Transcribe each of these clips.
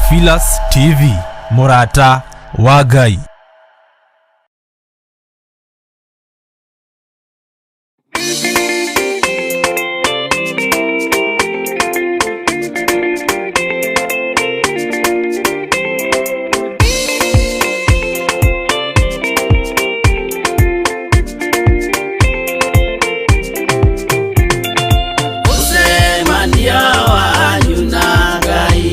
Theophilus TV, mũrata wa Ngai. Mũcemanio wanyu na Ngai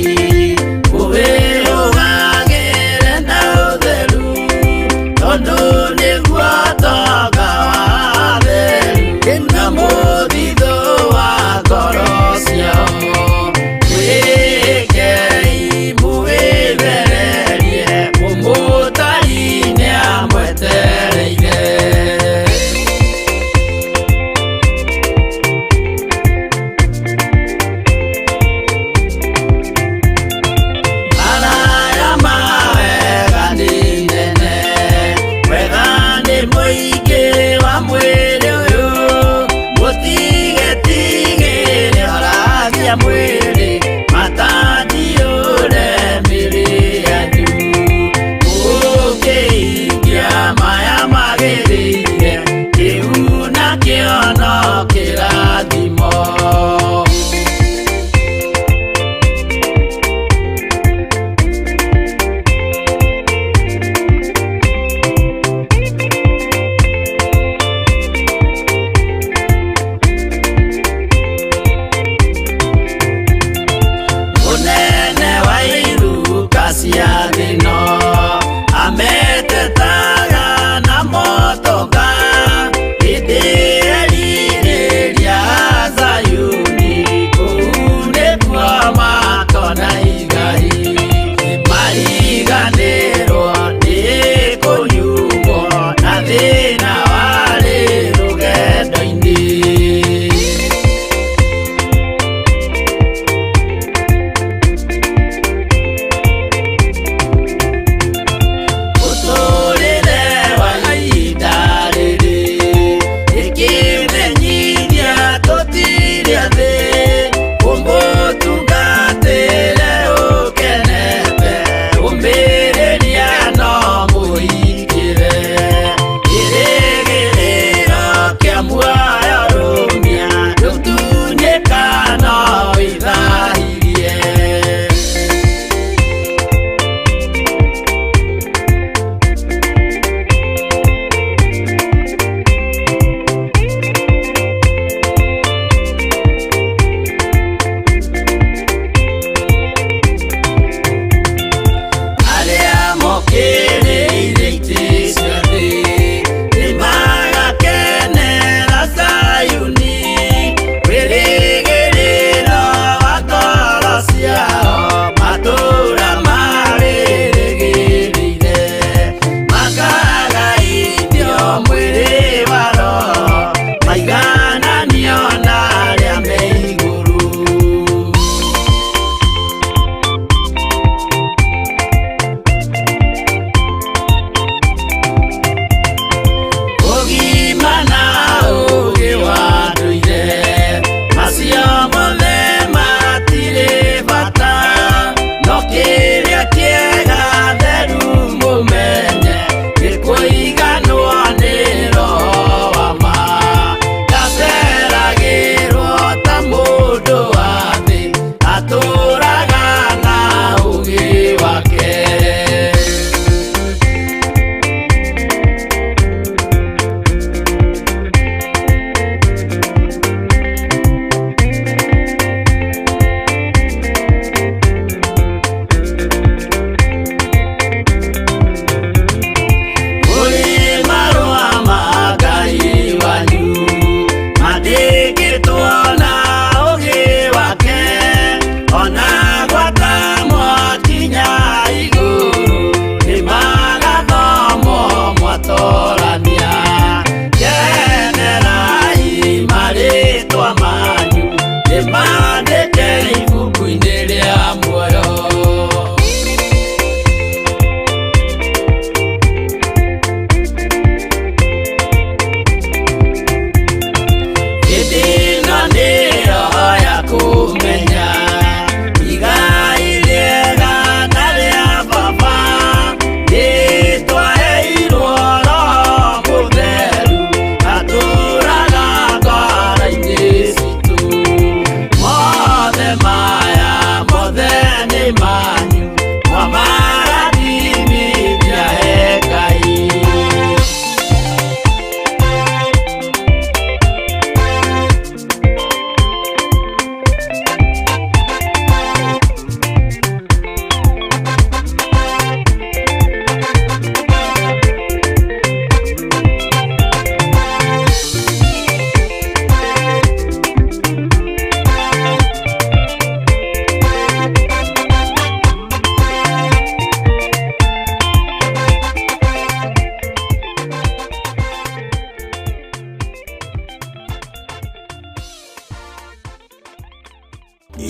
ũwĩrũgagĩre na ũtheru.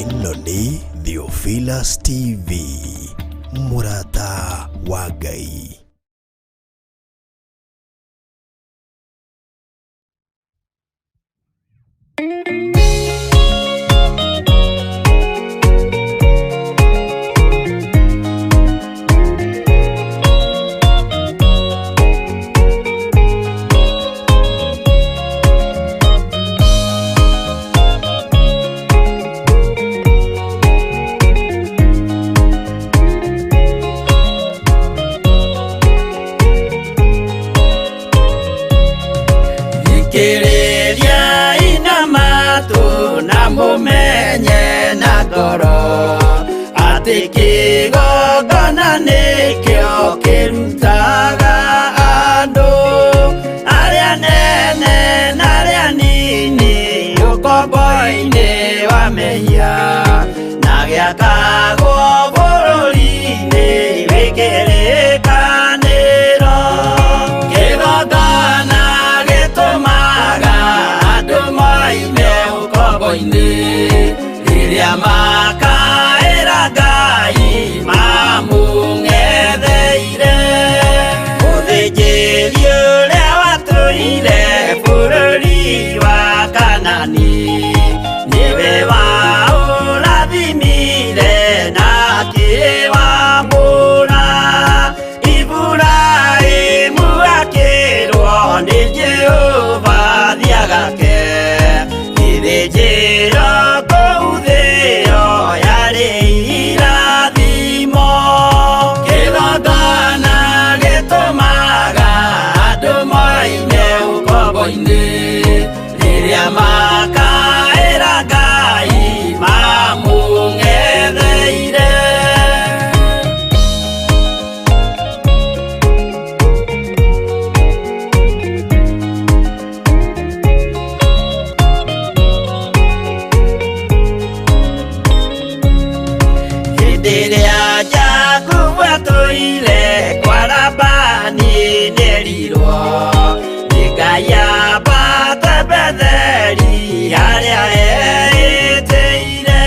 Ĩno nĩ Theophilus TV, mũrata wa Ngai. Thikĩrĩria ina matũ na mũmenye na ngoro atĩ kĩgongona nĩkĩo kĩrutaga andũ arĩa nene na arĩa nini ũkombo-inĩ wa mehia na gĩakagwo bũrũri-inĩ wĩ kĩrĩkanĩro. Kĩgongona gĩtũmaga andũ moime ũkombo-inĩ rĩrĩa makaĩra Ngai mamũng'etheire. Mũthĩnjĩri ũrĩa watũire bũrũri wa Kanani nĩwe waũrathimire na akĩwamũra. Iburahĩmu akĩrwo nĩ Jehova thiagake gĩthĩnjĩro kũu thĩo yarĩ irathimo. Kĩgongona gĩtũmaga andũ moime ũkombo-inĩ rĩrĩa makaĩra Ngai mamũng'etheire. Hĩndĩ ĩrĩa Jakubu atũire kwa Labani nĩerirwo nĩ Ngai ambate Betheli harĩa eĩtĩire,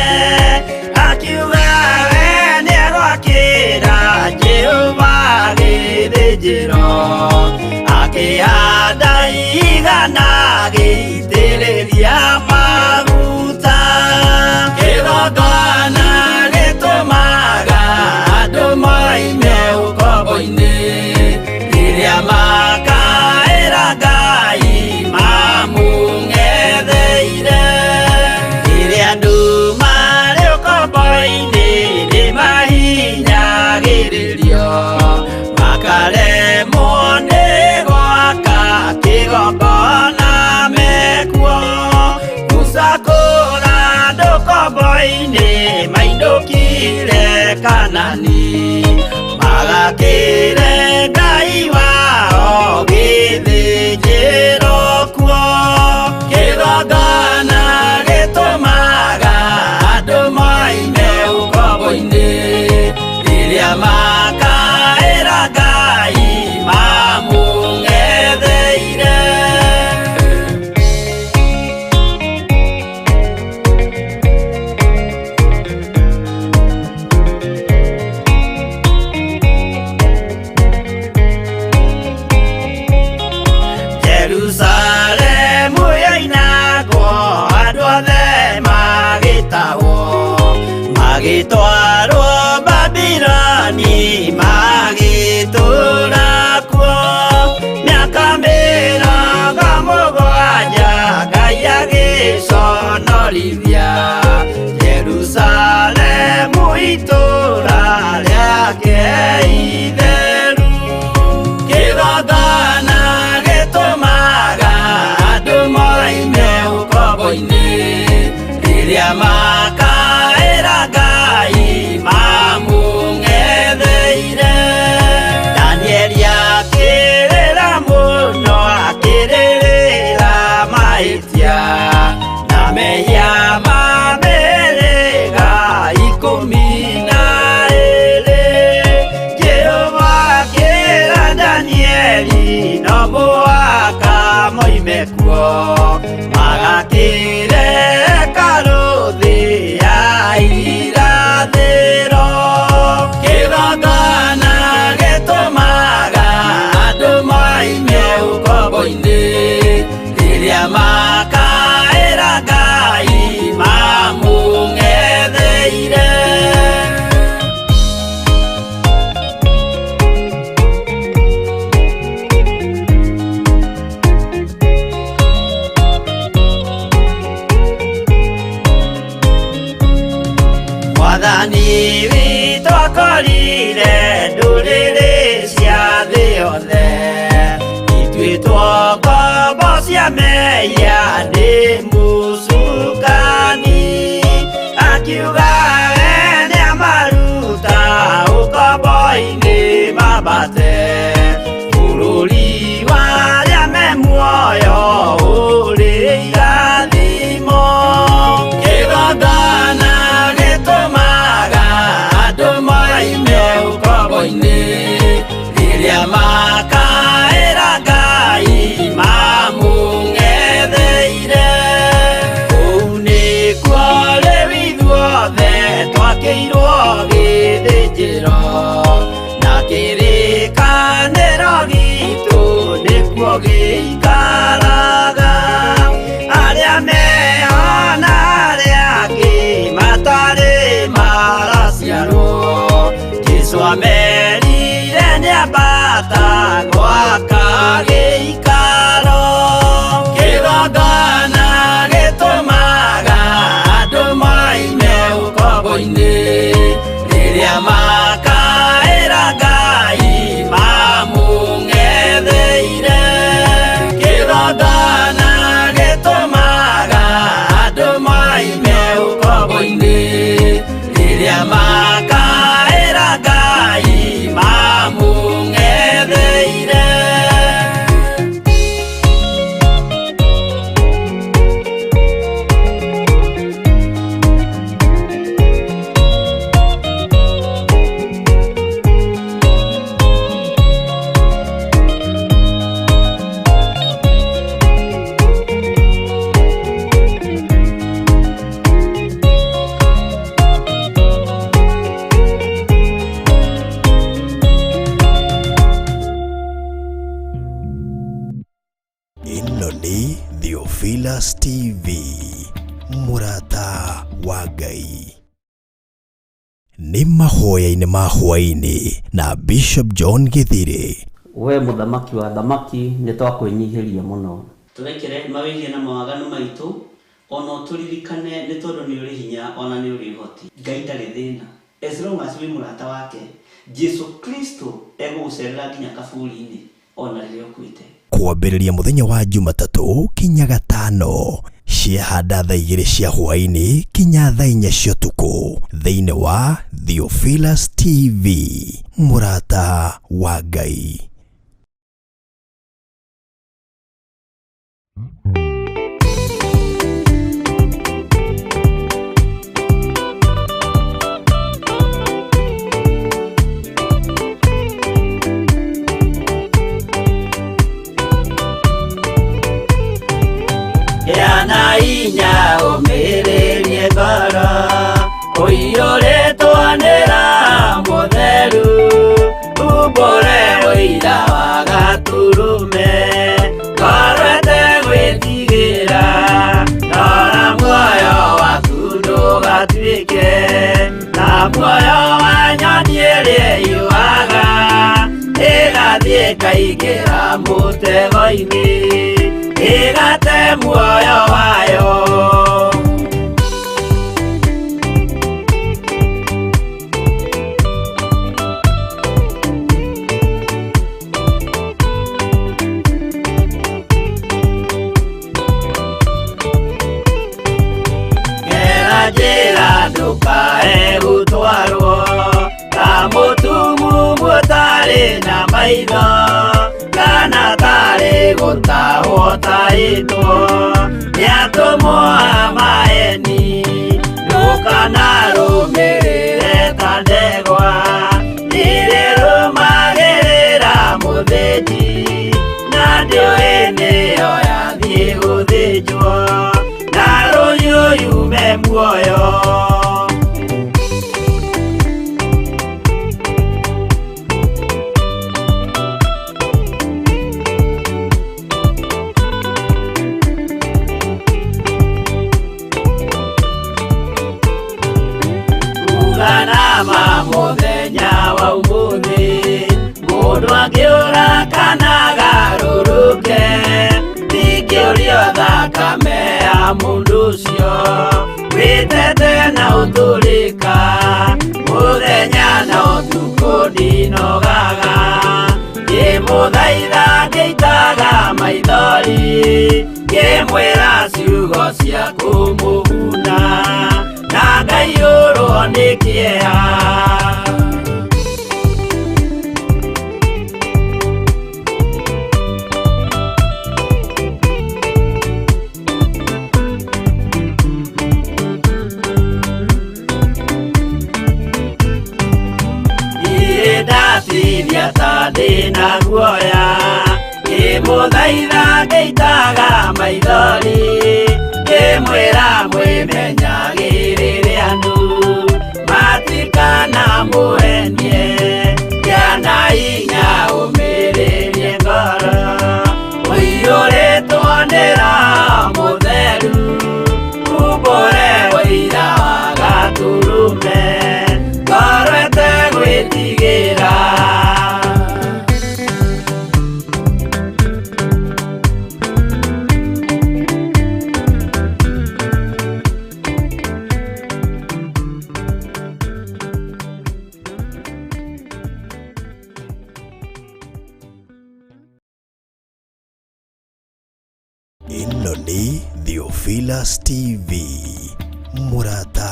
akiuga we nĩegwakĩra Jehova gĩthĩnjĩro, akĩhanda igana agĩitĩrĩria maguta. Kĩgongona gĩtũmaga andũ moime ũkombo-inĩ rĩrĩa makaĩra Ngai mamũng'etheire. Rĩrĩa andũ marĩ ũkombo-inĩ nĩmahinyagĩrĩrio makaremwo nĩ gwaka kĩgongona mekuo. Musa kũra andũ ũkombo-inĩ mainũkire Kanani magakĩre Ngai wao gĩthĩnjĩro kuo. Kĩgongona gĩtũmaga andũ moime ũkombo-inĩ rĩrĩa makaĩra Ngai mamũng'etheire. Jerusalemu yoinagwo andũ othe magĩtahwo magĩtwarwo Babiloni magĩtũũra kuo mĩaka mĩrongo mũgwanja Ngai agĩconorithia Jerusalemu itũũra rĩake itheru. Kĩgongona gĩtũmaga andũ moime ũkombo-inĩ rĩrĩa makaĩra Ngai mamũng'etheire. Danieli akĩrĩra mũno akĩrĩrĩra mahĩtia na mehia Mwathani witũ akorire ndũrĩrĩ cia thĩ yothe ituĩtwo ngombo cia mehia nĩ mũcukani akiuga we nĩamaruta ũkombo-inĩ mambate bũrũri wa arĩa me muoyo ũrĩ irathimo kĩgongona gĩtũmaga andũ moime ũkombo-inĩ rĩrĩa makaĩra Ngai mamũng'etheire kũu nĩkuo rĩu ithuothe twakĩirwo gĩthĩnjĩro na kĩrĩkanĩro gitũ nĩkuo gĩikaraga arĩa meho na arĩa angĩ matarĩ maraciarwo Jesũ amerire nĩambata gwaka gĩikaro kĩgongona gĩtũmaga andũ moime ũkombo-inĩ rĩrĩa makaĩra Ngai mamũng'etheire kĩgongona gĩtũmaga andũ moime ũkombo-inĩ rĩrĩa makaĩra Ngai mamũng'etheire. Ĩno nĩ Theophilus TV, mũrata wa Ngai. Nĩ mahoya-inĩ ma hwaĩ-inĩ na Bishop John Gĩthirĩ. We mũthamaki wa thamaki nĩ twakwĩnyihĩria mũno. Tũrekere mawĩhia na mawaganu maitũ ona ũtũririkane nĩ tondũ nĩ ũrĩ hinya ona nĩ ũrĩ ũhoti. Ngai ndarĩ thĩna as long as wĩ mũrata wake. Jesu Kristo egũgũcerera nginya kaburi-inĩ ona rĩrĩa ũkuĩte. Kwambĩrĩria mũthenya wa Jumatatũ kinya gatano ciahanda thaa 2 cia hwaĩ-inĩ kinya thaa 4 cia ũtukũ thĩinĩ wa Theophilus TV, mũrata wa Ngai. Gĩa na hinya ũmĩrĩrie ngoro ũiyũrĩtwo nĩ Roho Mũtheru umbũre ũira wa Gatũrũme ngoro ĩtegwĩtigĩra rora muoyo waku ndũgatuĩke ta muoyo wa nyoni ĩrĩa ĩũaga ĩgathiĩ ĩkaingĩra mũtego-inĩ ĩgate muoyo wayo. Gera njĩra ndũkae gũtwarwo ta mũtumumu ũtarĩ na maitho kana tarĩ gũtahwo tahĩtwo nĩ atũmwo a maeni ndũkanarũmĩrĩre ta ndegwa irĩrũmagĩrĩra mũthĩnji na ndĩũĩ nĩyo yathiĩ gũthĩnjwo na rũhiũ yume muoyo. Uganama mũthenya wa ũmũthĩ mũndũ angĩũra kana agarũrũke ndingĩũrio thakame ya mũndũ ũcio wĩtete na ũtũrĩka. Ngĩmũthaitha ngĩitaga maithori, ngĩmwĩra ciugo cia kũmũguna, na ngaiyũrwo nĩ kĩeha. Ndatithia ta ndĩna guoya, ngĩmũthaitha ngĩitaga maithori, ngĩmwĩra mwĩmenyagĩrĩre andũ matikanamũhenie, kĩana hinya ũmĩrĩrie ngoro, ũiyũrĩtwo nĩ Roho Mũtheru, umbũre ũira wa Gatũrũme, ngoro ĩtegwĩtigĩra. Ĩno nĩ Theophilus TV, mũrata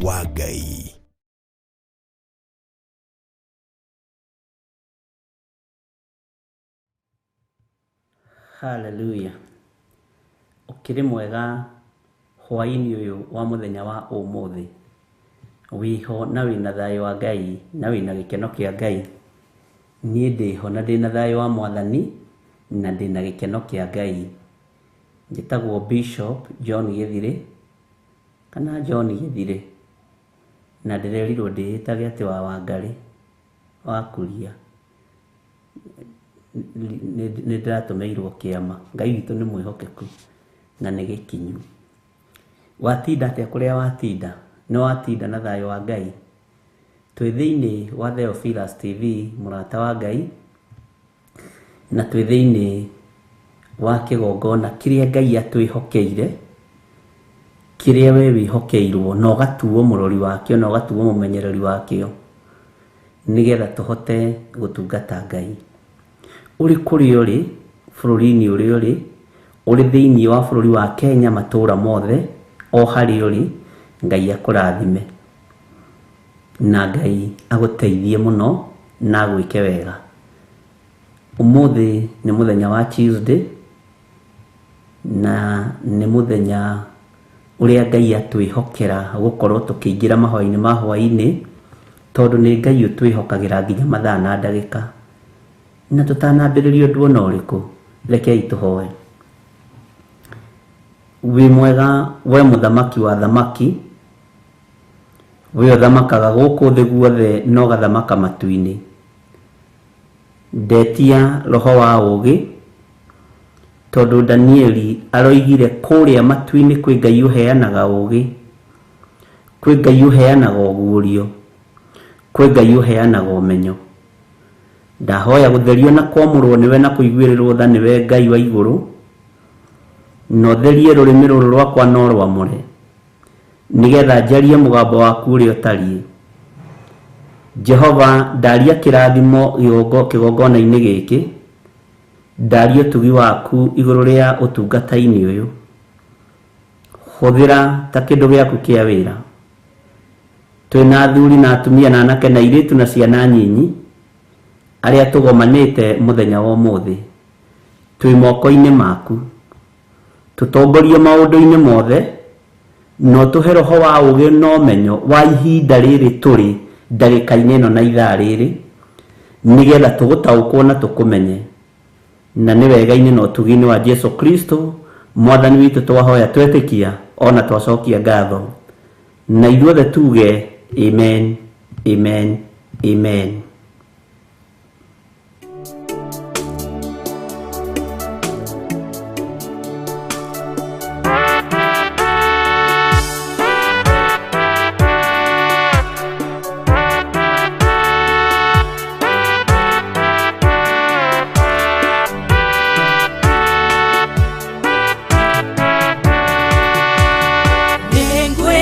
wa Ngai. Hallelujah. Ũkĩrĩ mwega hwaĩ-inĩ ũyũ wa mũthenya wa ũmũthĩ. Wĩho na wĩna thayũ wa Ngai na wĩna gĩkeno kĩa Ngai. Niĩ ndĩho na ndĩna thayũ wa Mwathani na ndĩna gĩkeno kĩa Ngai. Njĩtagwo Bishop John Gĩthirĩ kana John Gĩthirĩ, na ndĩrerirwo ndĩĩtage atĩ wa Wangarĩ wa Kuria. Nĩ ndĩratũmĩirwo kĩama. Ngai witũ nĩ mwĩhokeku na nĩ gĩkinyu. Watinda atĩa kũrĩa watinda? Nĩ watinda na thayũ wa Ngai? Twĩ thĩinĩ wa Theophilus TV, mũrata wa Ngai, na twĩ thĩinĩ wa kĩgongona kĩrĩa Ngai atwĩhokeire, kĩrĩa we wĩhokeirwo na ũgatuo mũrori wakĩo na ũgatuo mũmenyereri wakĩo, nĩgetha tũhote gũtungata Ngai. Ũrĩ kũrĩa ũrĩ, bũrũri-inĩ ũrĩa ũrĩ, ũrĩ thĩinĩ wa bũrũri wa Kenya matũũra mothe, o harĩa ũrĩ, Ngai akũrathime na Ngai agũteithie mũno na agwĩke wega. Ũmũthĩ nĩ mũthenya wa Tuesday na nĩ mũthenya ũrĩa Ngai atwĩhokera gũkorwo tũkĩingĩra mahoya-inĩ ma hwaĩ-inĩ, tondũ nĩ Ngai ũtwĩhokagĩra nginya mathaa na ndagĩka. Na tũtanambĩrĩria ũndũ ona ũrĩkũ, rekei tũhoe. Wĩ mwega we mũthamaki wa thamaki, we ũthamakaga gũkũ thĩ guothe na ũgathamaka matu-inĩ. Ndetia roho wa ũũgĩ, tondũ Danieli aroigire kũrĩa matu-inĩ kwĩ Ngai ũheanaga ũũgĩ, kwĩ Ngai ũheanaga ũguũrio, kwĩ Ngai ũheanaga ũmenyo. Ndahoya gũtherio na kwamũrwo nĩwe na kũiguĩrĩrwo tha nĩwe Ngai wa igũrũ, na ũtherie rũrĩmĩ rũrũ rwakwa no rwamũre, nĩgetha njarie mũgambo waku ũrĩa ũtariĩ. Jehova, ndaria kĩrathimo kĩgongona-inĩ gĩkĩ, ndaria ũtugi waku igũrũ rĩa ũtungata-inĩ ũyũ. Hũthĩra ta kĩndũ gĩaku kĩa wĩra. Twĩna athuri na atumia na anake na airĩtu na ciana nyinyi, arĩa tũgomanĩte mũthenya wa ũmũthĩ. Twĩ moko-inĩ maku. Tũtongorie maũndũ-inĩ mothe, na ũtũhe roho wa ũũgĩ na ũmenyo wa ihinda rĩrĩ tũrĩ ndagĩka-inĩ ĩno na ithaa rĩrĩ, nĩgetha tũgũtaũkwo na tũkũmenye. Na nĩ wega-inĩ na ũtugi-inĩ wa Jesu Kristo, Mwathani witũ twahoya twetĩkia ona twacokia ngatho. Na ithuothe tuge amen, amen, amen.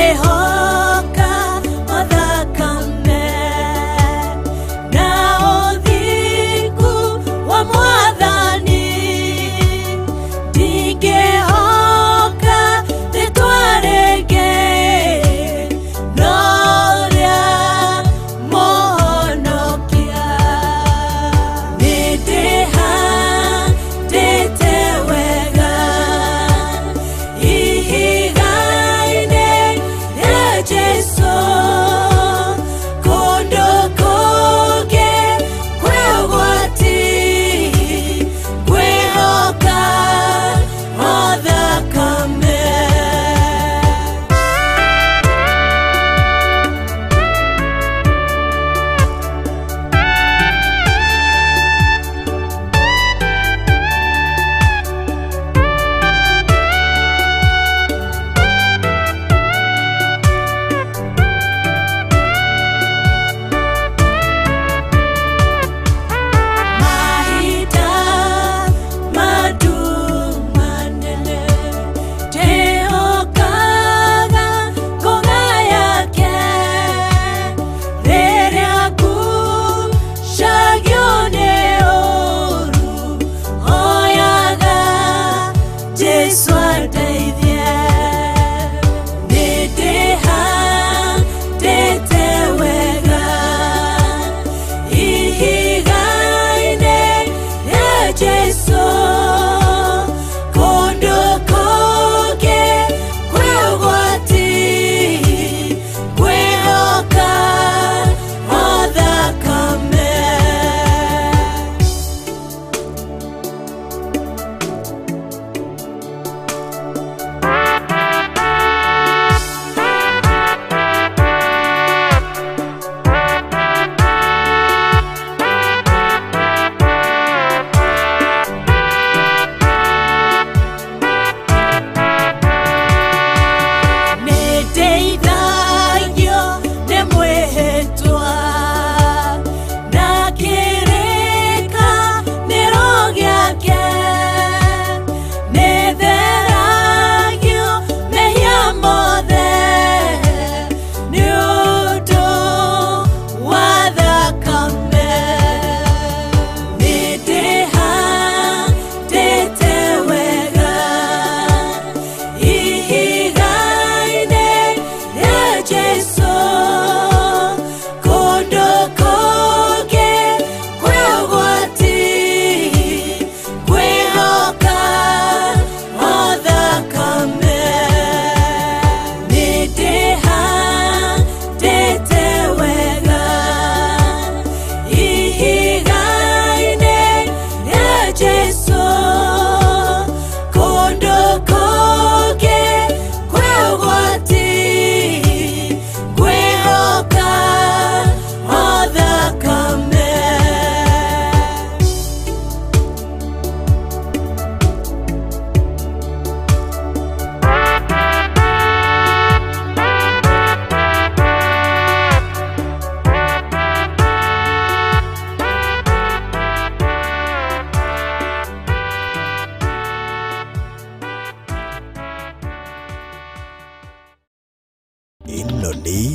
Nĩngwĩhoka mathakame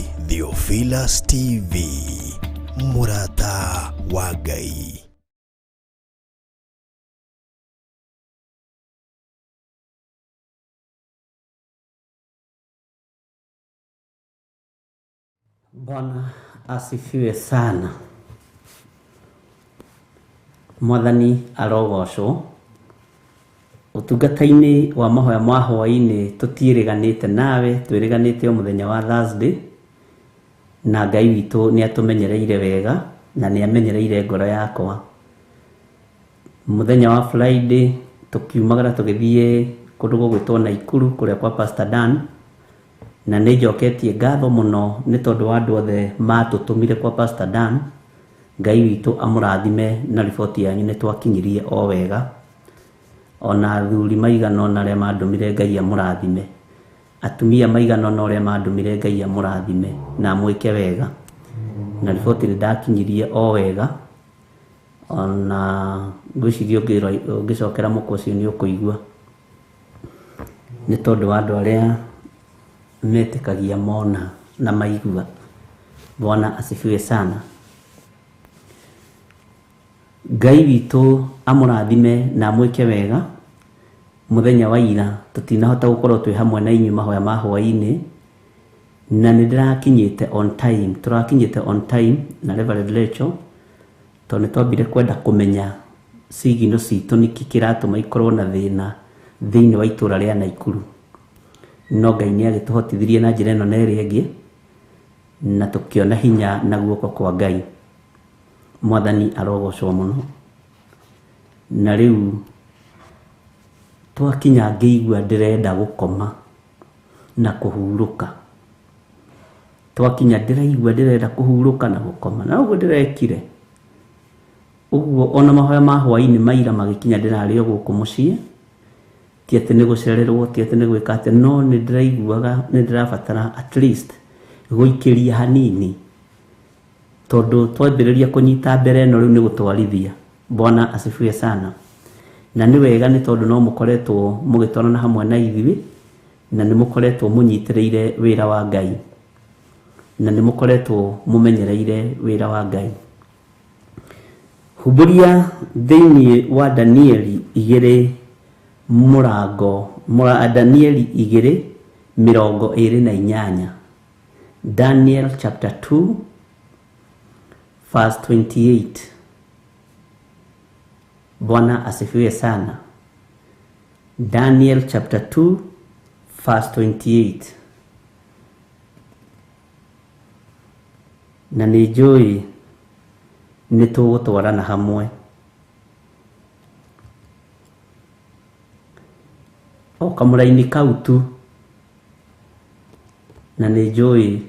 Theophilus TV, mũrata wa Ngai. Bwana asifiwe sana. Mwathani arogocwo. Ũtungata-inĩ wa mahoya ma hwaĩ-inĩ tũtiĩrĩganĩte nawe, twĩrĩganĩte o mũthenya wa Thursday, na Ngai witũ nĩ atũmenyereire wega na nĩ amenyereire ngoro yakwa. Mũthenya wa Friday tũkiumagara tũgĩthiĩ kũndũ gũgwĩtwo Naikuru kũrĩa kwa Pastor Dan, na nĩ njoketie ngatho mũno nĩ tondũ wa andũ othe matũtũmire kwa Pastor Dan. Ngai witũ amũrathime na riboti yanyu nĩ twakinyirie o wega. Ona athuri maigana ũna arĩa mandũmire Ngai amũrathime, atumia maigana ũna ũrĩa mandũmire Ngai amũrathime na amwĩke wega. Na riboti nĩ ndakinyirie o wega, ona ngwĩciria ũngĩcokera mũkwa ũcio nĩ ũkũigua, nĩ tondũ wa andũ arĩa metĩkagia mona na maigua. Bwana asifiwe sana. Ngai witũ amũrathime na amwĩke wega. Mũthenya wa ira tũtinahota gũkorwo twĩ hamwe na inyuĩ mahoya ma hwaĩ-inĩ, na nĩ ndĩrakinyĩte on time, tũrakinyĩte on time na Reverend Rachel, tondũ nĩ twambire kwenda kũmenya cigino citũ nĩkĩ kĩratũma ikorwo na thĩna thĩinĩ wa itũra rĩa Naikuru. No Ngai nĩ agĩtũhotithirie na njĩra ĩno na ĩrĩa ĩngĩ, na tũkĩona hinya na guoko kwa Ngai. Mwathani arogocwo mũno. Na rĩu twakinya ngĩigua ndĩrenda gũkoma na kũhurũka. Twakinya ndĩraigua ndĩrenda kũhurũka na gũkoma, na ũguo ndĩrekire. Ũguo ona mahoya ma hwaĩ-inĩ maira magĩkinya ndĩrarĩ o gũkũ mũciĩ, ti atĩ nĩ gũcererwo, ti atĩ nĩ gwĩka atĩ, no nĩ ndĩraiguaga nĩ ndĩrabatara at least gũikĩria hanini, tondũ twambĩrĩria kũnyita mbere ĩno rĩu nĩ gũtwarithia. Bwana asifiwe sana. Na nĩ wega nĩ tondũ no mũkoretwo mũgĩtwarana hamwe na ithuĩ, na nĩ mũkoretwo mũnyitĩrĩire wĩra wa Ngai, na nĩ mũkoretwo mũmenyereire wĩra wa Ngai. Humbũria thĩinĩ wa Danieli igĩrĩ mũrango, Danieli 2:28. Daniel chapter 2 verse 28. Bwana asifiwe sana. Daniel chapter 2 verse 28. Na nĩ njũĩ nĩ tũgũtwarana hamwe. O kamũraini kau tu, na nĩ njũĩ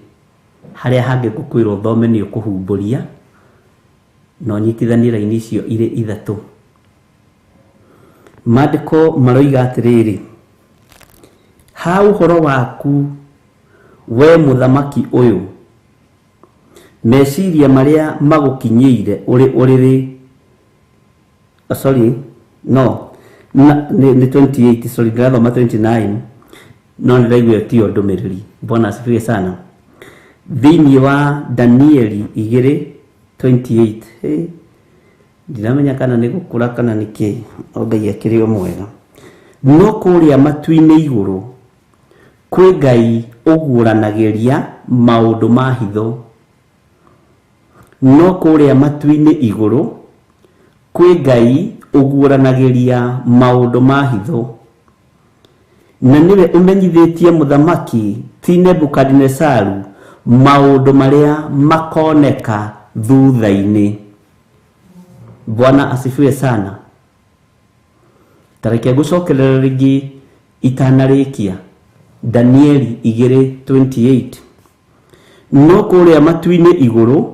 harĩa hangĩ ngũkwĩrwo ũthome nĩ ũkũhumbũria, na ũnyitithanie raini icio irĩ ithatũ. Maandĩko maroiga atĩrĩrĩ, ha ũhoro waku we mũthamaki ũyũ, meciria marĩa magũkinyĩire ũrĩ ũrĩrĩ, sorry, no, nĩ 28, sorry, ndĩrathoma 29, no nĩndĩraigua ĩyo tiyo ndũmĩrĩri. Bwana asifiwe sana. Thĩinĩ wa Danieli 2:28, hey, ndiramenya kana nĩ gũkũra kana nĩ kĩ, o Ngai akĩrĩ o mwega. No kũrĩa matu-inĩ igũrũ kwĩ Ngai ũguũranagĩria maũndũ ma hitho. No kũrĩa matu-inĩ igũrũ kwĩ Ngai ũguũranagĩria maũndũ ma hitho, na nĩwe ũmenyithĩtie mũthamaki ti Nebukadinesaru maũndũ marĩa makoneka thutha-inĩ. Bwana asifiwe sana. Tareke ngũcokerera rĩngĩ itanarĩkia. Danieli 2:28. No kũrĩa matu-inĩ igũrũ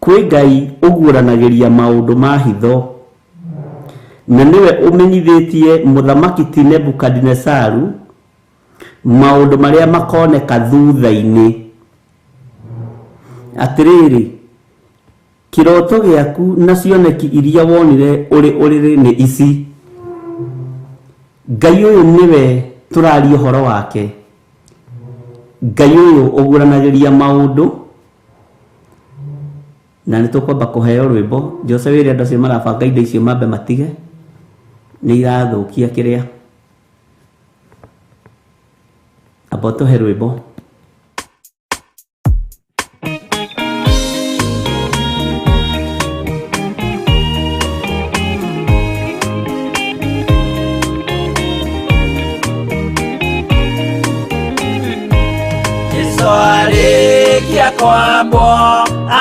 kwĩ Ngai ũguũranagĩria maũndũ ma hitho, na nĩwe ũmenyithĩtie mũthamaki ti Nebukadinesaru maũndũ marĩa makoneka thutha-inĩ. Atĩrĩrĩ, kĩroto gĩaku na cioneki iria wonire ũrĩ ũrĩrĩ nĩ ici. Ngai ũyũ nĩwe tũraria ũhoro wake. Ngai ũyũ ũguũranagĩria maũndũ na nĩ tũkwamba kũheo rwĩmbo. Jose wĩre andũ acio marabanga indo icio mambe matige, nĩ irathũkia kĩrĩa. Amba ũtũhe rwĩmbo. Jesu arĩkia kwambwo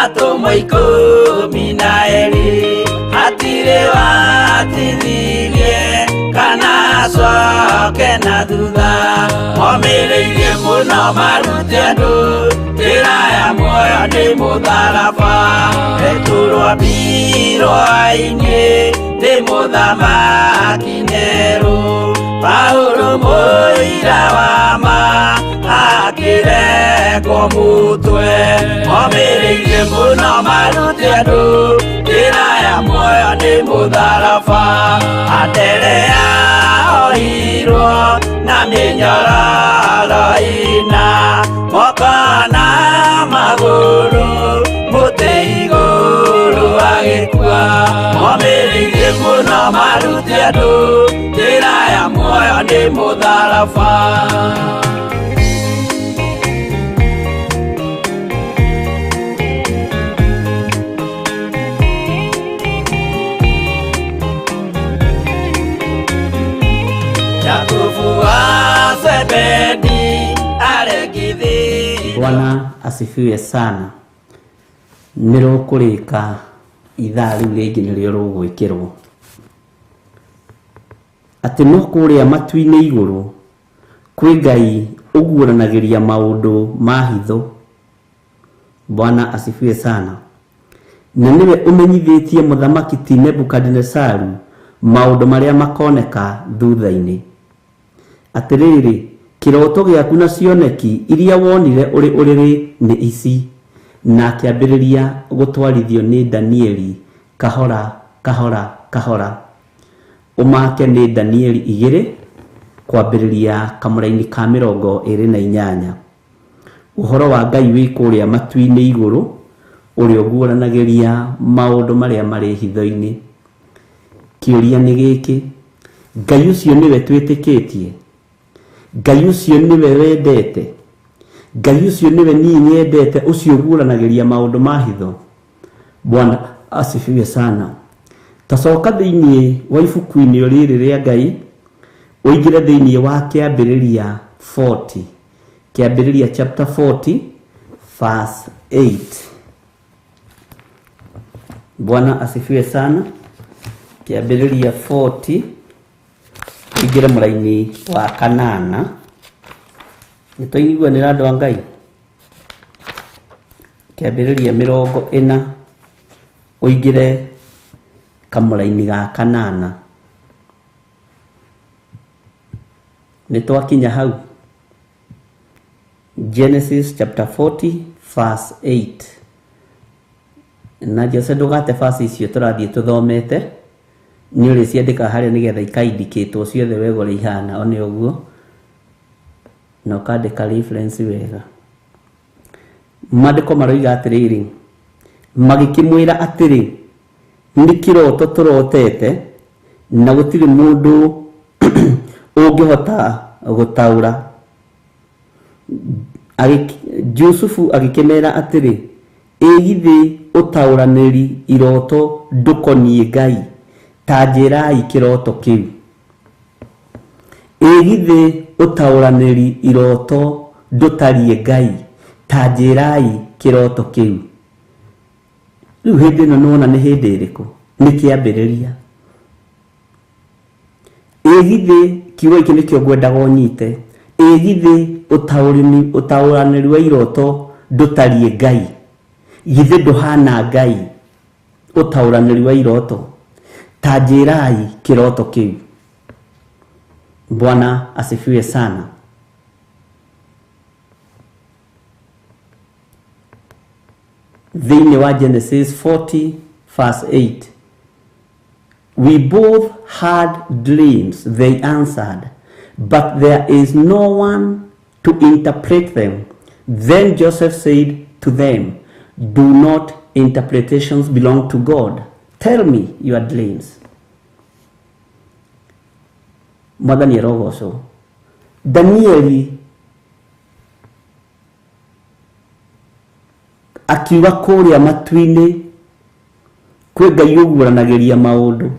atũmwo 12 hatirĩ watithirie kana acoke na thutha momĩrĩirie mũno marute andũ njĩra ya muoyo nĩ mũtharaba Petero mbirwa-inĩ nĩ mũthamaki Nero Paulo mũira wa ma akĩrekwo mũtwe momĩrĩirie mũno marute andũ njĩra ya muoyo nĩ mũtharaba Anderea oirwo na mĩnyororo ĩna moko na magũrũ mũtĩ igũrũ agĩkua momĩrĩirie mũno marute andũ njĩra ya muoyo nĩ mũtharaba. Jakubu wa Zebedi aregithĩ. Bwana asifiwe sana. Nĩ rũkũrĩka ithaa rĩu rĩngĩ nĩrĩo rũgwĩkĩrwo atĩ no kũrĩa matu-inĩ igũrũ kwĩ Ngai ũguũranagĩria maũndũ ma hitho. Bwana asifiwe sana. Na nĩwe ũmenyithĩtie mũthamaki ti Nebukadinesaru maũndũ marĩa makoneka thutha-inĩ. Atĩrĩrĩ, kĩroto gĩaku na cioneki iria wonire ũrĩ ũrĩrĩ nĩ ici. Na akĩambĩrĩria gũtwarithio nĩ Danieli kahora kahora kahora. Ũmake nĩ Danieli 2 kwambĩrĩria kamũraini ka 28. Ũhoro wa Ngai wĩ kũrĩa matu-inĩ igũrũ ũrĩa ũguũranagĩria maũndũ marĩa marĩ hitho-inĩ. Kĩũria nĩ gĩkĩ, Ngai ũcio nĩwe twĩtĩkĩtie? Ngai ũcio nĩwe wendete? Ngai ũcio nĩwe niĩ nyendete, ũcio ũguũranagĩria maũndũ ma hitho? Bwana asifiwe sana. Tacoka thĩinĩ wa ibuku-inĩ rĩrĩ rĩa Ngai, ũingĩre thĩinĩ wa Kĩambĩrĩria 40. Kĩambĩrĩria chapter 40 verse 8. Bwana asifiwe sana. Kĩambĩrĩria 40 ũingĩre mũraini wa 8. Nĩ twaiguanĩra andũ a Ngai? Kĩambĩrĩria 40 ũingĩre kamũraini ga 8. Nĩ twakinya hau. Genesis chapter 40 verse 8. Na Jose ndũgate verse icio tũrathiĩ tũthomete, nĩ ũrĩciandĩka harĩa nĩgetha ikaindikĩtwo ciothe wega ũrĩa ihana, one ũguo, na ũkandĩka reference wega. Maandĩko maroiga atĩrĩrĩ, magĩkĩmwĩra atĩrĩ, nĩ kĩroto tũrotete na gũtirĩ mũndũ ũngĩhota gũtaũra. Jusufu agĩkĩmera atĩrĩ, ĩ githĩ ũtaũranĩri iroto ndũkoniĩ Ngai? Ta njĩrai kĩroto kĩu. Ĩ githĩ ũtaũranĩri iroto ndũtariĩ Ngai? Ta njĩrai kĩroto kĩu. Rĩu hĩndĩ ĩno nĩwona nĩ hĩndĩ ĩrĩkũ? Nĩ kĩambĩrĩria. Ĩ githĩ kiugo gĩkĩ nĩkĩo ngwendaga ũnyite. Ĩ githĩ ũtaũranĩri wa iroto ndũtariĩ Ngai? Githĩ ndũhana Ngai ũtaũranĩri wa iroto? Ta njĩrai kĩroto kĩu. Bwana asifiwe sana. Thĩinĩ wa Genesis 40 verse 8. We both had dreams, they answered, but there is no one to interpret them. Then Joseph said to them, do not interpretations belong to God? Tell me your dreams. Mwathani arogocwo. Danieli akiuga kũrĩa matu-inĩ kwĩ Ngai ũguũranagĩria maũndũ.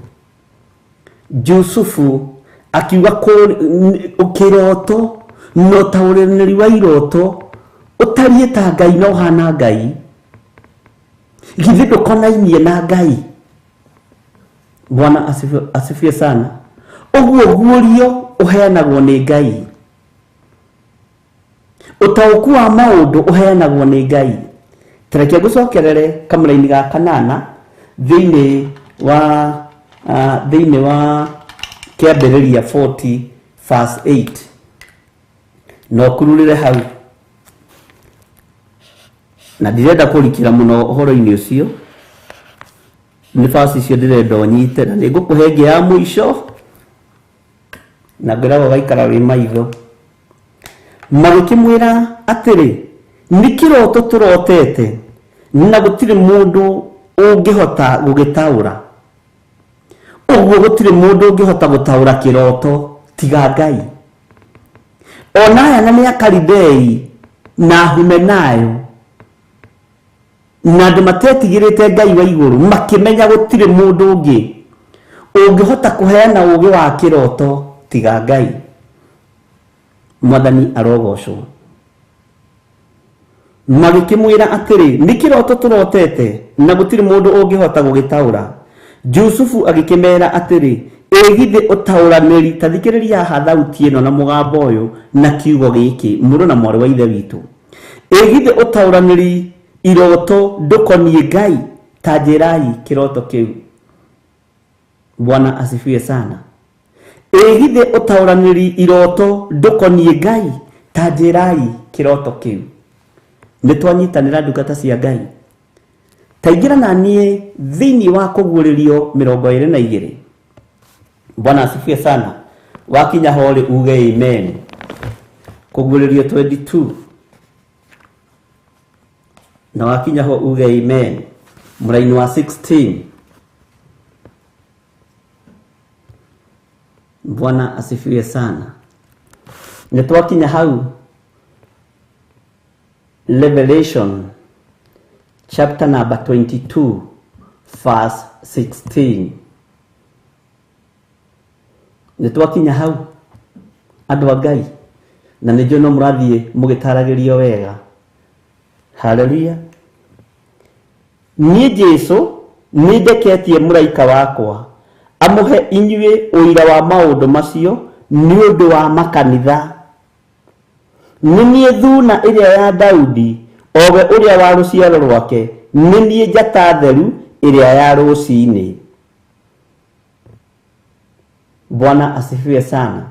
Jusufu akiuga kĩroto na ũtaũranĩri wa iroto ũtariĩ ta Ngai na ũhana Ngai, githĩ ndũkonainie na Ngai? Bwana asifiwe sana. Ũguo guũrio ũheanagwo nĩ Ngai, ũtaũku wa maũndũ ũheanagwo nĩ Ngai. Tareke ngũcokerere kamũraini ga kanana thĩinĩ wa kĩambĩrĩria 40 verse 8, na ũkururĩre hau, na ndirenda kũrikĩra mũno ũhoro-inĩ ũcio, nĩ verse icio ndĩrenda ũnyite, na nĩ ngũkũhe ĩngĩ ya mũico na ngwĩraga ũgaikara wĩ maitho. Magĩkĩmwĩra atĩrĩ, nĩ kĩroto tũrotete na gũtirĩ mũndũ ũngĩhota gũgĩtaũra. Ũguo gũtirĩ mũndũ ũngĩhota gũtaũra kĩroto tiga Ngai. Ona aya na nĩ Akalidei na Humenayo na andũ matetigĩrĩte Ngai wa igũrũ, makĩmenya gũtirĩ mũndũ ũngĩ ũngĩhota kũheana ũũgĩ wa kĩroto tiga Ngai. Mwathani arogocwo. Magĩkĩmwĩra atĩrĩ, nĩ kĩroto tũrotete na gũtirĩ mũndũ ũngĩhota gũgĩtaũra. Jusufu agĩkĩmera atĩrĩ, ĩ githĩ ũtaũranĩri, ta thikĩrĩria haha thauti ĩno na mũgambo ũyũ na kiugo gĩkĩ, mũrũ na mwarĩ wa ithe witũ, ĩ githĩ ũtaũranĩri iroto ndũkoniĩ Ngai? Ta njĩrai kĩroto kĩu. Bwana asifiwe sana. Ĩ githĩ ũtaũranĩri iroto ndũkoniĩ Ngai? Ta njĩrai kĩroto kĩu. Nĩ twanyitanĩra ndungata cia Ngai. Taingĩra na niĩ thĩinĩ wa kũguũrĩrio 22. Bwana asifiwe sana. Wakinya ho rĩ uge amen. Kũguũrĩrio 22 na wakinya ho uge amen. Mũraini wa 16. Bwana asifiwe sana. Nĩ twakinya hau Revelation chapter number 22 verse 16. Nĩ twakinya hau andũ a Ngai, na nĩ njũĩ no mũrathiĩ mũgĩtaragĩrio wega. Haleluya. Niĩ Jesũ nĩ ndeketie mũraika wakwa amũhe inyuĩ ũira wa maũndũ macio nĩ ũndũ wa makanitha. Nĩ niĩ thuna ĩrĩa ya Daudi, o we ũrĩa wa rũciaro rwake, nĩ niĩ njata theru ĩrĩa ya rũcinĩ. Bwana asifiwe sana.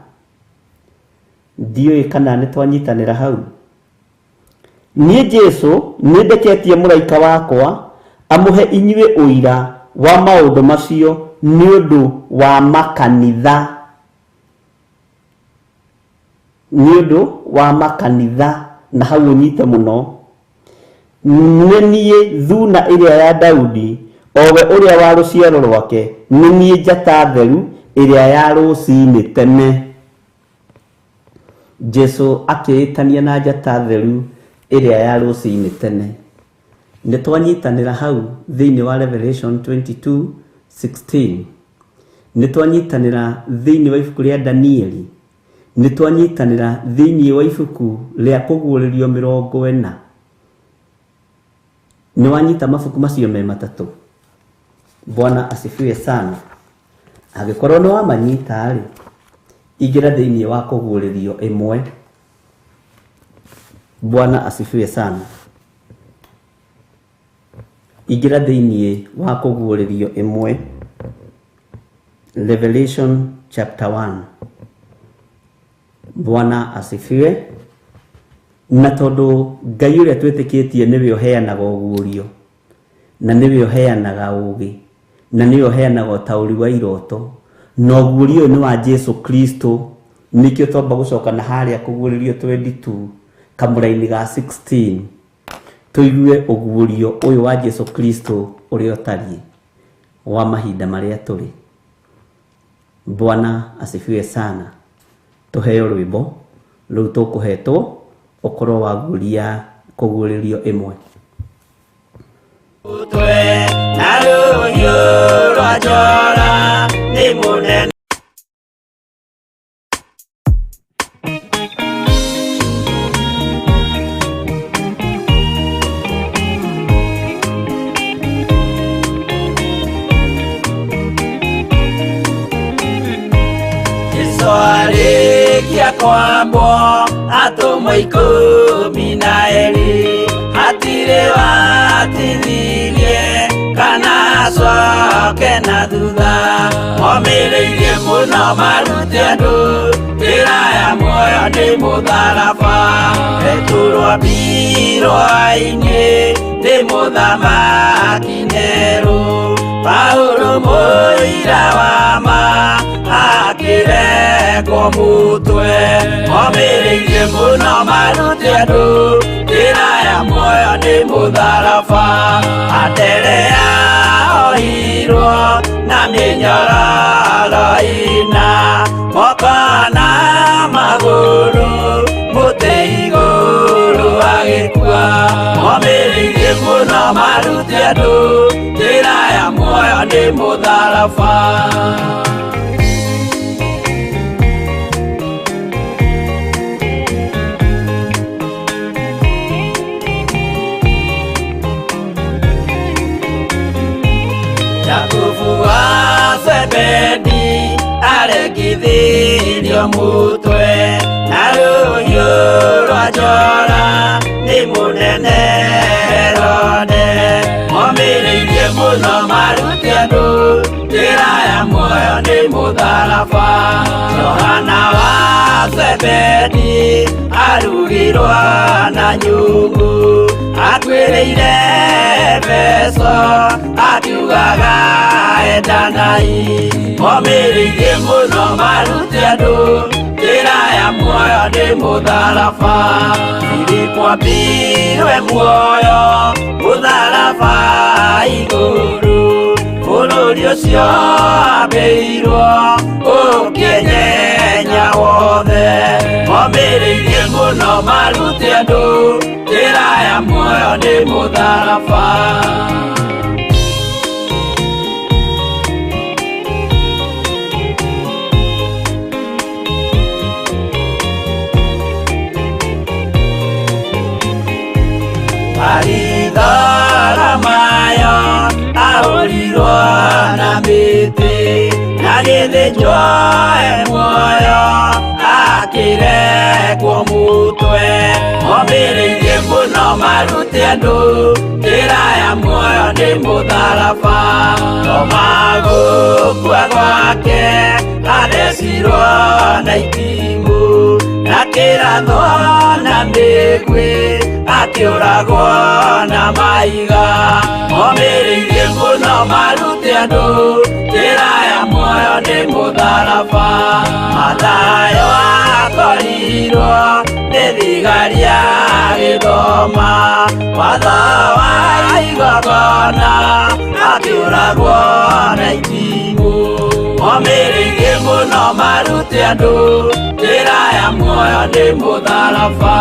Ndiũĩ kana nĩ twanyitanĩra hau. Niĩ Jesũ nĩ ndeketie mũraika wakwa amũhe inyuĩ ũira wa maũndũ macio nĩ ũndũ wa makanitha. Nĩ ũndũ wa makanitha, na hau ũnyite mũno. Nĩ niĩ thuna ĩrĩa ya Daudi, o we ũrĩa wa rũciaro rwake, nĩ niĩ njata theru ĩrĩa ya rũcinĩ tene. Jesũ akĩĩtania na njata theru ĩrĩa ya rũcinĩ tene. Nĩ twanyitanĩra hau thĩinĩ wa Revelation 22:16. Nĩ twanyitanĩra thĩinĩ wa ibuku rĩa Danieli. Nĩ twanyitanĩra thĩinĩ wa ibuku rĩa kũguũrĩrio 40. Nĩ wanyita mabuku macio me matatũ. Bwana asifiwe sana. Angĩkorwo nĩ wamanyita rĩ, ingĩra thĩinĩ wa kũguũrĩrio 1. Bwana asifiwe sana. Ingĩra thĩinĩ wa kũguũrĩrio 1, Revelation chapter 1. Bwana asifiwe. Na tondũ Ngai ũrĩa twĩtĩkĩtie nĩwe ũheanaga ũguũrio, na nĩwe ũheanaga ũũgĩ, na nĩwe ũheanaga ũtaũri wa iroto, na ũguũrio ũyũ nĩ wa Jesũ Kristo. Nĩkĩo twamba gũcoka na harĩa kũguũrĩrio 22 Kamũraini ga 16 tũigue ũguũrio ũyũ wa Jesu Kristo ũrĩa ũtariĩ wa mahinda marĩa tũrĩ. Bwana asifiwe sana. Tũheo rwĩmbo rũu tũkũhetwo ũkorwo waguũria kũguũrĩrio ĩmwe. Mutwe na rũhiũ rwa njora nĩ mũnene. Jesũ arĩkia kwambwo atũmwo 12 hatirĩ watithirie kana acoke na thutha. Momĩrĩirie mũno marute andũ njĩra ya muoyo nĩ mũtharaba. Petero ambirwo-inĩ nĩ mũthamaki Nero. Paulo mũira wa ma akĩrekwo mũtwe. Momĩrĩirie mũno marute andũ njĩra ya muoyo nĩ mũtharaba. Anderea ohirwo na mĩnyororo ĩna moko na magũrũ mũtĩ igũrũ agĩkua. Momĩrĩirie mũno marute andũ njĩra ya muoyo nĩ mũtharaba. Jakubu wa Zebedi arekithirio mutwe na rũhiũ rwa njora nĩ mũnene Herode. Momĩrĩirie mũno marute andũ njĩra ya muoyo nĩ mũtharaba. Johana wa Zebedi arugirwo na nyungu akuĩrĩire Efeso akiugaga endanai. Momĩrĩirie mũno marute andũ njĩra ya muoyo nĩ mũtharaba. Filipo ambirwe muoyo mũtharaba igũrũ bũrũri ũcio ambĩirwo ũkĩnyenya wothe. Momĩrĩirie mũno marute andũ njĩra ya muoyo nĩ mũtharaba. Baritholomayo ahũrirwo na mĩtĩ na gĩthĩnjwo e muoyo akĩrekwo mũtwe. Momĩrĩirie mũno marute andũ njĩra ya muoyo nĩ mũtharaba. Toma gũkua gwake athecirwo na itimũ na kĩrathwo na mĩguĩ akĩũragwo na mahiga. Momĩrĩirie mũno marute andũ njĩra ya muoyo nĩ mũtharaba. Mathayo akorirwo nĩ thigari agĩthoma watho wa igongona akĩũragwo na itimũ. Momĩrĩirie mũno marute andũ njĩra ya muoyo nĩ mũtharaba.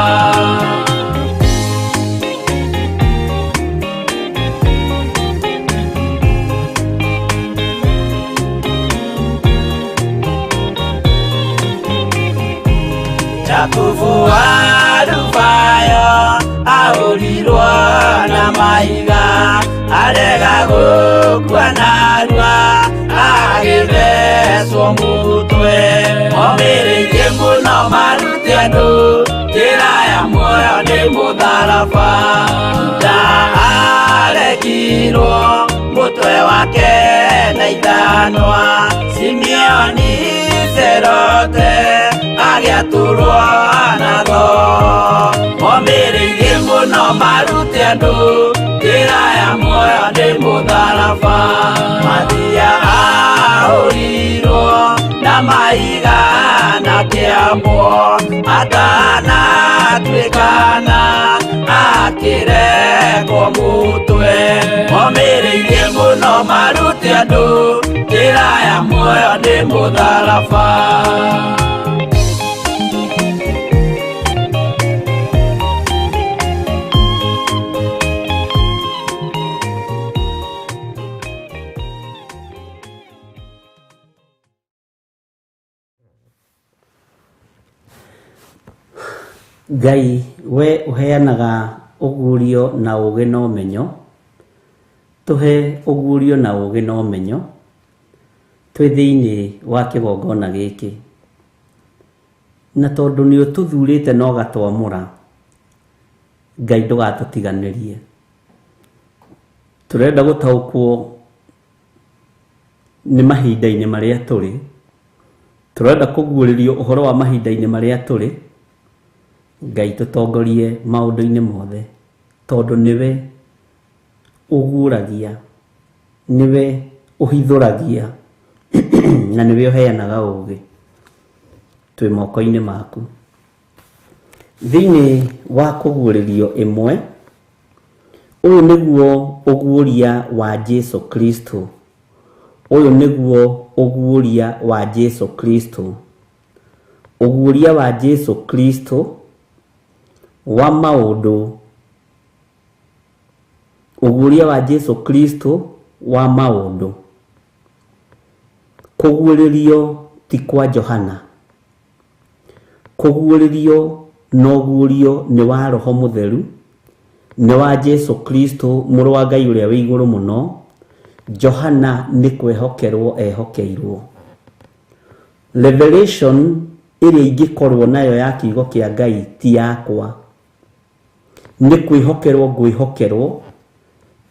Jakubu wa Alufayo ahũrirwo na mahiga arega gũkua narua agĩthecwo mũtwe. Momĩrĩirie mũno marute andũ njĩra ya muoyo nĩ mũtharaba. Juda arekirwo mũtwe wake na ithanwa. Simeoni Serote agĩatũrwo na thoo. Momĩrĩirie mũno marute andũ njĩra ya muoyo nĩ mũtharaba. Mathia ahũrirwo na mahiga na kĩambwo atanatuĩka Andũ njĩra ya muoyo nĩ mũtharaba. Ngai we ũheanaga ũguũrio na ũũgĩ na ũmenyo, tũhe ũguũrio na ũũgĩ na ũmenyo twĩ thĩinĩ wa kĩgongona gĩkĩ. Na tondũ nĩ ũtũthurĩte na ũgatwamũra, Ngai ndũgatũtiganĩrie. Tũrenda gũtaũkwo nĩ mahinda-inĩ marĩa tũrĩ, tũrenda kũguũrĩrio ũhoro wa mahinda-inĩ marĩa tũrĩ. Ngai tũtongorie maũndũ-inĩ mothe, tondũ nĩwe ũguũragia, nĩwe ũhithũragia, na nĩwe ũheanaga ũũgĩ. Twĩ moko-inĩ maku. Thĩinĩ wa kũguũrĩrio ĩmwe, ũyũ nĩguo ũguũria wa Jesu Kristo. Ũyũ nĩguo ũguũria wa Jesu Kristo. Ũguũria wa Jesu Kristo wa maũndũ, ũguũria wa Jesu Kristo wa maũndũ. Kũguũrĩrio ti kwa Johana. Kũguũrĩrio na ũguũrio nĩ wa Roho Mũtheru, nĩ wa Jesu Kristo mũrũ wa Ngai ũrĩa wĩ igũrũ mũno. Johana nĩ kwĩhokerwo ehokeirwo. Revelation ĩrĩa ingĩkorwo nayo ya kiugo kĩa Ngai ti yakwa, nĩ kwĩhokerwo ngwĩhokerwo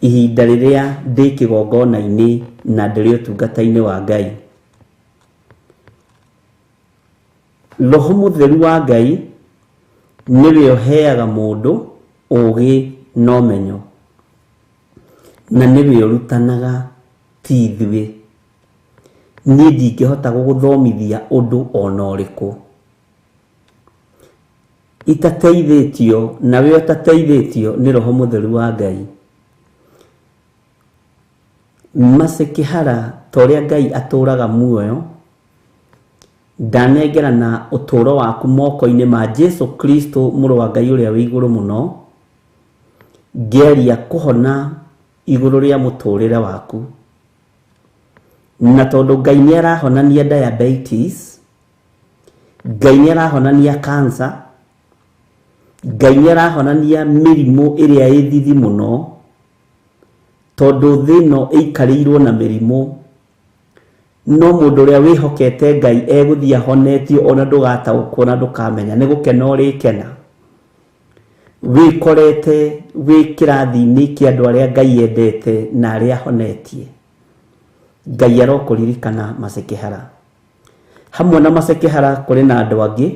ihinda rĩrĩa ndĩ kĩgongona-inĩ na ndĩrĩ ũtungata-inĩ wa Ngai. Roho Mũtheru wa Ngai nĩwe ũheaga mũndũ ũũgĩ na ũmenyo, na nĩwe ũrutanaga, ti ithuĩ. Niĩ ndingĩhota gũgũthomithia ũndũ ona ũrĩkũ itateithĩtio nawe ũtateithĩtio nĩ Roho Mũtheru wa Ngai. Mercy Kĩhara, ta ũrĩa Ngai atũraga muoyo, ndanengerana ũtũũro waku moko-inĩ ma Jesu Kristo mũrũ wa Ngai ũrĩa wĩ igũrũ mũno, ngĩaria kũhona igũrũ rĩa mũtũrĩre waku. Na tondũ Ngai nĩ arahonania diabetes, Ngai nĩ arahonania cancer, Ngai nĩ arahonania mĩrimũ ĩrĩa ĩ thithi mũno, tondũ thĩ ĩno ĩikarĩirwo na mĩrimũ. No mũndũ ũrĩa wĩhokete Ngai egũthiĩ ahonetio, ona ndũgataũkwo na ndũkamenya, nĩ gũkena ũrĩkena. Wĩkorete wĩ kĩrathi-inĩ kĩa andũ arĩa Ngai endete na arĩa ahonetie. Ngai arokũririkana Mercy Kĩhara. Hamwe na Mercy Kĩhara kũrĩ na andũ angĩ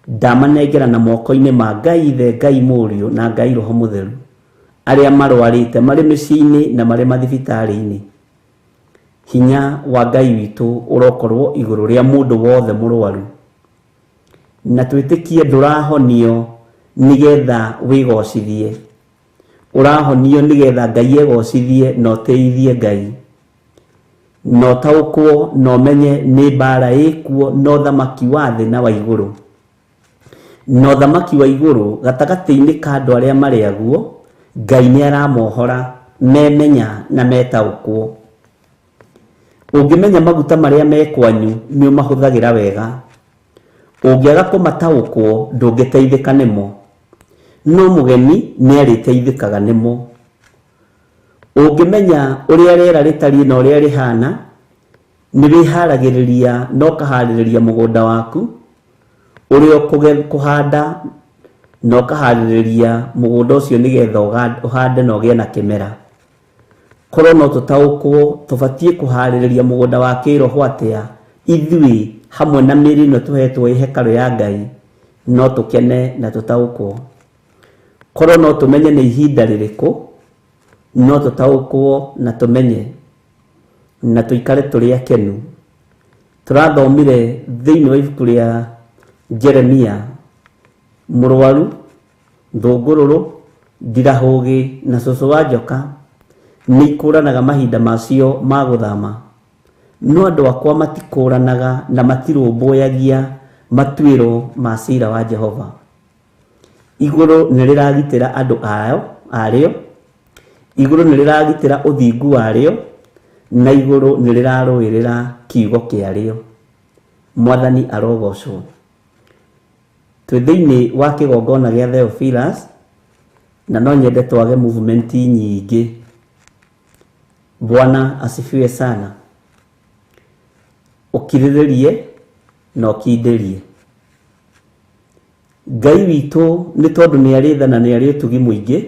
ndamanengera na moko-inĩ ma Ngai Ithe, Ngai Mũriũ na Ngai Roho Mũtheru, arĩa marwarĩte marĩ mĩciĩ-inĩ na marĩ mathibitarĩ-inĩ. Hinya wa Ngai witũ ũrokorwo igũrũ rĩa mũndũ wothe mũrwaru, na twĩtĩkie ndũrahonio nĩgetha wĩgocithie, ũrahonio nĩgetha Ngai egocithie na ũtĩithie Ngai, na ũtaũkwo na ũmenye nĩ mbara ĩkuo na ũthamaki wa thĩ na wa igũrũ. Na ũthamaki wa igũrũ gatagatĩ-inĩ ka andũ arĩa marĩaguo, Ngai nĩ aramohora memenya na metaũkwo. Ũngĩmenya maguta marĩa me kwanyu nĩ ũmahũthagĩra wega, ũngĩaga kũmataũkwo ndũngĩteithĩka nĩmo, no mũgeni nĩ arĩteithĩkaga nĩmo. Ũngĩmenya ũrĩa rĩera rĩtariĩ na ũrĩa rĩhana, nĩ wĩharagĩrĩria na ũkaharĩrĩria mũgũnda waku ũrĩa ũkũhanda, na ũkaharĩrĩria mũgũnda ũcio nĩgetha ũhande na ũgĩe na kĩmera. Korwo no tũtaũkwo tũbatiĩ kũharĩrĩria mũgũnda wa kĩroho atĩa, ithuĩ hamwe na mĩĩrĩ ĩno tũhetwo ĩ hekarũ ya Ngai, no tũkene na tũtaũkwo. Korwo no tũmenye nĩ ihinda rĩrĩkũ, no tũtaũkwo na tũmenye na tũikare tũrĩ akenu. Tũrathomire thĩinĩ wa ibuku rĩa Jeremia, mũrwaru, thũngũrũrũ, ndirahũgĩ na cũcũ wa njoka Nĩ ikũranaga mahinda macio ma gũthama, no andũ akwa matikũranaga na matirũmbũyagia matuĩro ma cira wa Jehova. Igũrũ nĩ rĩragitĩra andũ ayo arĩo, igũrũ nĩ rĩragitĩra ũthingu warĩo, na igũrũ nĩ rĩrarũĩrĩra kiugo kĩarĩo. Mwathani arogocwo. Twĩ thĩinĩ wa kĩgongona gĩa Theophilus, na no nyende twage movement nyingĩ. Bwana asifiwe sana. Ũkirĩrĩrie na ũkindĩrie. Ngai witũ nĩ tondũ nĩ arĩ tha na nĩ arĩ ũtugi mũingĩ,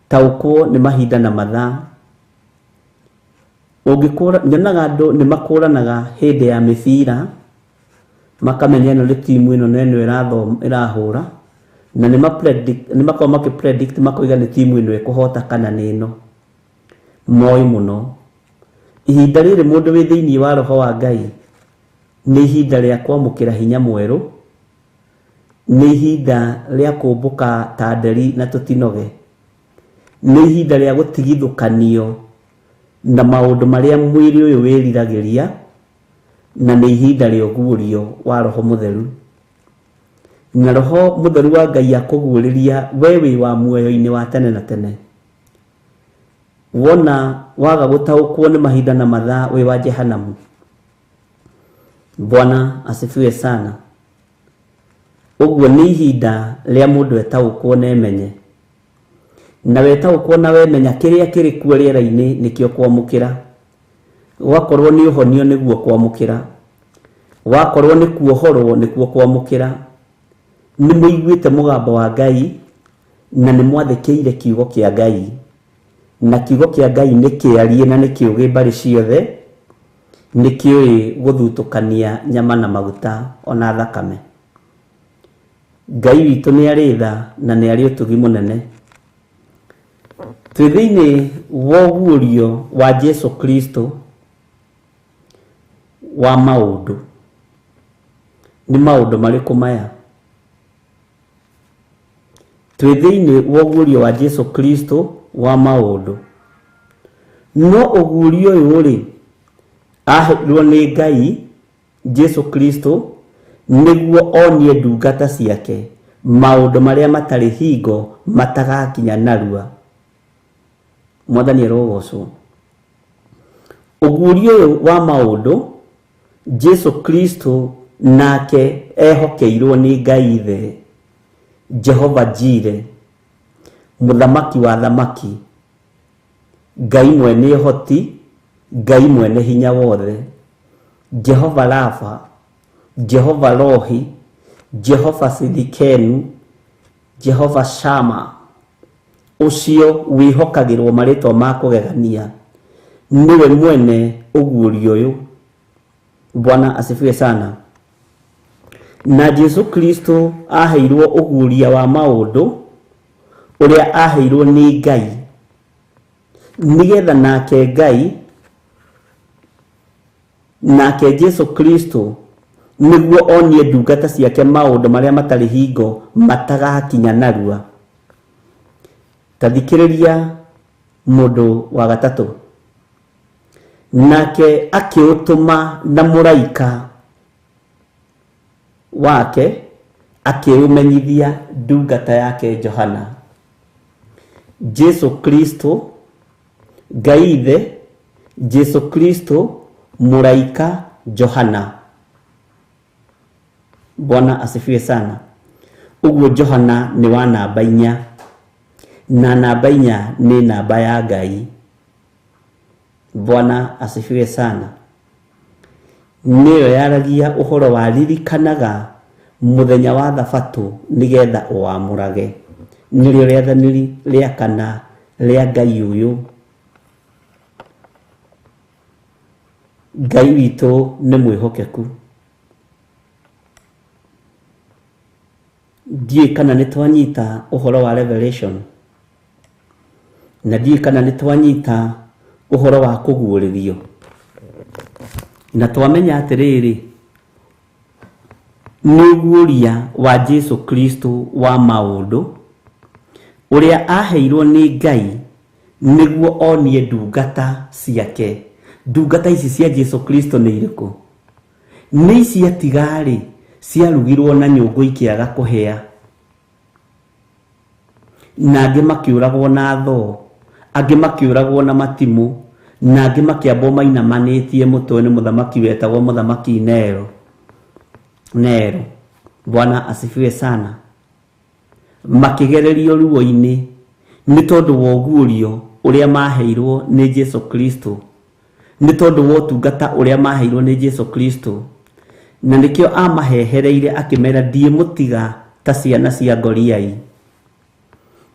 taũkwo nĩ mahinda na mathaa. Ũngĩkũra, nyonaga andũ nĩ makũranaga hĩndĩ ya mĩbira, makamenya ĩno nĩ timu ĩno na ĩno ĩrahũra, na nĩ makoragwo makĩ predict makoiga nĩ timu ĩno ĩkũhota kana nĩ ĩno. Moĩ mũno. Ihinda rĩrĩ mũndũ wĩ thĩinĩ wa roho wa Ngai nĩ ihinda rĩa kwamũkĩra hinya mwerũ, nĩ ihinda rĩa kũmbũka ta nderi na tũtinoge, nĩ ihinda rĩa gũtigithũkanio na maũndũ marĩa mwĩrĩ ũyũ wĩriragĩria, na nĩ ihinda rĩa ũguũrio wa roho mũtheru. Na roho mũtheru wa Ngai akũguũrĩria we wĩ wa muoyo-inĩ wa tene na tene. Wona waga gũtaũkwo nĩ mahinda na mathaa wĩ wa jehanamu. Bwana asifiwe sana. Ũguo nĩ ihinda rĩa mũndũ etaũkwo na emenye. Na wetaũkwo na wemenya kĩrĩa kĩrĩ kuo rĩera-inĩ nĩkĩo kwamũkĩra. Wakorwo nĩ ũhonio nĩguo kwamũkĩra. Wakorwo nĩ kuohorwo nĩkuo kwamũkĩra. Nĩ mũiguĩte mũgambo wa Ngai na nĩ mwathĩkĩire kiugo kĩa Ngai. Na kiugo kĩa Ngai nĩ kĩarie na nĩ kĩũgĩ mbarĩ ciothe, nĩ kĩũĩ gũthutũkania nyama na maguta ona thakame. Ngai witũ nĩ arĩ tha na nĩ arĩ ũtugi mũnene. Twĩ thĩinĩ wa ũguũrio wa Jesu Kristo wa maũndũ. Nĩ maũndũ marĩkũ maya? Twĩ thĩinĩ wa ũguũrio wa Jesu Kristo wa maũndũ. No ũguũrio ũyũ rĩ, aheirwo nĩ Ngai Jesu Kristo nĩguo onie ndungata ciake maũndũ marĩa matarĩ hingo matagakinya narua. Mwathani arogocwo. Ũguũrio ũyũ wa maũndũ Jesu Kristo nake ehokeirwo nĩ Ngai Ithe, Jehova Jire, mũthamaki wa thamaki, Ngai mwene ũhoti, Ngai mwene hinya wothe, Jehova Rafa, Jehova Rohi, Jehova Sidikenu, Jehova Shama, ũcio wĩhokagĩrwo marĩtwa ma kũgegania, nĩwe mwene ũguũrio ũyũ. Bwana asifiwe sana. Na Jesu Kristo aheirwo ũguũria wa maũndũ ũrĩa aheirwo nĩ Ngai, nĩgetha nake Ngai nake Jesu Kristo nĩguo onie ndungata ciake maũndũ marĩa matarĩ hingo matagakinya narua. Ta thikĩrĩria mũndũ wa gatatũ. Nake akĩũtũma na mũraika wake akĩũmenyithia ndungata yake Johana. Jesu Kristo Ngai Ithe, Jesu Kristo mũraika Johana. Bwana asifiwe sana. Ũguo Johana nĩ wa namba 4, na namba 4 nĩ namba ya Ngai. Bwana asifiwe sana. Nĩyo yaragia ũhoro wa ririkanaga mũthenya wa thabatũ nĩgetha ũwamũrage. Nĩrĩo rĩathani rĩa kana rĩa Ngai ũyũ. Ngai witũ nĩ mwĩhokeku. Ndiũĩ kana nĩ twanyita ũhoro wa revelation, na ndiũĩ kana nĩ twanyita ũhoro wa kũguũrĩrio, na twamenya atĩrĩrĩ, nĩ ũguũria wa Jesu Kristo wa maũndũ ũrĩa aheirwo nĩ Ngai Nĩguo onie ndungata ciake. Ndungata ici cia Jesu Kristo nĩ irĩkũ? Nĩ ici atigarĩ ciarugirwo na nyũngũ ikĩaga kũhĩa, na angĩ makĩũragwo na thoo, angĩ makĩũragwo na matimũ, na angĩ makĩambwo mainamanĩtie mũtwe nĩ mũthamaki wetagwo mũthamaki Nero. Nero. Bwana asifiwe sana. Makĩgererio ruo-inĩ nĩ tondũ wa ũguũrio ũrĩa maheirwo nĩ Jesu Kristo, nĩ tondũ wa ũtungata ũrĩa maheirwo nĩ Jesu Kristo, na nĩkĩo amahehereire akĩmera ndiĩmũtiga ta ciana cia ngoriai,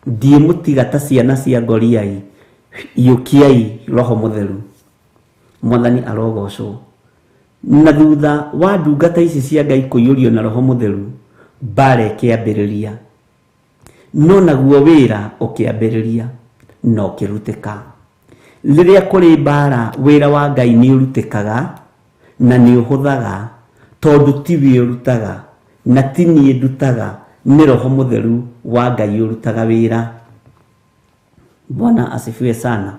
ndiĩmũtiga ta ciana cia ngoriai, iyũkiai Roho Mũtheru. Mwathani arogocwo. Na thutha wa ndungata ici cia Ngai kũiyũrio na Roho Mũtheru, mbara ĩkĩambĩrĩria, no naguo wĩra ũkĩambĩrĩria na ũkĩrutĩka. Rĩrĩa kũrĩ mbara, wĩra wa Ngai nĩ ũrutĩkaga na nĩ ũhũthaga, tondũ tiwe ũrutaga na ti niĩ ndutaga, nĩ Roho Mũtheru wa Ngai ũrutaga wĩra. Bwana asifiwe sana.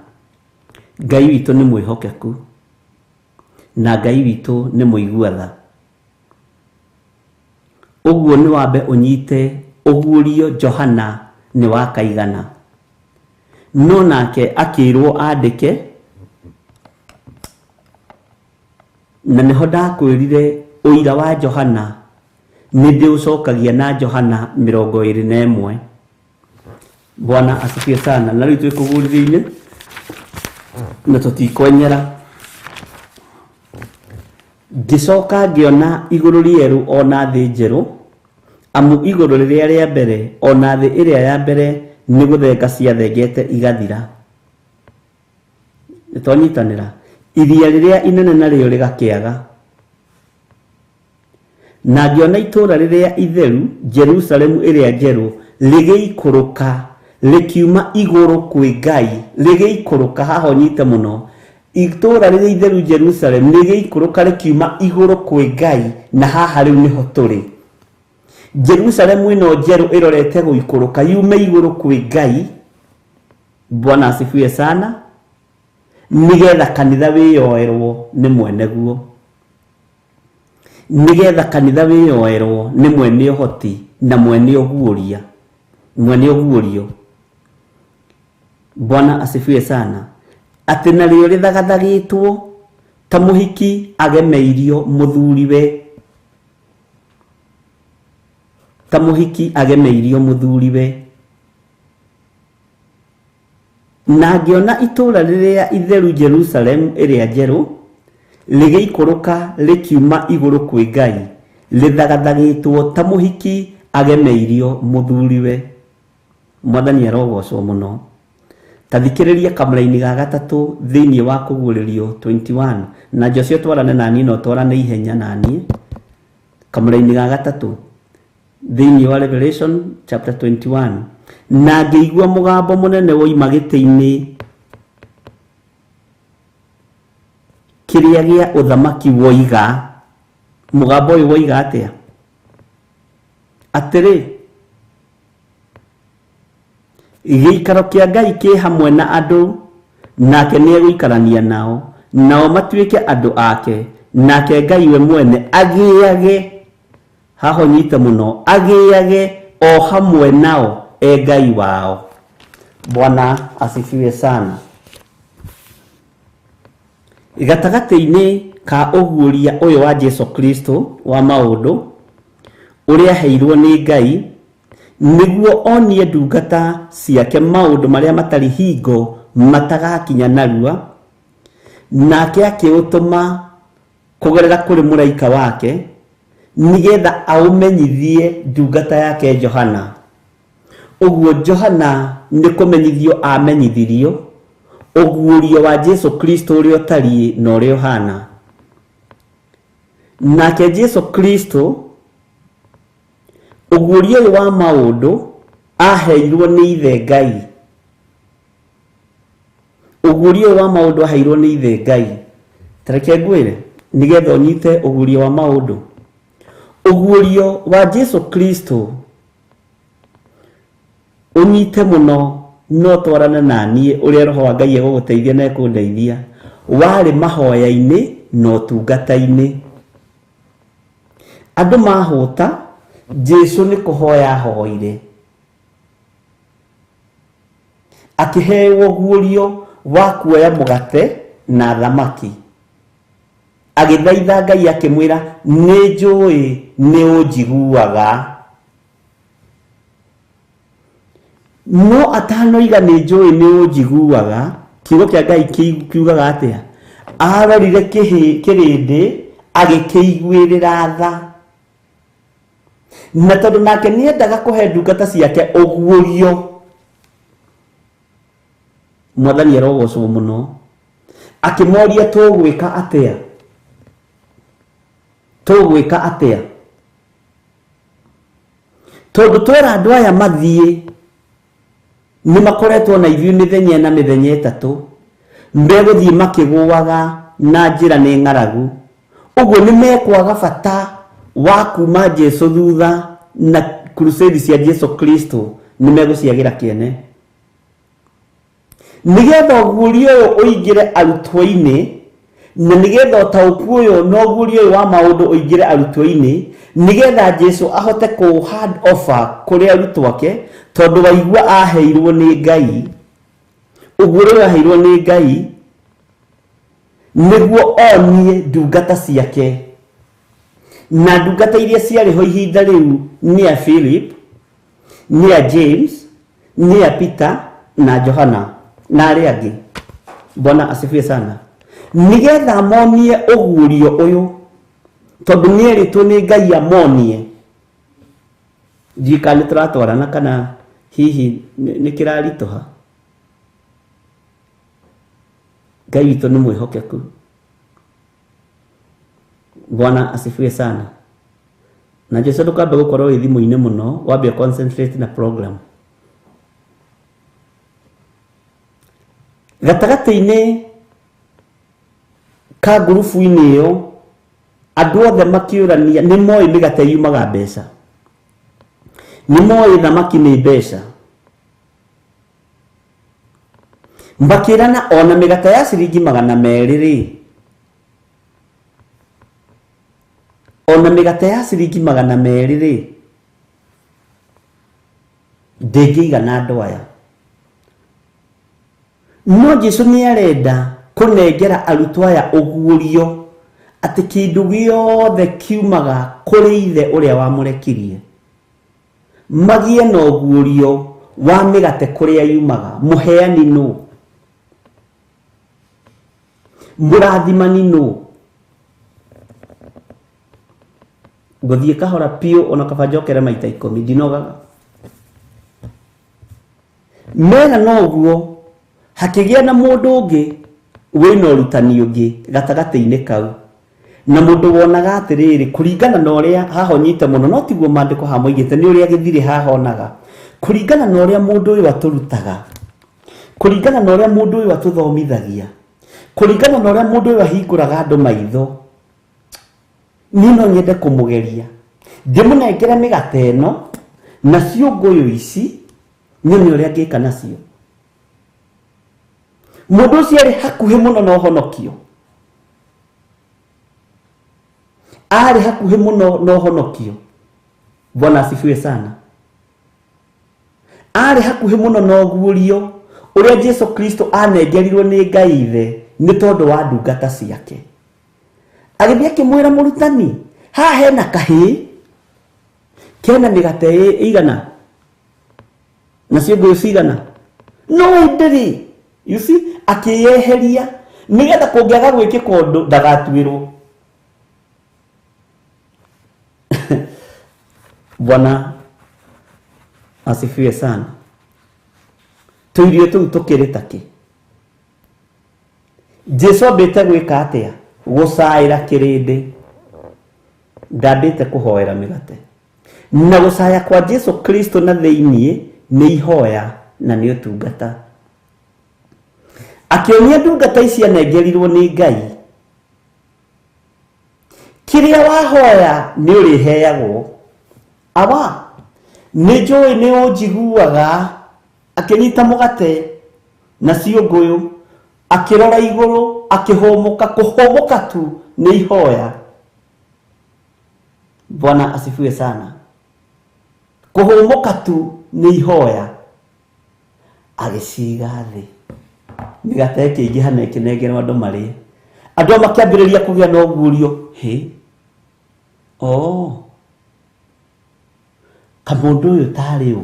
Ngai witũ nĩ mwĩhokeku na Ngai witũ nĩ mũigua tha. Ũguo nĩ wambe ũnyite ũguũrio Johana nĩ wa kaigana, no nake akĩrwo andĩke, na nĩho ndakwĩrire ũira wa Johana nĩ ndĩũcokagia na Johana 21. Bwana asifiwe sana. Na rĩu twĩ kũguũrĩrio-inĩ na tũtikwenyera. Ngĩcoka ngĩona igũrũ rĩerũ ona thĩ njerũ, amu igũrũ rĩrĩa rĩa mbere ona thĩ ĩrĩa ya mbere nĩ gũthenga ciathengete igathira. Nĩtwanyitanĩra. Iria rĩrĩa inene narĩo rĩgakĩaga. Na ngĩona itũũra rĩrĩa itheru, Jerusalemu ĩrĩa njerũ, rĩgĩikũrũka rĩkiuma igũrũ kwĩ Ngai, rĩgĩikũrũka. Haha ũnyite mũno, itũũra rĩrĩa itheru Jerusalemu rĩgĩikũrũka rĩkiuma igũrũ kwĩ Ngai, na haha rĩu nĩho tũrĩ. Jerusalemu ĩno njerũ ĩrorete gũikũrũka yume igũrũ kwĩ Ngai. Bwana asifiwe sana. Nĩgetha kanitha wĩyoerwo nĩ mwene guo, nĩgetha kanitha wĩyoerwo nĩ mwene ũhoti na mwene ũguũria, mwene ũguũrio. Bwana asifiwe sana. Atĩ narĩo rĩthagathagĩtwo ta mũhiki agemeirio mũthuriwe, ta mũhiki agemeirio mũthuriwe. Na ngĩona itũũra rĩrĩa itheru Jerusalemu ĩrĩa njerũ rĩgĩikũrũka rĩkiuma igũrũ kwĩ Ngai, rĩthagathagĩtwo ta mũhiki agemeirio mũthuriwe. Mwathani arogocwo mũno. Ta thikĩrĩria kamũraini ga gatatũ thĩinĩ wa kũguũrĩrio 21, na Joshua twarane naniĩ no twarane ihenya naniĩ. Kamũraini ga gatatũ thĩinĩ wa Revelation chapter 21. Na ngĩigua mũgambo mũnene woima gĩtĩ-inĩ kĩrĩa gĩa ũthamaki woiga. Mũgambo ũyũ woiga atĩa? Atĩrĩ, gĩikaro kĩa Ngai kĩ hamwe na andũ, nake nĩegũikarania nao, nao matuĩke andũ ake, nake Ngai we mwene agĩage, haha ũnyite mũno, agĩage o hamwe nao e Ngai wao. Bwana asifiwe sana. Gatagatĩ-inĩ ka ũguũria ũyũ wa Jesu Kristo wa maũndũ ũrĩa aheirwo nĩ Ngai, nĩguo onie ndungata ciake maũndũ marĩa matarĩ hingo matagakinya narua, nake akĩũtũma kũgerera kũrĩ mũraika wake, nĩgetha aũmenyithie ndungata yake Johana. Ũguo Johana nĩ kũmenyithio amenyithirio ũguũrio wa Jesu Kristo ũrĩa ũtariĩ na ũrĩa ũhana. Nake Jesu Kristo ũguũrio ũyũ wa maũndũ aheirwo nĩ ithe Ngai. Ũguũrio ũyũ wa maũndũ aheirwo nĩ ithe Ngai. Ta reke ngwĩre nĩgetha ũnyite ũguũrio wa maũndũ. Ũguũrio wa Jesu Kristo ũnyite mũno. No twarane na niĩ ũrĩa roho wa Ngai egũgũteithia na ekũndeithia warĩ mahoya-inĩ na ũtungata-inĩ. Andũ mahũta, Jesu nĩ kũhoya ahoire, akĩheo guũrio wa kuoya mũgate na thamaki, agĩthaitha Ngai akĩmwĩra, nĩ njũĩ nĩ ũnjiguaga. No atanoiga nĩ njũĩ nĩ ũnjiguaga, kiugo kĩa Ngai kiugaga atĩa? Arorire kĩrĩndĩ agĩkĩiguĩrĩra tha, na tondũ nake nĩendaga kũhe ndungata ciake ũguũrio. Mwathani arogocwo mũno. Akĩmoria, tũgwĩka atĩa? Tũgwĩka atĩa? Tondũ twera andũ aya mathiĩ, nĩ makoretwo na ithuĩ mĩthenya na mĩthenya ĩtatũ, megũthiĩ makĩgũaga na njĩra nĩ ng'aragu. Ũguo nĩ mekwaga bata wa kuma Jesu thutha na crusade cia Jesu Kristo nĩ megũciagĩra kĩene. Nĩgetha ũguũrio ũyũ ũingĩre arutwo-inĩ, na nĩgetha ũtaũku ũyũ na ũguũrio ũyũ wa maũndũ ũingĩre arutwo-inĩ, nĩgetha Jesu ahote kũ hand over kũrĩ arutwo ake, tondũ waigua aheirwo nĩ Ngai, ũguũrio ũyũ aheirwo nĩ Ngai nĩguo onie ndungata ciake. Na ndungata iria ciarĩ ho ihinda rĩu nĩ a Philip, nĩ a James, nĩ a Peter na Johana na arĩa angĩ. Bwana asifiwe sana. Nĩgetha monie ũguũrio ũyũ, tondũ nĩerĩtwo nĩ Ngai amonie. Ndiũĩ kana nĩtũratwarana kana hihi nĩ kĩraritũha. Ngai witũ nĩ mwĩhokeku. Bwana asifiwe sana. Na Jesu ndũkambe gũkorwo wĩ thimũ-inĩ mũno, wambe concentrate na program. Gatagatĩ-inĩ ka ngurubu-inĩ ĩyo, andũ othe makĩũrania, nĩ moĩ mĩgate yumaga mbeca, nĩ moĩ thamaki nĩ mbeca, makĩrana ona mĩgate ya ciringi 200 rĩ, ona mĩgate ya ciringi 200 rĩ, ndĩngĩigana andũ aya. No Jesu nĩ arenda kũnengera arutwo aya ũguũrio atĩ kĩndũ gĩothe kiumaga kũrĩ Ithe ũrĩa wamũrekirie. Magĩe na ũguũrio wa mĩgate kũrĩa yumaga. Mũheani nũ? Mũrathimani nũ? Ngũthiĩ kahora piũ ona kaba njokere maita 10, ndinogaga. Mera no ũguo, hakĩgĩa na mũndũ ũngĩ wĩna ũrutani ũngĩ gatagatĩ-inĩ kau, na mũndũ wonaga atĩrĩrĩ, kũringana na ũrĩa hahonyite mũno, no tiguo maandĩko hamoigĩte, nĩ ũrĩa gĩthirĩ hahonaga, kũringana na ũrĩa mũndũ ũyũ atũrutaga, kũringana na ũrĩa mũndũ ũyũ atũthomithagia, kũringana na ũrĩa mũndũ ũyũ ahingũraga andũ maitho, niĩ no nyende kũmũgeria, ndĩmũnengere mĩgate ĩno na ciũngũyũ ici, nyone ũrĩa angĩka nacio. Mũndũ ũcio arĩ hakuhĩ mũno na ũhonokio, arĩ hakuhĩ mũno na ũhonokio. Bwana asifiwe sana. Arĩ hakuhĩ mũno na ũguũrio ũrĩa Jesu Kristo anengerirwo nĩ Ngai Ithe nĩ tondũ wa ndungata ciake. Agĩthiĩ akĩmwĩra, mũrutani, haha hena kahĩĩ kena mĩgate ĩigana na ciũngũyũ cigana, no ĩndĩ-rĩ, you see, akĩyeheria nĩgetha kũngĩaga gwĩkĩka ũndũ ndagatuĩrwo. Bwana asifiwe sana. Tũirio tũu tũkĩrĩ takĩ? Jesu ambĩte gwĩka atĩa? Gũcaĩra kĩrĩndĩ. Ndambĩte kũhoera mĩgate. Na gũcaya kwa Jesu Kristo na thĩiniĩ nĩ ihoya na nĩ ũtungata. Akĩonia ndungata ici anengerirwo nĩ Ngai, kĩrĩa wahoya nĩ ũrĩheagwo. Awa, nĩ njũĩ nĩ ũnjiguaga. Akĩnyita mũgate na ciũngũyũ, akĩrora igũrũ, akĩhũmũka. Kũhũmũka tu nĩ ihoya. Bwana asifiwe sana. Kũhũmũka tu nĩ ihoya. Agĩciga thĩ. Mĩgate ĩkĩingĩha na ĩkĩnengerwo andũ marĩe. Andũ makĩambĩrĩria kũgĩa na ũguũrio. Hĩ, oh, kamũndũ ũyũ tarĩ ũ?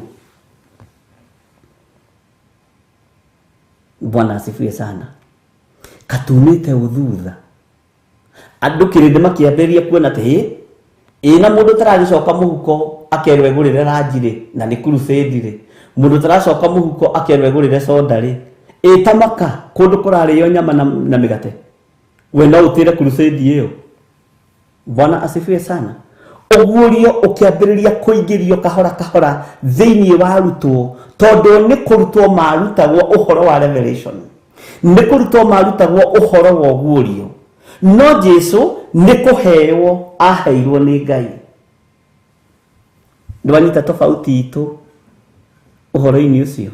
Bwana asifiwe sana. Katumĩte ũthutha. Andũ kĩrĩndĩ makĩambĩrĩria kuona atĩ hĩ, ĩ na mũndũ ũtaragĩcoka mũhuko akerwo egũrĩre ranji rĩ, na nĩ crusade rĩ, mũndũ ũtaracoka mũhuko akerwo egũrĩre soda rĩ, ĩ tamaka kũndũ kũrarĩo nyama na mĩgate, we no ũtĩre crusade ĩyo. Bwana asifiwe sana. Ũguũrio ũkĩambĩrĩria kũingĩrio kahora kahora thĩinĩ wa arutwo, tondũ nĩ kũrutwo marutagwo ũhoro wa revelation, nĩ kũrutwo marutagwo ũhoro wa ũguũrio. No Jesu nĩ kũheo aheirwo nĩ Ngai. Nĩwanyita tofauti itũ ũhoro-inĩ ũcio?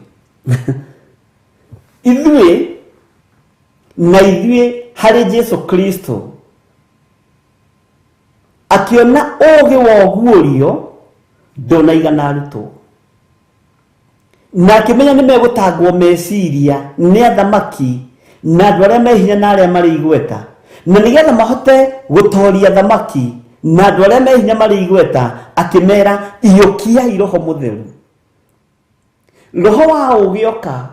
Ithuĩ na ithuĩ harĩ Jesu Kristo akĩona ũũgĩ wa ũguũrio ndũnaigana arutwo, na akĩmenya nĩ megũtangwo meciria nĩ athamaki na andũ arĩa me hinya na arĩa marĩ igweta, na nĩgetha mahote gũtoria athamaki na andũ arĩa me hinya marĩ igweta, akĩmera iyũkiai Roho Mũtheru. Roho wa ũũgĩ oka,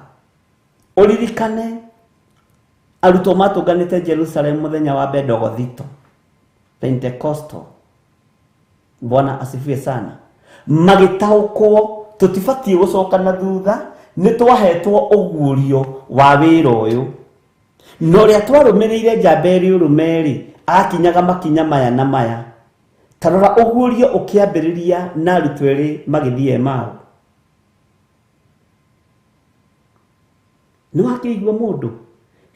ũririkane arutwo matũnganĩte Jerusalem mũthenya wa Bendegothito, Pentecostal. Bwana asifiwe sana. Magĩtaũkwo tũtibatiĩ gũcoka na thutha, nĩ twahetwo ũguũrio wa wĩra ũyũ. Na ũrĩa twarũmĩrĩire njamba ĩrĩ ũrũme rĩ, akinyaga makinya maya na maya. Ta rora ũguũrio ũkĩambĩrĩria na arutwo erĩ magĩthiĩ Emau. Nĩ wakĩigua mũndũ?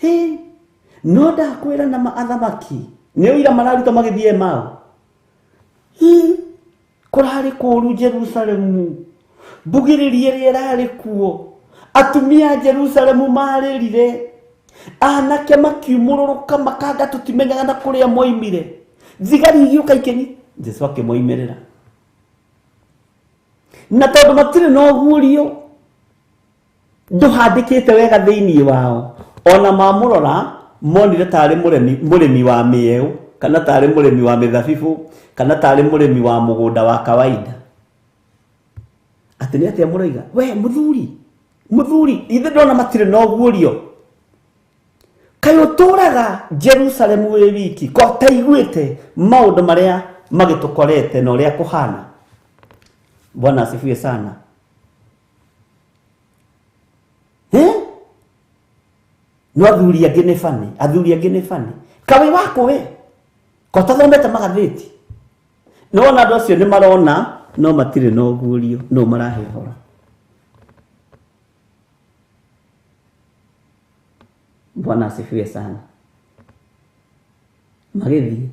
Hĩ, no ndakwĩra na athamaki nĩ ũira mararuta magĩthiĩ Emau. Hĩ, kũrarĩ kũũru Jerusalemu, mbugĩrĩria ĩrĩa ĩrarĩ kuo, atumia a Jerusalemu marĩrire, anake makiumũrũrũka makanga tũtimenyaga na kũrĩa moimire, thigari igĩũka ikĩnyi. Jesu akĩmoimĩrĩra. Na tondũ matirĩ na ũguũrio ndũhandĩkĩte wega thĩinĩ wao, ona mamũrora monire tarĩ mũrĩmi wa mĩeũ, kana tarĩ mũrĩmi wa mĩthabibũ, kana tarĩ mũrĩmi wa mũgũnda wa kawaida. Atĩ nĩ atĩa mũroiga? We mũthuri, mũthuri, ithe ndona matirĩ na ũguũrio. Kaĩ ũtũraga Jerusalemu wĩ wiki, ko taiguĩte maũndũ marĩa magĩtũkorete na ũrĩa kũhana? Bwana asifiwe sana. No athuri angĩ nĩ bani, athuri angĩ nĩ bani. Kaĩ wako we, ko tathomete magathĩti? No ona andũ acio nĩ marona no matirĩ na ũguũrio, no marahe ũhoro. Bwana asifiwe sana. Magĩthiĩ.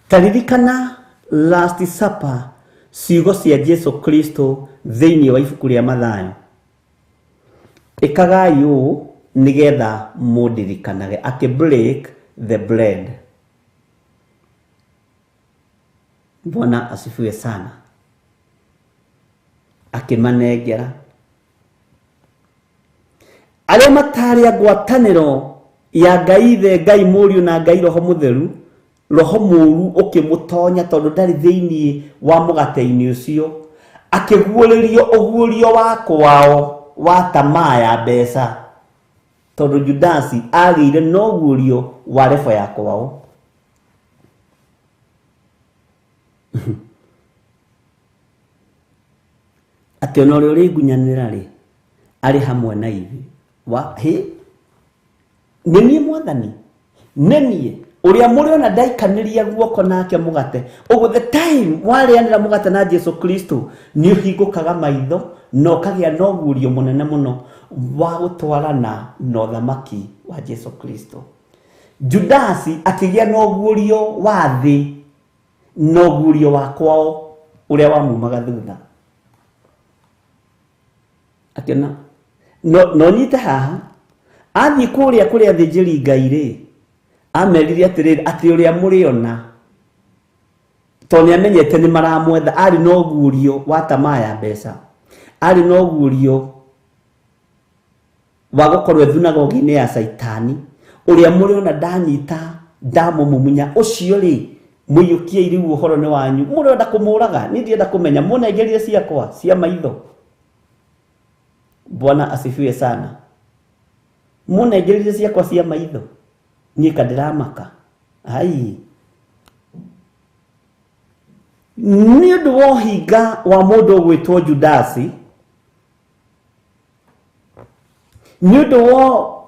Taririkana Last Supper, ciugo cia Jesu Kristo thĩinĩ wa ibuku rĩa Mathayo. Ĩkagai ũũ nĩgetha mũndirikanage. Akĩ break the bread. Bwana asifiwe sana. Akĩmanengera. Arĩa matarĩ a ngwatanĩro ya Ngai Ithe, Ngai Mũriũ na Ngai Roho Mũtheru, roho mũũru ũkĩmũtonya tondũ ndarĩ thĩinĩ wa mũgate-inĩ ũcio, akĩguũrĩrio ũguũrio wa kwao wa tamaa ya mbeca, tondũ Judasi agĩire na ũguũrio wa rebo ya kwao. Atĩ ona ũrĩa ũrĩngunyanĩra rĩ, arĩ hamwe na ithuĩ. Wa, hĩ, nĩ niĩ Mwathani, nĩ niĩ ũrĩa mũrĩona ndaikanĩria guoko nake mũgate. Ũguo the time warĩanĩra mũgate na Jesu Kristo, nĩ ũhingũkaga maitho na ũkagĩa na ũguũrio mũnene mũno wa gũtwarana na ũthamaki wa Jesu Kristo. Judasi akĩgĩa na ũguũrio wa thĩ na ũguũrio wa kwao ũrĩa wamumaga thutha. Akĩona no nyite haha athiĩ kũrĩa kũrĩa athĩnjĩri Ngai rĩ, amerire atĩrĩrĩ atĩ ũrĩa mũrĩona tondũ nĩamenyete nĩ maramwetha. Arĩ na ũguũrio wa tamaa ya mbeca, arĩ na ũguũrio wa gũkorwo thunagogi-inĩ ya Caitani. Ũrĩa mũrĩona ndanyita ndamũmumunya ũcio rĩ, mũiyũkiei rĩu ũhoro nĩ wanyu. Mũrenda kũmũraga, niĩ ndienda kũmenya, mũnengerire ciakwa cia maitho. Bwana asifiwe sana. Mũnengerire ciakwa cia maitho, niĩ kandiramaka. Ai, nĩ ũndũ wa ũhinga wa mũndũ ũgwĩtwo Judasi, nĩ ũndũ wa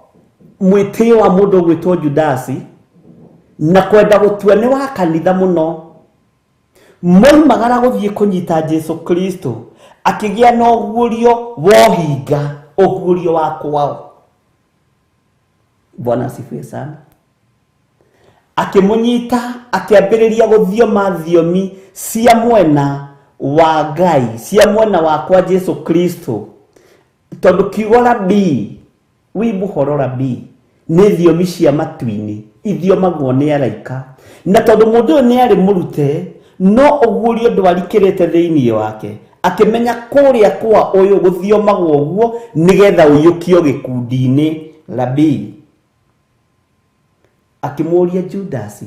mwĩtĩo wa mũndũ ũgwĩtwo Judasi na kwenda gũtua nĩ wa kanitha mũno, moimagara gũthiĩ kũnyita Jesu Kristo, akĩgĩa na ũguũrio wa ũhinga, ũguũrio wa kwao. Bwana asifiwe sana. Akĩmũnyita akĩambĩrĩria gũthioma thiomi cia mwena wa Ngai, cia mwena wa kwa Jesu Kristo, tondũ kiugo rabii, wĩ mũhoro rabii, nĩ thiomi cia matu-inĩ ithiomagwo nĩ araika. Na tondũ mũndũ ũyũ nĩ arĩ mũrute, no ũguũrio ndwarikĩrĩte thĩinĩ wake, akĩmenya kũrĩa kwa ũyũ gũthiomagwo ũguo nĩgetha ũiyũkio gĩkundi-inĩ rabii. Akĩmũũria Judasi,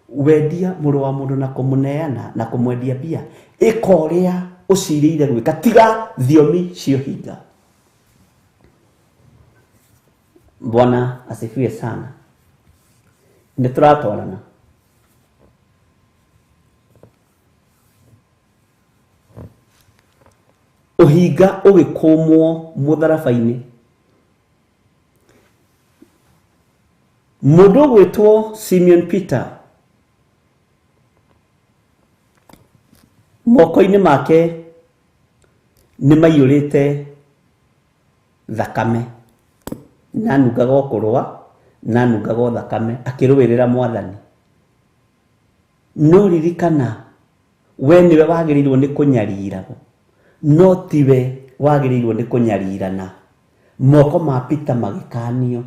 wendia mũrũ wa mũndũ na kũmũneana na kũmwendia mbia, ĩka ũrĩa ũcirĩire gwĩka, tiga thiomi cia ũhinga. Bwana asifiwe sana. Nĩ tũratwarana. Ũhinga ũgĩkũmwo mũtharaba-inĩ. Mũndũ ũgwĩtwo Simeon Peter moko-inĩ make nĩ maiyũrĩte thakame, na nungaga o kũrũa, na nungaga o thakame, akĩrũĩrĩra Mwathani. No ririkana, we nĩwe wagĩrĩirwo nĩ kũnyariragwo, no tiwe wagĩrĩirwo nĩ kũnyarirana. Moko ma Peter magĩkanio.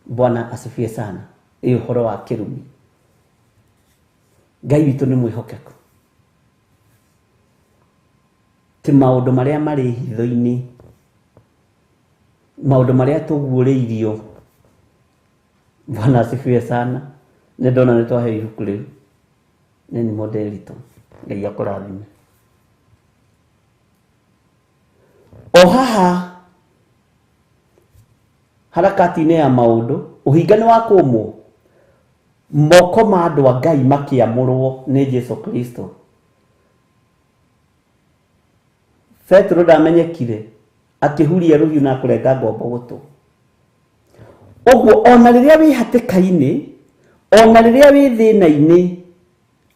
Bwana asifiwe sana. Ĩ ũhoro wa kĩrumi. Ngai witũ nĩ mwĩhokeku. Ti maũndũ marĩa marĩ hitho-inĩ, maũndũ marĩa tũguũrĩirio. Bwana asifiwe sana. Nĩ ndona nĩ twaheo ibuku rĩu, nĩ nĩ Modelito. Ngai akũrathime. O haha harakati-inĩ ya maũndũ, ũhinga nĩ wakũmwo, moko ma andũ a Ngai makĩamũrwo nĩ Jesu Kristo. Petero ndamenyekire, akĩhuria rũhiũ na kũrenga ngombo gũtũ. Ũguo ona rĩrĩa wĩ hatĩka-inĩ, ona rĩrĩa wĩ thĩna-inĩ,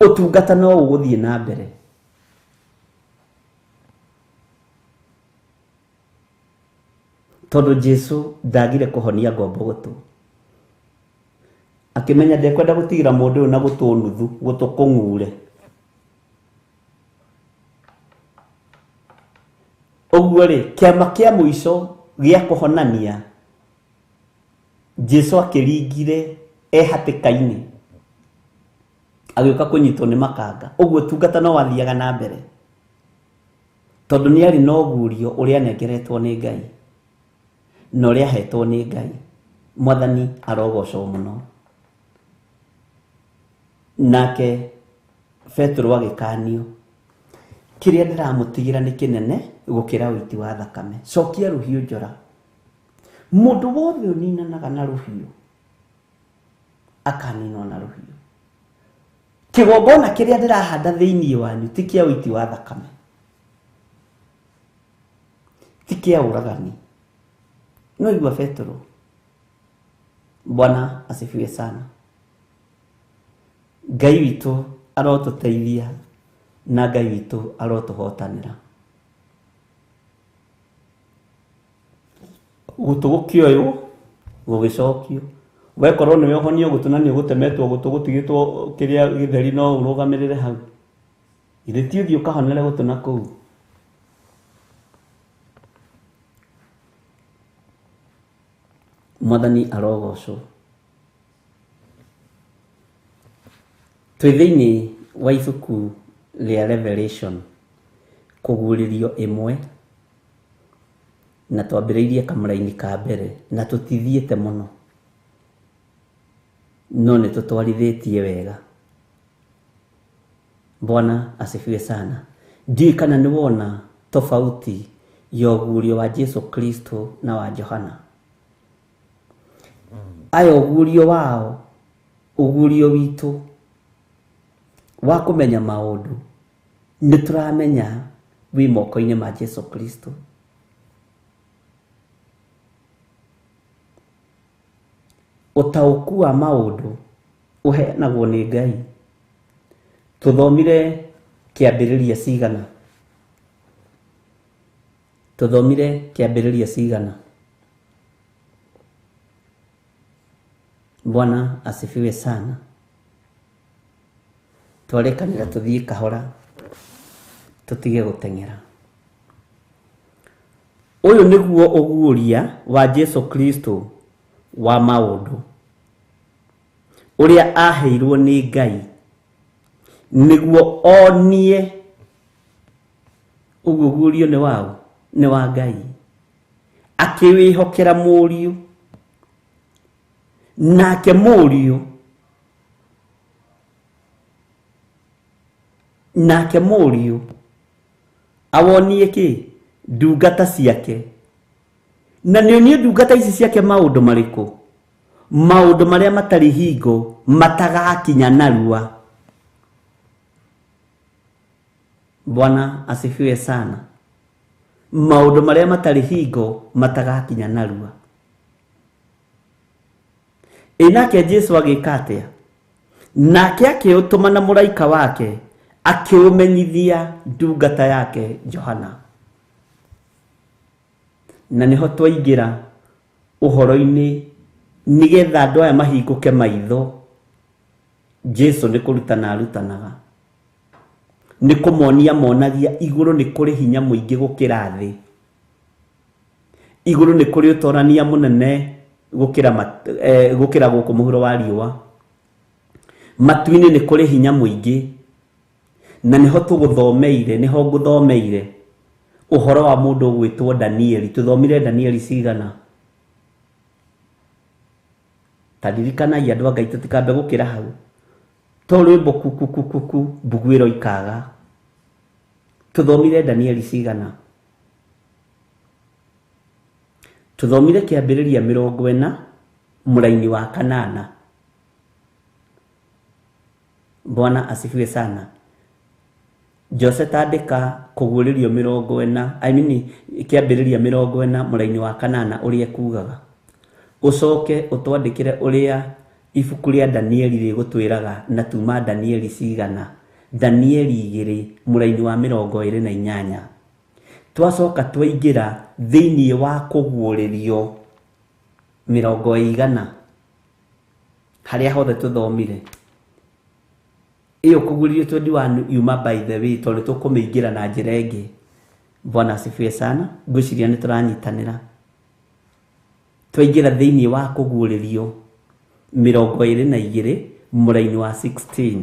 ũtungata no ũgũthiĩ na mbere. Tondũ Jesu ndagire kũhonia ngombo gũtũ. Akĩmenya ndekwenda gũtigĩra mũndũ ũyũ na gũtũ nuthu, gũtũ kũng'ure. Ũguo rĩ, kĩama kĩa mũico gĩa kũhonania, Jesu akĩringire e hatĩka-inĩ, agĩũka kũnyitwo nĩ makanga. Ũguo ũtungata no wathiaga na mbere, tondũ nĩ arĩ na ũguũrio ũrĩa anengeretwo nĩ Ngai na ũrĩa ahetwo nĩ Ngai. Mwathani arogocwo mũno. Nake Petero agĩkanio, kĩrĩa ndĩramũtigĩra nĩ kĩnene gũkĩra ũiti wa thakame. Cokia rũhiũ njora. Mũndũ wothe ũninanaga na rũhiũ akaninwo na rũhiũ. Kĩgongona kĩrĩa ndĩrahanda thĩinĩ wanyu ti kĩa ũiti wa thakame, ti kĩa ũragani. No igua Petero. Bwana asifiwe sana. Ngai witũ arotũteithia na Ngai witũ arotũhotanĩra. Gũtũ gũkĩoywo gũgĩcokio, wekorwo nĩwe ũhonio gũtũ na nĩ ũgũtemetwo gũtũ gũtigĩtwo kĩrĩa gĩtheri no ũrũgamĩrĩre hau. Githĩ ti ũthiĩ ũkahonere gũtũ na kũu? Mwathani arogocwo. Twĩ thĩinĩ wa ibuku rĩa Revelation, kũguũrĩrio ĩmwe, na twambĩrĩirie kamũraini ka mbere na tũtithiĩte mũno, no nĩ tũtwarithĩtie wega. Bwana asifiwe sana. Ndiũĩ kana nĩ wona tofauti ya ũguũrio wa Jesu Kristo na wa Johana. Aya ũguũrio wao, ũguũrio witũ wa kũmenya maũndũ nĩ tũramenya wĩ moko-inĩ ma Jesu Kristo. Ũtaũku wa maũndũ ũheanagwo nĩ Ngai. Tũthomire kĩambĩrĩria cigana? Tũthomire kĩambĩrĩria cigana? Bwana asifiwe sana. Twarekanĩra tũthiĩ kahora, tũtige gũteng'era. Ũyũ nĩguo ũguũria wa Jesu Kristo wa maũndũ ũrĩa aheirwo nĩ Ngai nĩguo onie. Ũguo ũguũrio nĩ waũ? Nĩ wa Ngai. Akĩwĩhokera Mũriũ, nake Mũriũ, nake Mũriũ awonie kĩ? Ndungata ciake. Na nĩonie ndungata ici ciake maũndũ marĩkũ? Maũndũ marĩa matarĩ hingo matagakinya narua. Bwana asifiwe sana. Maũndũ marĩa matarĩ hingo matagakinya narua. Ĩ nake Jesu agĩka atĩa? Nake akĩũtũma na mũraika wake akĩũmenyithia ndungata yake Johana. Na nĩho twaingĩra ũhoro-inĩ nĩgetha andũ aya mahingũke maitho. Jesu nĩ kũrutana arutanaga, nĩ kũmonia monagia igũrũ nĩ kũrĩ hinya mũingĩ gũkĩra thĩ, igũrũ nĩ kũrĩ ũtorania mũnene gũkĩra gũkĩra gũkũ mũhuro wa riũa, matu-inĩ nĩ kũrĩ hinya mũingĩ. Na nĩho tũgũthomeire, nĩho ngũthomeire ũhoro wa mũndũ ũgwĩtwo Danieli. Tũthomire Danieli cigana? Ta ririkanai andũ a Ngai, tũtikambe gũkĩra hau. To rwĩmbo kukukukuku mbuguĩro ikaga. Tũthomire Danieli cigana? Tũthomire kĩambĩrĩria 40 mũraini wa 8. Bwana asifiwe sana. Jose tandĩka kũguũrĩrio 40, I mean kĩambĩrĩria 40 mũraini wa 8 ũrĩa kugaga. Ũcoke ũtwandĩkĩre ũrĩa ibuku rĩa Danieli rĩgũtwĩraga na tuma Danieli cigana. Danieli 2 mũraini wa 28. Twacoka twaingĩra thĩinĩ wa kũguũrĩrio 100 harĩa hothe tũthomire. Ĩyo kũguũrĩrio 21 yuma by the way, tondũ tũkũmĩingĩra na njĩra ĩngĩ. Bwana asifiwe sana. Ngwĩciria nĩ tũranyitanĩra. Twaingĩra thĩinĩ wa kũguũrĩrio 22 mũraini wa 16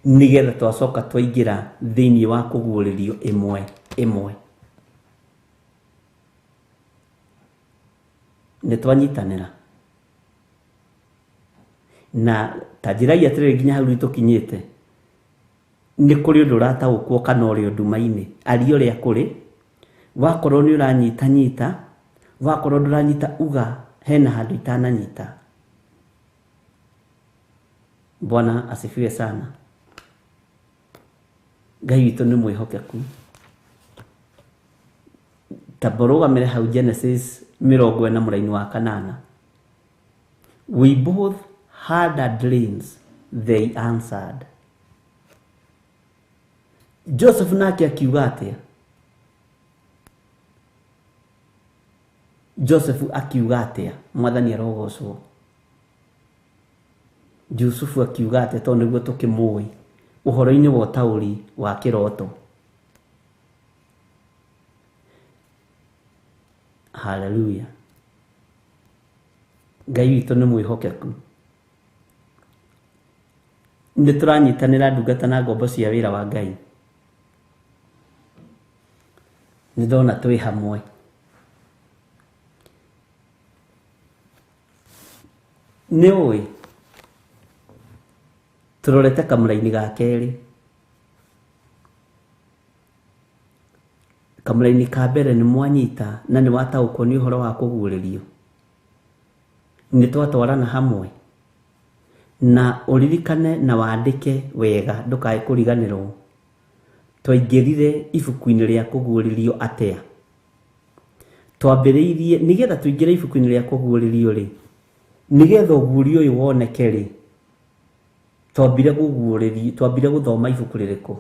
nĩgetha twacoka twaingĩra thĩinĩ wa kũguũrĩrio ĩmwe ĩmwe. Nĩ twanyitanĩra. Na ta njĩrai atĩrĩrĩ, nginya hau rĩu tũkinyĩte nĩ kũrĩ ũndũ ũrataũkwo kana ũrĩ nduma-inĩ? Aria ũrĩa kũrĩ. Wakorwo nĩ ũranyitanyita, wakorwo ndũranyita uga hena handũ itananyita. Bwana asifiwe sana. Ngai witũ nĩ mwĩhokeku. Ta mbũrũgamĩre hau Genesis 40 mũraini wa 8. We both had our dreams, they answered. Joseph nake akiuga atĩa? Joseph akiuga atĩa? Mwathani arogocwo. Jusufu akiuga atĩa? Tondũ nĩguo tũkĩmũĩ ũhoro-inĩ wa ũtaũri wa kĩroto. Hallelujah. Ngai witũ nĩ mwĩhokeku. Nĩ tũranyitanĩra ndungata na ngombo cia wĩra wa Ngai. Nĩ ndona twĩ hamwe. Nĩ ũĩ tũrorete kamũraini ga kerĩ. Kamũraini ka mbere nĩ mwanyita na nĩ wataũkwo nĩ ũhoro wa kũguũrĩrio. Nĩ twatwarana hamwe. Na ũririkane na wandĩke wega ndũkae kũriganĩrwo. Twaingĩrire ibuku-inĩ rĩa kũguũrĩrio atĩa? Twambĩrĩirie nĩgetha tũingĩre ibuku-inĩ rĩa kũguũrĩrio rĩ, nĩgetha ũguũrio ũyũ woneke rĩ, twambire kũguũrĩrio, twambire gũthoma ibuku rĩrĩkũ?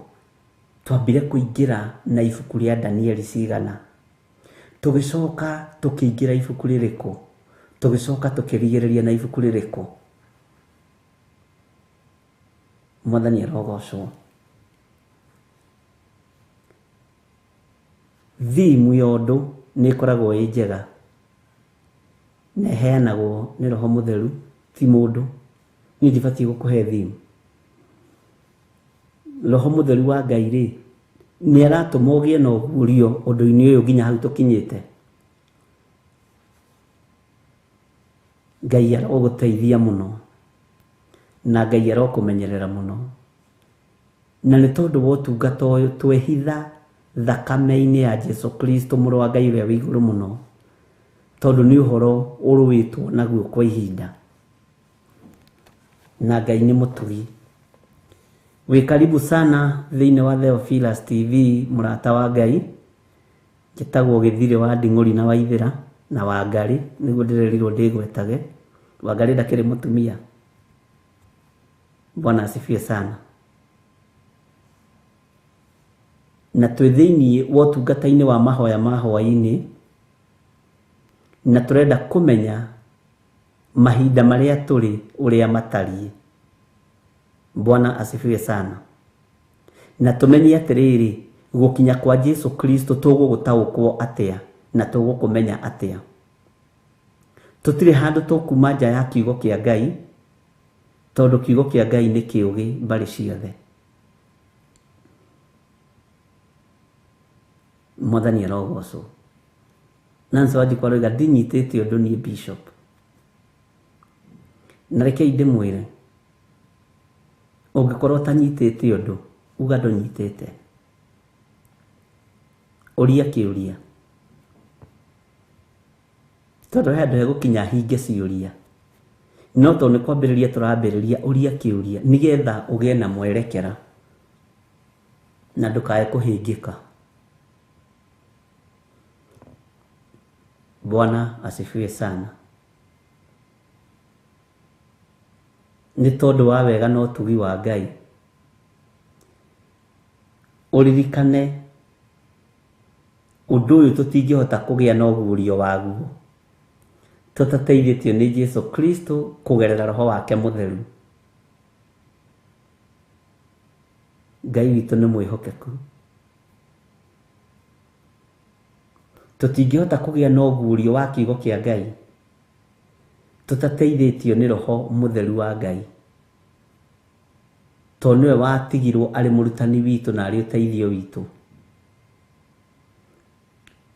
Twambire kũingĩra na ibuku rĩa Danieli cigana. Tũgĩcoka tũkĩingĩra ibuku rĩrĩkũ? Tũgĩcoka tũkĩrigĩrĩria na ibuku rĩrĩkũ? Mwathani arogocwo. Thimu ya ũndũ nĩ ĩkoragwo ĩ njega na ĩheanagwo nĩ Roho Mũtheru, ti mũndũ. Niĩ ndibatiĩ gũkũhe thimu. Roho Mũtheru wa Ngai rĩ, nĩ aratũma ũgĩe na ũguũrio ũndũ-inĩ ũyũ nginya hau tũkinyĩte. Ngai arogũteithia mũno na Ngai arokũmenyerera mũno. Na nĩ tondũ wa ũtungata ũyũ twehitha thakame-inĩ ya Jesu Kristo mũrũ wa Ngai ũrĩa wĩ igũrũ mũno, tondũ nĩ ũhoro ũrũĩtwo naguo kwa ihinda. Na Ngai nĩ mũtugi. Wĩ karibu sana thĩinĩ wa Theophilus TV, mũrata wa Ngai. Njĩtagwo Gĩthirĩ wa Nding'ũri na Waithĩra na Wangarĩ, nĩguo ndĩrerirwo ndĩgwetage. Wangarĩ ndakĩrĩ mũtumia. Bwana asifiwe sana. Na twĩ thĩinĩ wa ũtungata-inĩ wa mahoya ma hwaĩ-inĩ, na tũrenda kũmenya mahinda marĩa tũrĩ ũrĩa matariĩ. Bwana asifiwe sana. Na tũmenye atĩrĩrĩ, gũkinya kwa Jesu Kristo tũgũgũtaũkwo atĩa na tũgũkũmenya atĩa. Tũtirĩ handũ tũkuma nja ya kiugo kĩa Ngai, tondũ kiugo kĩa Ngai nĩ kĩũgĩ mbarĩ ciothe. Mwathani arogocwo. Nancy Wanjikũ aroiga ndinyitĩte ũndũ niĩ bishop. Na rekei ndĩmwĩre, ũngĩkorwo ũtanyitĩte ũndũ, uga ndũnyitĩte. Ũria kĩũria. Tondũ he handũ hegũkinya hinge ciũria. No tondũ nĩ kwambĩrĩria tũrambĩrĩria, ũria kĩũria nĩgetha ũgĩe na mwerekera na ndũkae kũhĩngĩka. Bwana asifiwe sana. Nĩ tondũ wa wega na ũtugi wa Ngai, ũririkane ũndũ ũyũ tũtingĩhota kũgĩa na ũguũrio waguo tũtateithĩtio nĩ Jesu Kristo kũgerera Roho wake Mũtheru. Ngai witũ nĩ mwĩhokeku. Tũtingĩhota kũgĩa na ũguũrio wa kiugo kĩa Ngai tũtateithĩtio nĩ Roho Mũtheru wa Ngai, tondũ nĩwe watigirwo arĩ mũrutani witũ na arĩ ũteithio witũ.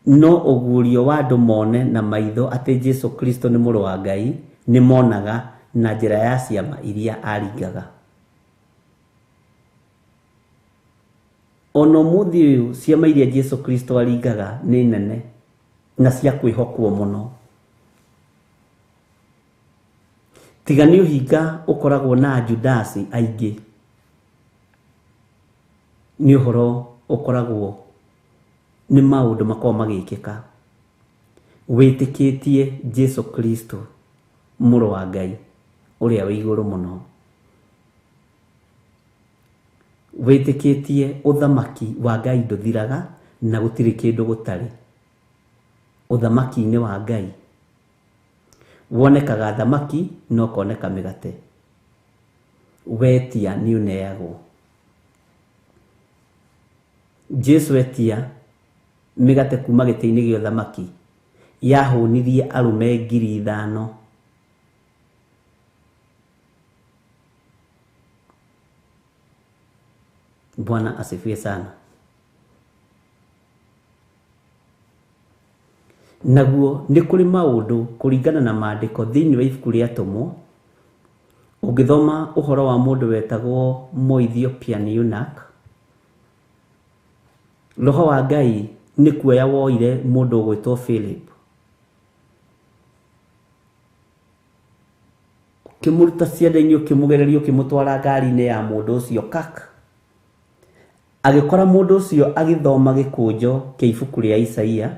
No ũguũrio wa andũ mone na maitho atĩ Jesu Kristo nĩ mũrũ wa Ngai nĩ monaga na njĩra ya ciama iria aringaga. Ona ũmũthĩ ũyũ ciama iria Jesu Kristo aringaga nĩ nene na cia kwĩhokwo mũno. Tiga nĩ ũhinga ũkoragwo na Judasi aingĩ, nĩ ũhoro ũkoragwo nĩ maũndũ makoragwo magĩkĩka. Wĩtĩkĩtie Jesu Kristo mũrũ wa Ngai ũrĩa wĩ igũrũ mũno. Wĩtĩkĩtie ũthamaki wa Ngai ndũthiraga na gũtirĩ kĩndũ gũtarĩ. Ũthamaki-inĩ wa Ngai wonekaga thamaki no ũkoneka mĩgate. Wetia nĩ ũneagwo. Jesu etia mĩgate kuma gĩtĩ-inĩ gĩa ũthamaki yahũnirie arũme 5,000. Bwana asifiwe sana. Naguo nĩ kũrĩ maũndũ kũringana na maandĩko thĩinĩ wa ibuku rĩa Atũmwo. Ũngĩthoma ũhoro wa mũndũ wetagwo Mũethiopian eunuch, Roho wa Ngai nĩ kuoya woire mũndũ ũgwĩtwo Philip, ũkĩmũruta cianda-inĩ, ũkĩmũgereria, ũkĩmũtwara ngari-inĩ ya mũndũ ũcio kak. Agĩkora mũndũ ũcio agĩthoma gĩkũnjo kĩa ibuku rĩa Isaia,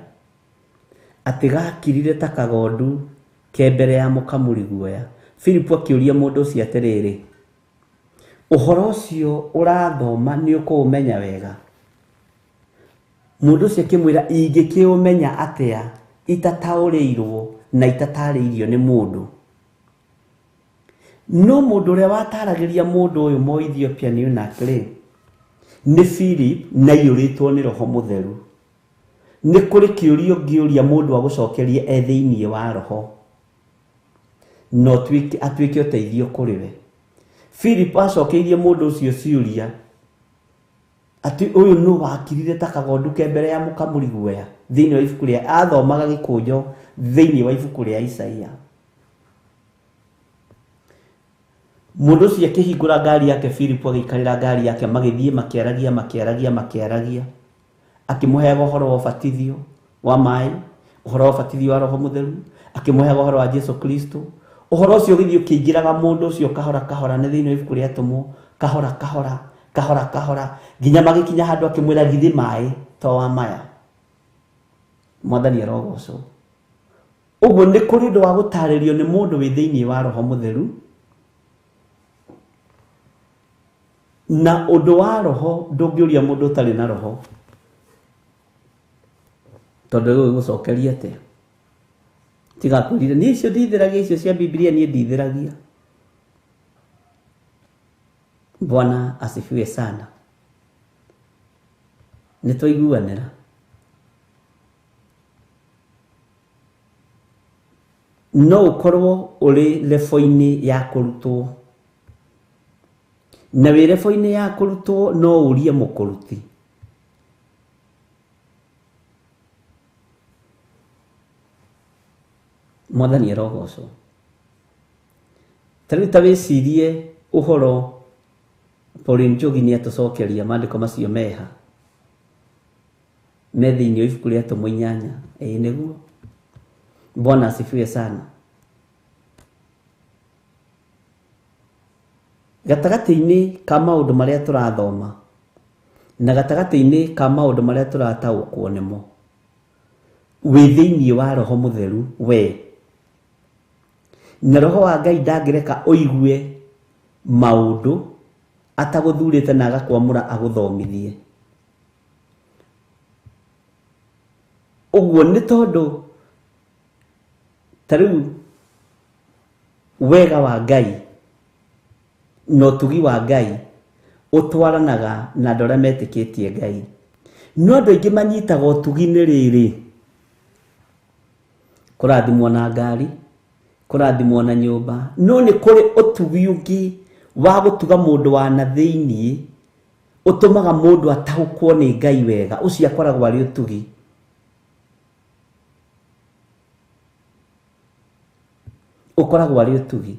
atĩ gakirire ta kagondu ke mbere ya mũkamuri guoya. Philip akĩũria mũndũ ũcio atĩrĩrĩ, ũhoro ũcio ũrathoma nĩ ũkũũmenya wega? Mũndũ ũcio akĩmwĩra, ingĩkĩũmenya atĩa itataũrĩirwo na itatarĩirio nĩ mũndũ? No mũndũ ũrĩa wataragĩria mũndũ ũyũ Mũethiopian eunuch rĩ, nĩ Philip, na aiyũrĩtwo nĩ Roho Mũtheru. Nĩ kũrĩ kĩũria ũngĩũria mũndũ agũcokerie e thĩinĩ wa Roho, na atuĩke ũteithio kũrĩ we. Philip acokeirie mũndũ ũcio ciũria atĩ ũyũ nũ wakirire ta kagondu ke mbere ya mũkamuri guoya thĩinĩ wa ibuku rĩa, athomaga gĩkũnjo thĩinĩ wa ibuku rĩa Isaia. Mũndũ ũcio akĩhingũra ngari yake, Philip agĩikarĩra ngari yake, magĩthiĩ makĩaragia makĩaragia makĩaragia, akĩmũheaga ũhoro wa ũbatithio wa maĩ, ũhoro wa ũbatithio wa Roho Mũtheru, akĩmũheaga ũhoro wa Jesu Kristo. Ũhoro ũcio ũgĩthiĩ ũkĩingĩraga mũndũ ũcio kahora kahora, nĩ thĩinĩ wa ibuku rĩa Atũmwo, kahora kahora kahora kahora, nginya magĩkinya handũ akĩmwĩra, githĩ maĩ to wa maya? Mwathani arogocwo. Ũguo nĩ kũrĩ ũndũ wa gũtarĩrio nĩ mũndũ wĩ thĩinĩ wa Roho Mũtheru, na ũndũ wa Roho ndũngĩũria mũndũ ũtarĩ na Roho, tondũ gũgũcokeria atĩa? Tigakwĩrire niĩ icio ndithĩragia, icio cia Biblia niĩ ndithĩragia. Bwana asifiwe sana. Nĩ twaiguanĩra. No ũkorwo ũrĩ lebo-inĩ ya kũrutwo, na wĩ lebo-inĩ ya kũrutwo no ũrie mũkũruti. Mwathani arogocwo. Ta rĩu ta wĩcirie ũhoro Pauline Njogi nĩ atũcokeria maandĩko macio meha me thĩinĩ wa ibuku rĩa Atũmwo 8. Ĩĩ nĩguo. Bwana asifiwe sana. Gatagatĩ-inĩ ka maũndũ marĩa tũrathoma na gatagatĩ-inĩ ka maũndũ marĩa tũrataũkwo nĩmo, wĩ thĩinĩ wa Roho Mũtheru we, na Roho wa Ngai ndangĩreka ũigue maũndũ atagũthurĩte na agakwamũra agũthomithie. Ũguo nĩ tondũ ta rĩu wega wa Ngai na ũtugi wa Ngai ũtwaranaga na andũ arĩa metĩkĩtie Ngai. No andũ aingĩ manyitaga ũtugi nĩ rĩrĩ, kũrathimwo na ngari, kũrathimwo na nyũmba, no nĩ kũrĩ ũtugi ũngĩ wa gũtuga mũndũ wa na thĩinĩ, ũtũmaga mũndũ ataũkwo nĩ Ngai wega. Ũcio akoragwo arĩ ũtugi. Ũkoragwo arĩ ũtugi.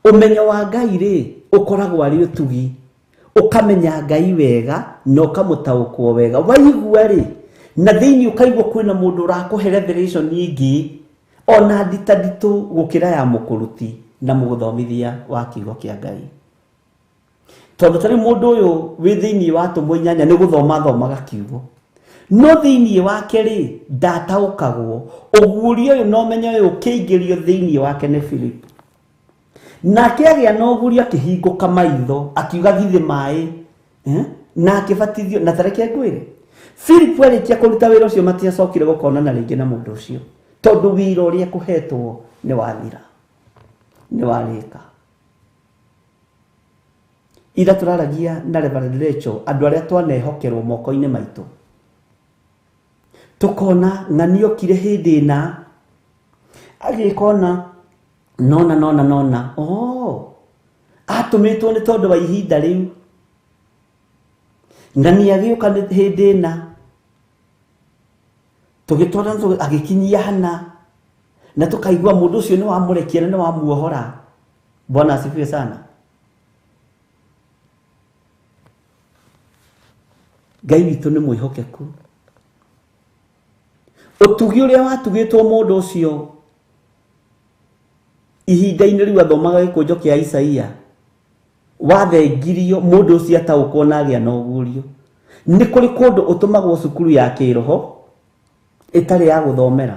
Ũmenyo wa Ngai rĩ, ũkoragwo arĩ ũtugi. Ũkamenya Ngai wega na ũkamũtaũkwo wega. Waigua rĩ, na thĩinĩ ũkaigua kwĩna mũndũ ũrakũhe revelation nyingĩ ona nditanditũ gũkĩra ya mũkũruti na mũgũthomithia wa kiugo kĩa Ngai. Tondũ tarĩ mũndũ ũyũ wĩ thĩinĩ wa Atũmwo 8 nĩ gũthoma athomaga kiugo, no thĩinĩ wake rĩ ndataũkagwo. Ũguũrio ũyũ na ũmenyo ũyũ ũkĩingĩrio thĩinĩ wake nĩ Philip. Nake agĩa na ũguũrio, akĩhingũka maitho, akiuga githĩ maĩ, na akĩbatithio. Na tareke ngwĩre, Philip arĩkia kũruta wĩra ũcio matiacokire gũkonana rĩngĩ na mũndũ ũcio, tondũ wĩra ũrĩa kũhetwo nĩ wathira, nĩ warĩka. Ira tũraragia na Reverend Rachel, andũ arĩa twanehokerwo moko-inĩ maitũ, tũkona ng'ani okire hĩndĩ ĩna, agĩka ona nona nona nona, oh, atũmĩtwo nĩ tondũ wa ihinda rĩu. Na nĩ agĩũka hĩndĩ ĩna tũgĩtwara agĩkinyia hana na tũkaigua mũndũ ũcio nĩ wamũrekia na nĩ wamuohora. Bwana asifiwe sana. Ngai witũ nĩ mwĩhokeku. Ũtugi ũrĩa watugĩtwo mũndũ ũcio ihinda-inĩ rĩu athomaga gĩkũnjo kĩa Isaia wathengirio mũndũ ũcio ataũkwo na agĩa na ũguũrio. Nĩ kũrĩ kũndũ ũtũmagwo cukuru ya kĩroho ĩtarĩ ya gũthomera,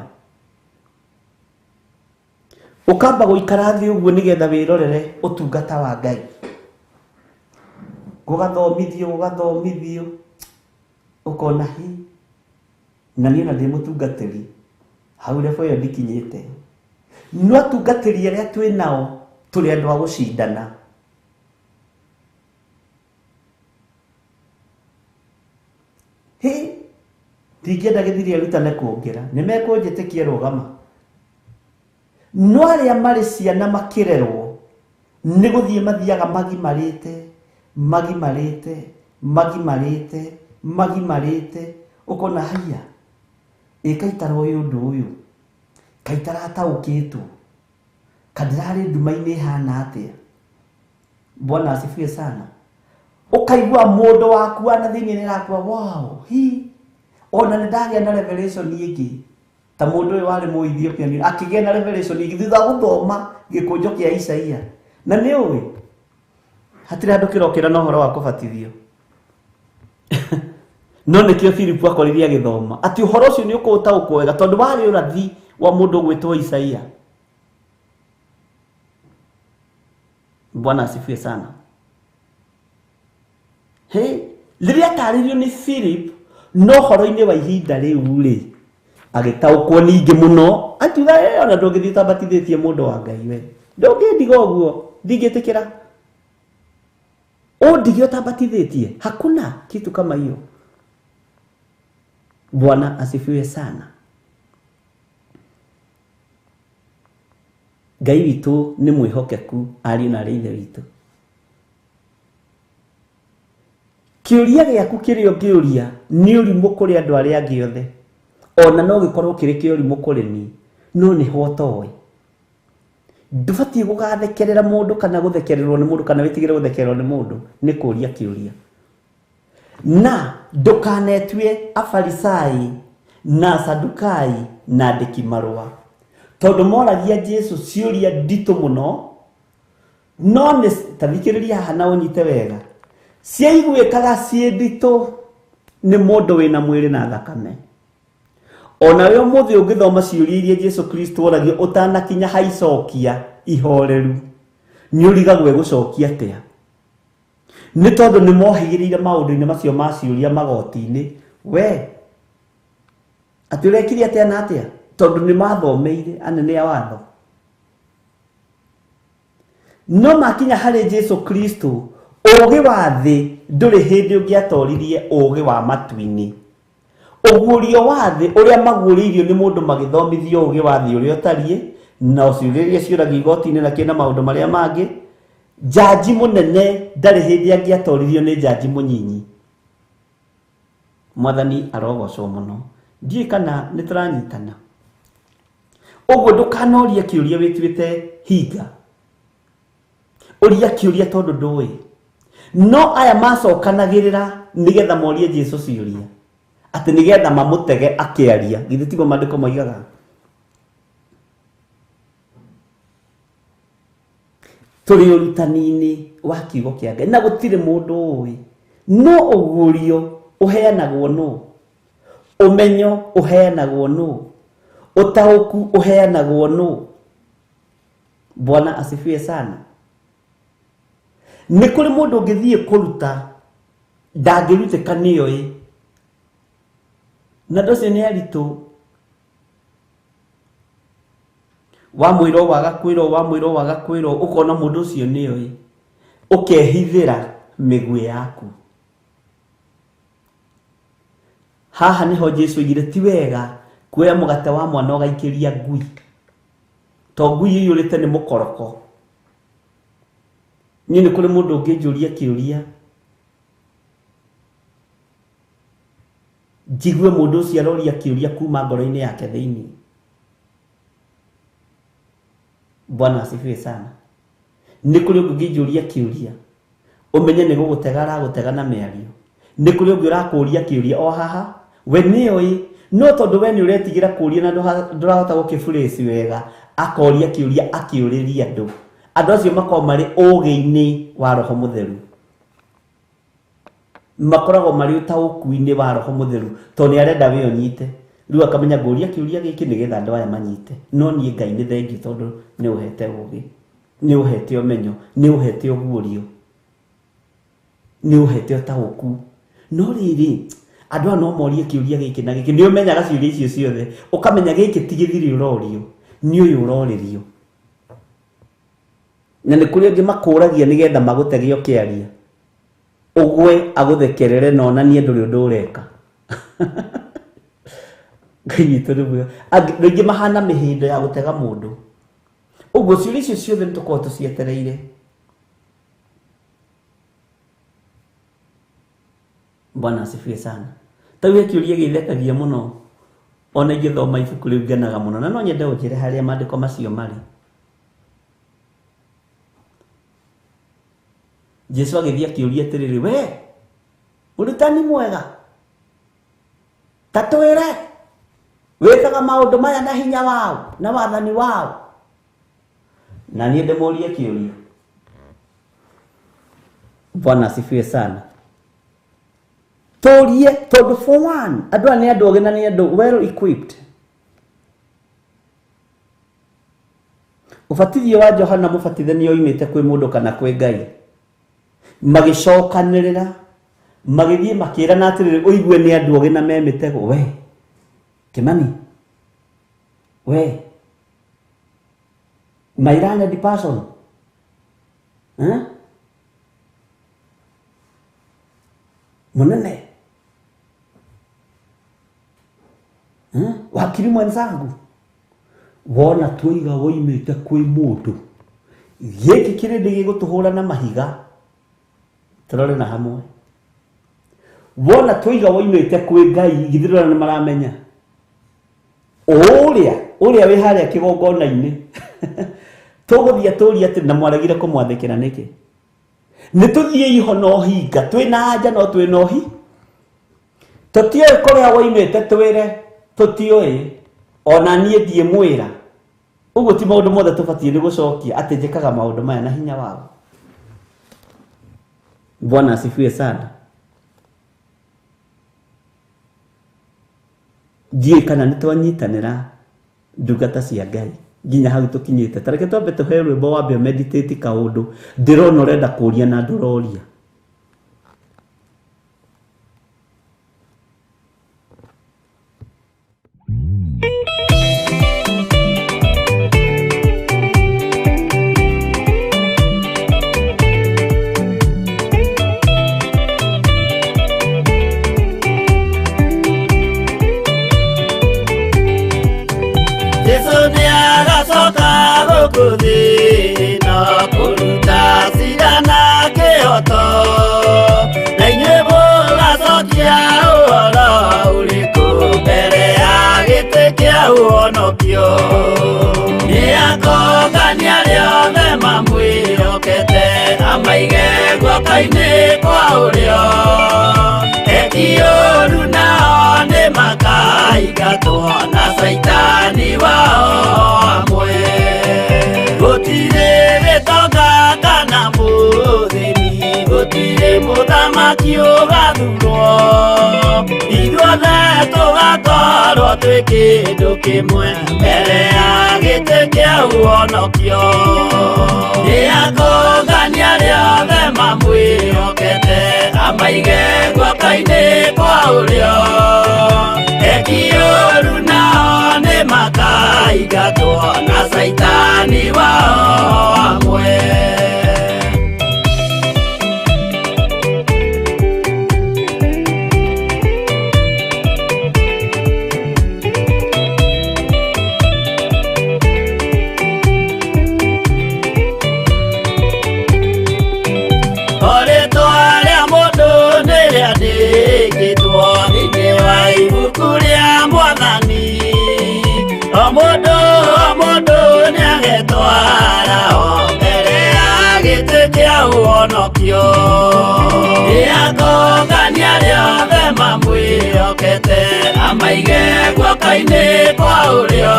ũkamba gũikara thĩ ũguo nĩgetha wĩrorere ũtungata wa Ngai, gũgathomithio gũgathomithio ũkona hi na niĩ na ndĩ mũtungatĩri hau level ĩyo ndikinyĩte. No atungatĩri arĩa twĩ nao tũrĩ andũ a gũcindana. Hi ndingĩenda gĩthiri arutane kũngĩra nĩ mekũnjĩtĩkia rũgama. No arĩa marĩ ciana makĩrerwo nĩ gũthiĩ mathiaga magimarĩte magimarĩte magimarĩte magimarĩte, ũkona haiya ĩ kaitara ũyũ ũndũ ũyũ kaitara ataũkĩtwo kandirarĩ nduma-inĩ ĩhana atĩa. Bwana asifiwe sana. Ũkaigua mũndũ waku na thĩinĩ nĩ arakua wow hi ona nĩ ndagĩa na revelation ĩngĩ ta mũndũ ũyũ warĩ mũ Ethiopia akĩgĩa na revelation ĩngĩ thutha wa gũthoma gĩkũnjo kĩa Isaia. Na nĩ ũĩ hatirĩ handũ kĩrokĩra na ũhoro wa kũbatithio. No nĩkĩo Philip akorire agĩthoma atĩ ũhoro ũcio nĩ ũkũũtaũkwo wega tondũ warĩ ũrathi wa mũndũ ũgwĩtwo Isaia. Bwana asifiwe sana. He rĩrĩa atarĩrio nĩ Philip no ũhoro-inĩ wa ihinda rĩu rĩ agĩtaũkwo ningĩ mũno akiuga ona ndũngĩthiĩ ũtambatithĩtie mũndũ wa Ngai we ndũngĩndiga ũguo ndingĩtĩkĩra ũndige ũtambatithĩtie, hakuna kitu kama hiyo. Bwana asifiwe sana. Ngai witũ nĩ mwĩhokeku ariũ na arĩ ithe witũ. Kĩũria gĩaku kĩrĩa ũngĩũria nĩ ũrimũ kũrĩ andũ arĩa angĩ othe, ona no gĩkorwo kĩrĩ kĩa ũrimũ kũrĩ niĩ, no nĩho ũtoĩ. Ndũbatiĩ gũgathekerera mũndũ kana gũthekererwo nĩ mũndũ kana wĩtigĩre gũthekererwo nĩ mũndũ nĩ kũũria kĩũria. Na ndũkanetue Afarisai na Asadukai na andĩki marũa tondũ moragia Jesu ciũria nditũ mũno, no nĩ ta thikĩrĩria haha na ũnyite wega, ciaiguĩkaga ciĩ nditũ nĩ mũndũ wĩna mwĩrĩ na thakame. Ona we ũmũthĩ ũngĩthoma ciũria iria Jesu Kristo oragio ũtanakinya haicokia ihoreru nĩ ũrigagwo egũcokia atĩa, nĩ tondũ nĩ mohĩgĩrĩire maũndũ-inĩ macio ma ciũria magoti-inĩ. We atĩ ũrekire atĩa na atĩa, tondũ nĩ mathomeire anene a watho. No makinya harĩ Jesu Kristo ũũgĩ wa thĩ ndũrĩ hĩndĩ ũngĩatoririe ũũgĩ wa matu-inĩ. Ũguũrio wa thĩ ũrĩa maguũrĩirio nĩ mũndũ magĩthomithio ũũgĩ wa thĩ ũrĩa ũtariĩ na ciũria iria ciũragio igoti-inĩ na kĩna maũndũ marĩa mangĩ, njanji mũnene ndarĩ hĩndĩ angĩatoririo nĩ njanji mũnyinyi. Mwathani arogocwo mũno. Ndiũĩ kana nĩ tũranyitana. Ũguo ndũkanorie kĩũria wĩtuĩte hinga, ũria kĩũria tondũ ndũĩ. No aya macokanagĩrĩra nĩgetha morie Jesu ciũria atĩ nĩgetha mamũtege akĩaria. Githĩ tiguo maandĩko moigaga? Tũrĩ ũrutani-inĩ wa kiugo kĩa Ngai na gũtirĩ mũndũ ũĩ, no ũguũrio ũheanagwo nũ, ũmenyo ũheanagwo nũ, ũtaũku ũheanagwo nũ. Bwana asifiwe sana. Nĩ kũrĩ mũndũ ũngĩthiĩ kũruta ndangĩrutĩka nĩoĩ, na andũ acio nĩ aritũ. Wamwĩra waga kwĩrwo, wamwĩra waga kwĩrwo, ũkona mũndũ ũcio nĩoĩ, ũkehithĩra mĩguĩ yaku. Haha nĩho Jesu oigire ti wega kuoya mũgate wa mwana ũgaikĩria ngui, to ngui ĩiyũrĩte nĩ mũkoroko. Niĩ nĩ kũrĩ mũndũ ũngĩnjũria kĩũria Njigue mũndũ ũcio aroria kĩũria kuma ngoro-inĩ yake thĩinĩ. Bwana asifiwe sana. Nĩ kũrĩ ũngĩ ũngĩnjũria kĩũria ũmenye nĩ gũgũtega aragũtega na mĩario. Nĩ kũrĩ ũngĩ ũrakũria kĩũria o haha we nĩoĩ, no tondũ we nĩ ũretigĩra kũria na ndũrahota gũkĩburĩci wega, akoria kĩũria akĩũrĩria andũ. Andũ acio makoragwo marĩ ũũgĩ-inĩ wa Roho Mũtheru, makoragwo marĩ ũtaũku-inĩ wa Roho Mũtheru, tondũ nĩ arenda we ũnyite. Rĩu akamenya ngũria kĩũria gĩkĩ nĩgetha andũ aya manyite. No niĩ Ngai nĩ thengiũ tondũ nĩ ũhete ũũgĩ, nĩ ũhete ũmenyo, nĩ ũhete ũguũrio, nĩ ũhete ũtaũku. No rĩrĩ, andũ aya no morie kĩũria gĩkĩ na gĩkĩ. Nĩ ũmenyaga ciũria icio ciothe, ũkamenya gĩkĩ ti gĩthiri ũrorio, nĩ ũyũ ũrorĩrio. Na nĩ kũrĩ angĩ makũragia nĩgetha magũtege ũkĩaria, ũgwe agũthekerere na onanie ndũrĩ ũndũ ũreka. Ngai witũ nĩ mwega. Angĩ rĩngĩ mahana mĩhĩndo ya gũtega mũndũ. Ũguo ciũria icio ciothe nĩ tũkoragwo tũcietereire. Bwana asifiwe sana. Ta rĩu he kĩũria gĩthekagia mũno, ona ingĩthoma ibuku rĩu ngenaga mũno, na no nyende ũnjĩre harĩa maandĩko macio marĩ. Jesu agĩthiĩ akĩũria atĩrĩrĩ, we mũrutani mwega, ta twĩre wĩkaga maũndũ maya na hinya wao na wathani wao? Na niĩ ndĩmũrie kĩũria. Bwana asifiwe sana. Tũrie, tondũ for one andũ aya nĩ andũ ogĩ na nĩ andũ well equipped. Ũbatithio wa Johana Mũbatithania oimĩte kwĩ mũndũ kana kwĩ Ngai? Magĩcokanĩrĩra magĩthiĩ makĩrana atĩrĩrĩ, ũigue nĩ andũ ogĩ na me mĩtego. We Kimani, we my learned person, eh? Mũnene, eh? Wakiri mwenzangu, wona twoiga woimĩte kwĩ mũndũ, gĩkĩ kĩrĩndĩ gĩgũtũhũra na mahiga, tũrore na hamwe. Wona twoiga woimĩte kwĩ Ngai, githĩ ndũrona nĩ maramenya ũrĩa ũrĩa wĩ harĩa kĩgongona-inĩ. Tũgũthiĩ tũrie atĩ na mwaregire kũmwathĩkĩra nĩkĩ? Nĩ tũthiĩ iho na ũhinga, twĩna anja no twĩna ũhi, tũtiũĩ kũrĩa woimĩte, twĩre tũtiũĩ, ona niĩ ndiĩ mwĩra. Ũguo ti maũndũ mothe tũbatiĩ nĩ gũcokia atĩ njĩkaga maũndũ maya na hinya wao. Bwana asifiwe sana. Ndiũĩ kana nĩ twanyitanĩra ndungata cia Ngai nginya hau tũkinyĩte. Ta reke twambe tũhe rwĩmbo wambe meditate kaũndũ ndĩrona ũrenda kũria na ndũroria. Jesu nĩ agacoka gũkũ thĩ ĩno kũruta cira na kĩhoto, na inyuĩ mũgacokia ũhoro ũrĩkũ mbere ya gĩtĩ kĩa ũhonokio? Nĩ akongania arĩa othe mamwĩhokete, amaige guoko-inĩ kwa ũrĩo. Eki ũũru nao nĩ makaingatwo na caitani wao hamwe. Gũtirĩ gĩtonga kana mũthĩni, gũtirĩ mũthamaki ũgathurwo, ithuothe tũgakorwo twĩ kĩndũ kĩmwe mbere ya gĩtĩ kĩa ũhonokio. Nĩ akongania arĩa othe mamwĩhokete, amaige guoko-inĩ kwa ũrĩo. Eki ũũru nao nĩ makaingatwo na caitani wao hamwe. O rĩtwa rĩa mũndũ nĩ rĩandĩkĩtwo thĩinĩ wa Mũndũ o mũndũ nĩagetwara o mbere ya gĩtĩ kĩa ũhonokio. Nĩakongania arĩa othe mamwĩhokete, amaige guoko-inĩ kwa ũrĩo.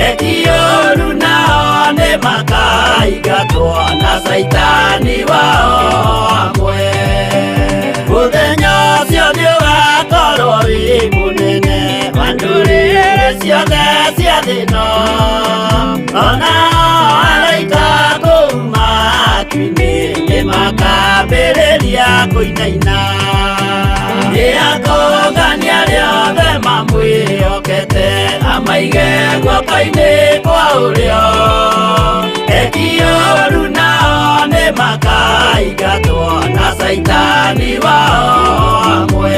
Eki ũũru nao nĩmakaingatwo na caitani wao hamwe. Mũthenya ũcio nĩũgakorwo wĩ mũnene wa ndũrĩrĩ ciothe cia thĩ ĩno. Ona araika kũu matu-inĩ nĩmakambĩrĩria kũinaina. Nĩakongania arĩa othe mamwĩhokete, amaige guoko-inĩ kwa ũrĩo. Eki ũũru nao nĩmakaingatwo na caitani wao hamwe.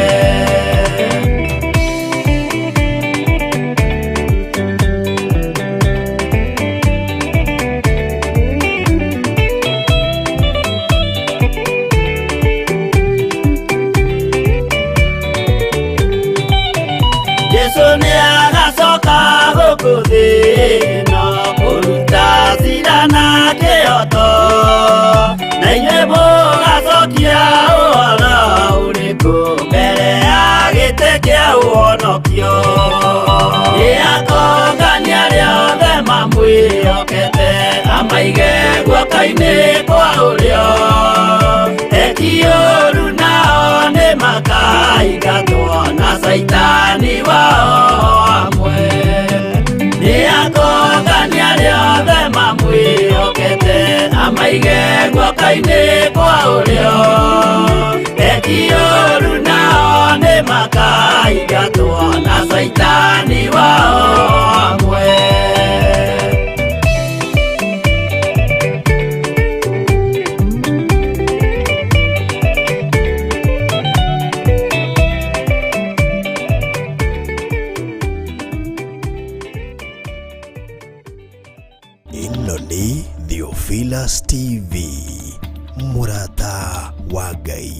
Jesu nĩagacoka gũkũ thĩ ĩno kũruta cira na kĩhooto, na inyuĩ mũgacokia ũhoro ũrĩkũ mbere ya gĩtĩ kĩa ũhonokio. Nĩakongania arĩa othe mamwĩhokete, amaige guoko-inĩ kwa ũrĩo. Eki ũũru nao nĩmakaingatwo na caitani wao hamwe. Nĩakongania arĩa othe mamwĩhokete, amaige guoko-inĩ kwa ũrĩo. Eki ũũru nao nĩmakaingatwo na caitani wao hamwe. Ĩno nĩ Theophilus TV, mũrata wa Ngai.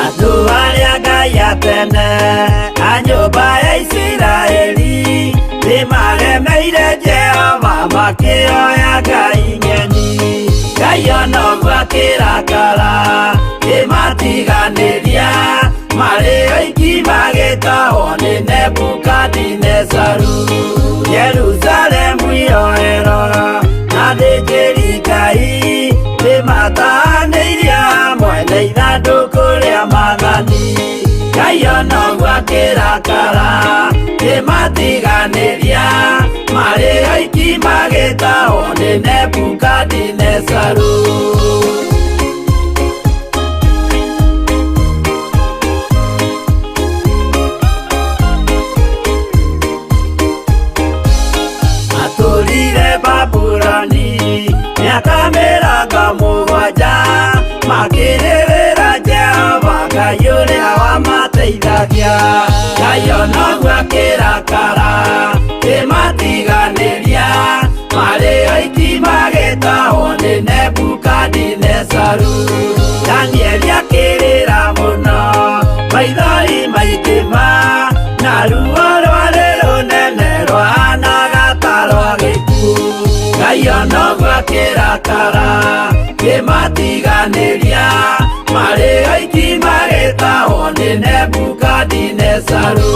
Andũ arĩa Ngai a tene a nyũmba ya Isiraeli nĩmaremeire Jehova makĩoya ngai ng'eni. Ngai ona ũguo akĩrakara kĩmatiganĩria, marĩ oiki magĩtahwo nĩ Nebukadinezaru. Jerusalemu ihoero na athĩnjĩri Ngai nĩmatahanĩirie hamwe na ithandũkũ rĩa maathani. Ngai ona ũguo akĩrakara kĩmatiganĩria, marĩ oiki magĩtahwo nĩ Nebukadinezaru. Matũrire Babuloni mĩaka 70, makĩrĩrĩra Jehova Ngai ũrĩa wamateithagia. Ngai ona ũguo akĩrakara kĩmatiganĩria, marĩ oiki magĩtahwo nĩ Nebukadinezaru. Danieli akĩrĩra mũno, maithori maingĩ ma, na ruo rwarĩ rũnene rwahanaga ta rwa gĩkuũ. Ngai ona ũguo akĩrakara kĩmatiganĩria, marĩ oiki magĩtahwo nĩ Nebukadinezaru.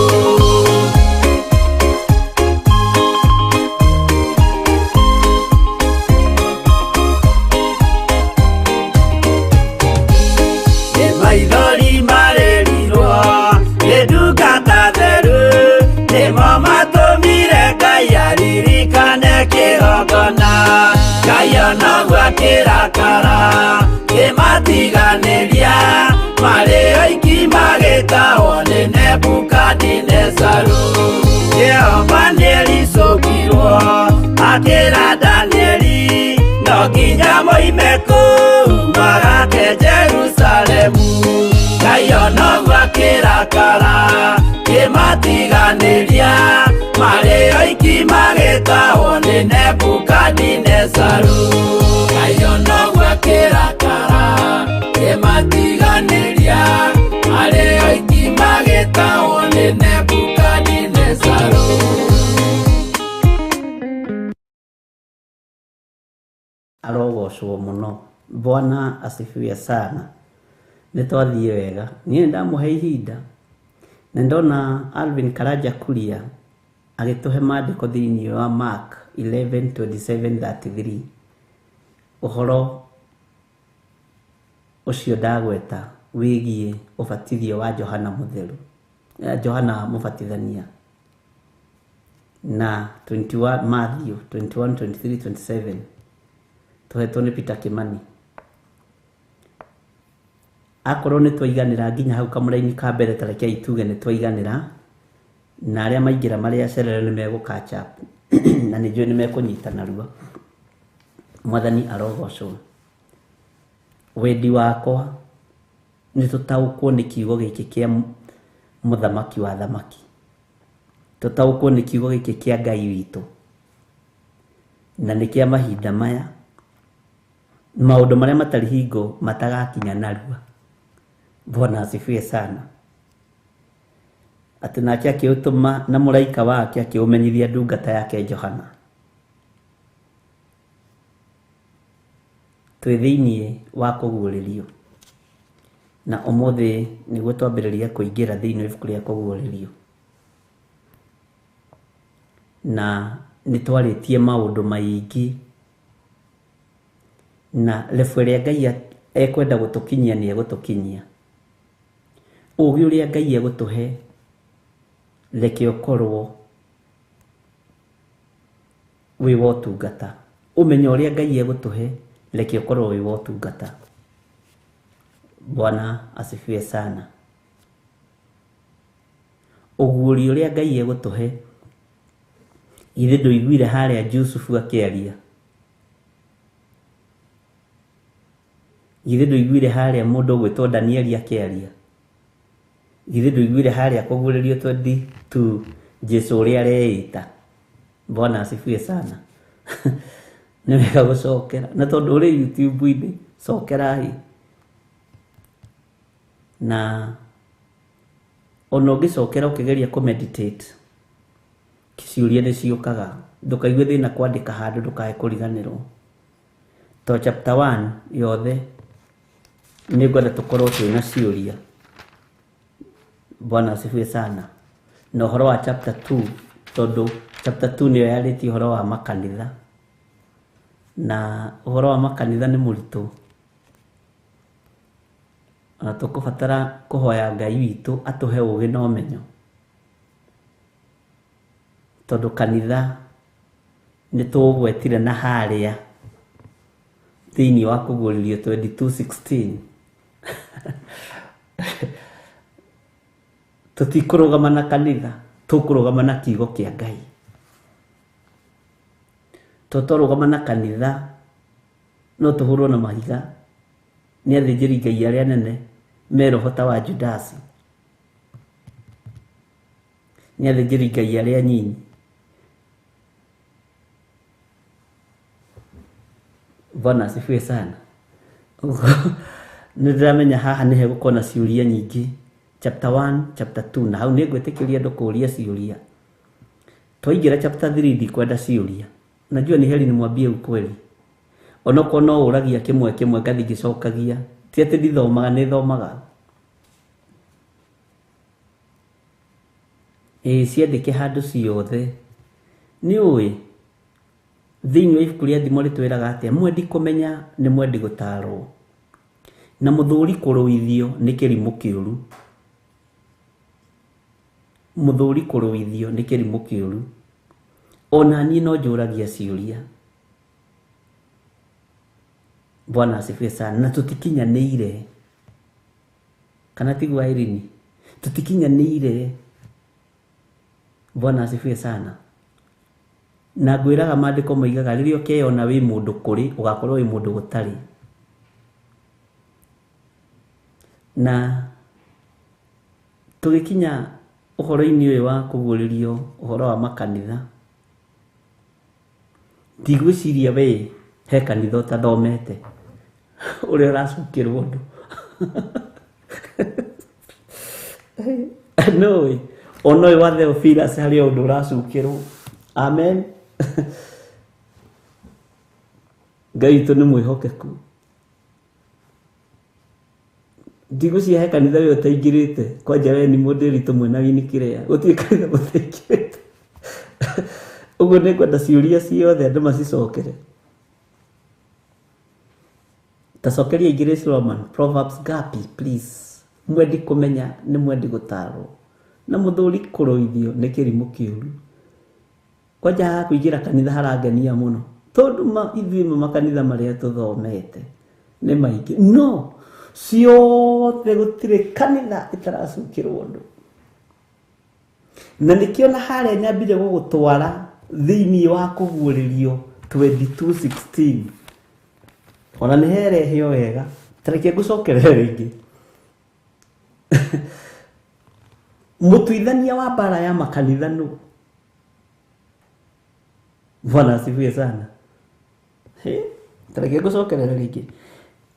Nĩ maithori marĩrirwo nĩ ndungata theru, nĩmo matũmire Ngai aririkane kĩgongona. Ngai ona ũguo akĩrakara kĩmatiganĩria, marĩ oiki magĩtahwo nĩ Nebukadinezaru. Jehova nĩericũkirwo akĩra Danieli, no nginya moime kũu magake Jerusalemu. Ngai ona ũguo akĩrakara kĩmatiganĩria, marĩ oiki magĩtahwo nĩ Nĩ Nebukadinezaru. Ngai ona ũguo akĩrakara, kĩmatiganĩria, marĩ oiki magĩtahwo nĩ Nebukadinezaru. Arogocwo mũno. Bwana asifiwe sana. Nĩ twathiĩ wega. Niĩ nĩ ndamũhe ihinda na ndona Alvin Karanja Kuria agĩtũhe maandĩko thĩinĩ wa Mark 11:27-33, ũhoro ũcio ndagweta wĩgiĩ ũbatithio wa Johana Mũtheru, Johana Mũbatithania, na 21 Matthew 21:23-27 tũhetwo nĩ Peter Kimani. Akorwo nĩ twaiganĩra nginya hau kamũraini ka mbere, ta rekei tuge nĩ twaiganĩra, na arĩa maingĩra marĩ acerere nĩ megũ catch up na nĩ njũĩ nĩ mekũnyita narua. Mwathani arogocwo. Wendi wakwa nĩ tũtaũkwo nĩ kiugo gĩkĩ kĩa mũthamaki wa thamaki, tũtaũkwo nĩ kiugo gĩkĩ kĩa Ngai witũ, na nĩ kĩa mahinda maya, maũndũ marĩa matarĩ hingo matagakinya narua. Bwana asifiwe sana. Atĩ nake akĩũtũma na mũraika wake akĩũmenyithia ndungata yake Johana. Twĩ thĩinĩ wa kũguũrĩrio, na ũmũthĩ nĩguo twambĩrĩria kũingĩra thĩinĩ wa ibuku rĩa kũguũrĩrio, na nĩ twarĩtie maũndũ maingĩ, na level ĩrĩa Ngai ekwenda gũtũkinyia nĩ egũtũkinyia. Ũgĩ ũrĩa Ngai egũtũhe reke ũkorwo wĩ wa ũtungata. Ũmenyo ũrĩa Ngai egũtũhe reke ũkorwo wĩ wa ũtungata. Bwana asifiwe sana. Ũguũrio ũrĩa Ngai egũtũhe, githĩ ndũiguire harĩa Jusufu akĩaria? Githĩ ndũiguire harĩa mũndũ ũgwĩtwo Danieli akĩaria? Githĩ ndũiguire harĩa kũguũrĩrio 22 Jesu ũrĩa areĩta? Bwana asifiwe sana. Nĩ wega gũcokera, na tondũ ũrĩ YouTube-inĩ, cokerai. Na ona ũngĩcokera ũkĩgeria kũ meditate, ciũria nĩ ciũkaga. Ndũkaigue thĩna kwandĩka handũ ndũkae kũriganĩrwo. To chapter 1 yothe nĩ ngwenda tũkorwo twĩna ciũria. Bwana asifiwe sana. Na ũhoro wa chapter 2, tondũ chapter 2 nĩyo yarĩtie ũhoro wa makanitha, na ũhoro wa makanitha nĩ mũritũ, ona tũkũbatara kũhoya Ngai witũ atũhe ũgĩ na ũmenyo, tondũ kanitha nĩ tũũgwetire na harĩa thĩinĩ wa kũguũrĩrio 22:16. Tũtikũrũgama na kanitha, tũkũrũgama na kiugo kĩa Ngai. To twarũgama na kanitha no tũhũrwo na mahiga nĩ athĩnjĩri Ngai arĩa anene me roho ta wa Judasi, nĩ athĩnjĩri Ngai arĩa anyinyi. Bwana asifiwe sana. Nĩ ndĩramenya haha nĩ hegũkorwo na ciũria nyingĩ, chapter 1, chapter 2, na hau nĩ ngwĩtĩkĩria andũ kũũria ciũria. Twaingĩra chapter 3 ndikwenda ciũria. Najua ni heri nimwambie ukweli. Onokorwo no ũragia kĩmwe kĩmwe ngathiĩ ngĩcokagia, ti atĩ ndithomaga, nĩ thomaga. Ĩĩ, ciandĩke handũ ciothe. Nĩ ũĩ thĩinĩ wa ibuku rĩa Thimo rĩtwĩraga atĩa? Mwendi kũmenya nĩ mwendi gũtarwo, na mũthũri kũrũithio nĩ kĩrimũ kĩũru. Mũthũri kũrũithio nĩ kĩrimũ kĩũru. Ona niĩ no njũragia ciũria. Bwana asifiwe sana. Na tũtikinyanĩire, kana tiguo Irene? Tũtikinyanĩire. Bwana asifiwe sana. Na ngwĩraga maandĩko moigaga rĩrĩa ũkeyona wĩ mũndũ kũrĩ, ũgakorwo wĩ mũndũ gũtarĩ. Na tũgĩkinya ũhoro-inĩ ũyũ wa kũguũrĩrio ũhoro wa makanitha, Ndigwĩciria we he kanitha ũtathomete ũrĩa ũracukĩrwo ũndũ. No ona ũyũ wa Theophilus harĩ o ũndũ ũracukĩrwo. Amen. Ngai witũ nĩ mwĩhokeku. Ndigwĩciria he kanitha we ũtaingĩrĩte kwanja we nĩ mũndĩritũ mwena wini kĩrĩa gũtirĩ kanitha mũtaingĩrĩte. Ũguo nĩ ngwenda ciũria ciothe andũ macicokere. Tacokeria Grace Roman Proverbs ngapi please. Mwendi kũmenya nĩ mwendi gũtarwo na mũthuri kũrũithio nĩ kĩrimũ kĩũru. Kwanja haha kũingĩra kanitha harangenia mũno tondũ ithuĩ makanitha marĩa tũthomete nĩ maingĩ, no ciothe gũtirĩ kanitha ĩtaracukĩrwo ũndũ. Na nĩkĩo na harĩa nyambire gũgũtwara thĩinĩ wa kũguũrĩrio 22:16 ona nĩ herehio wega, tareke ngũcokerere rĩngĩ. Mũtuithania wa mbara ya makanitha nũ? Bwana asifiwe sana. Tareke ngũcokerere rĩngĩ.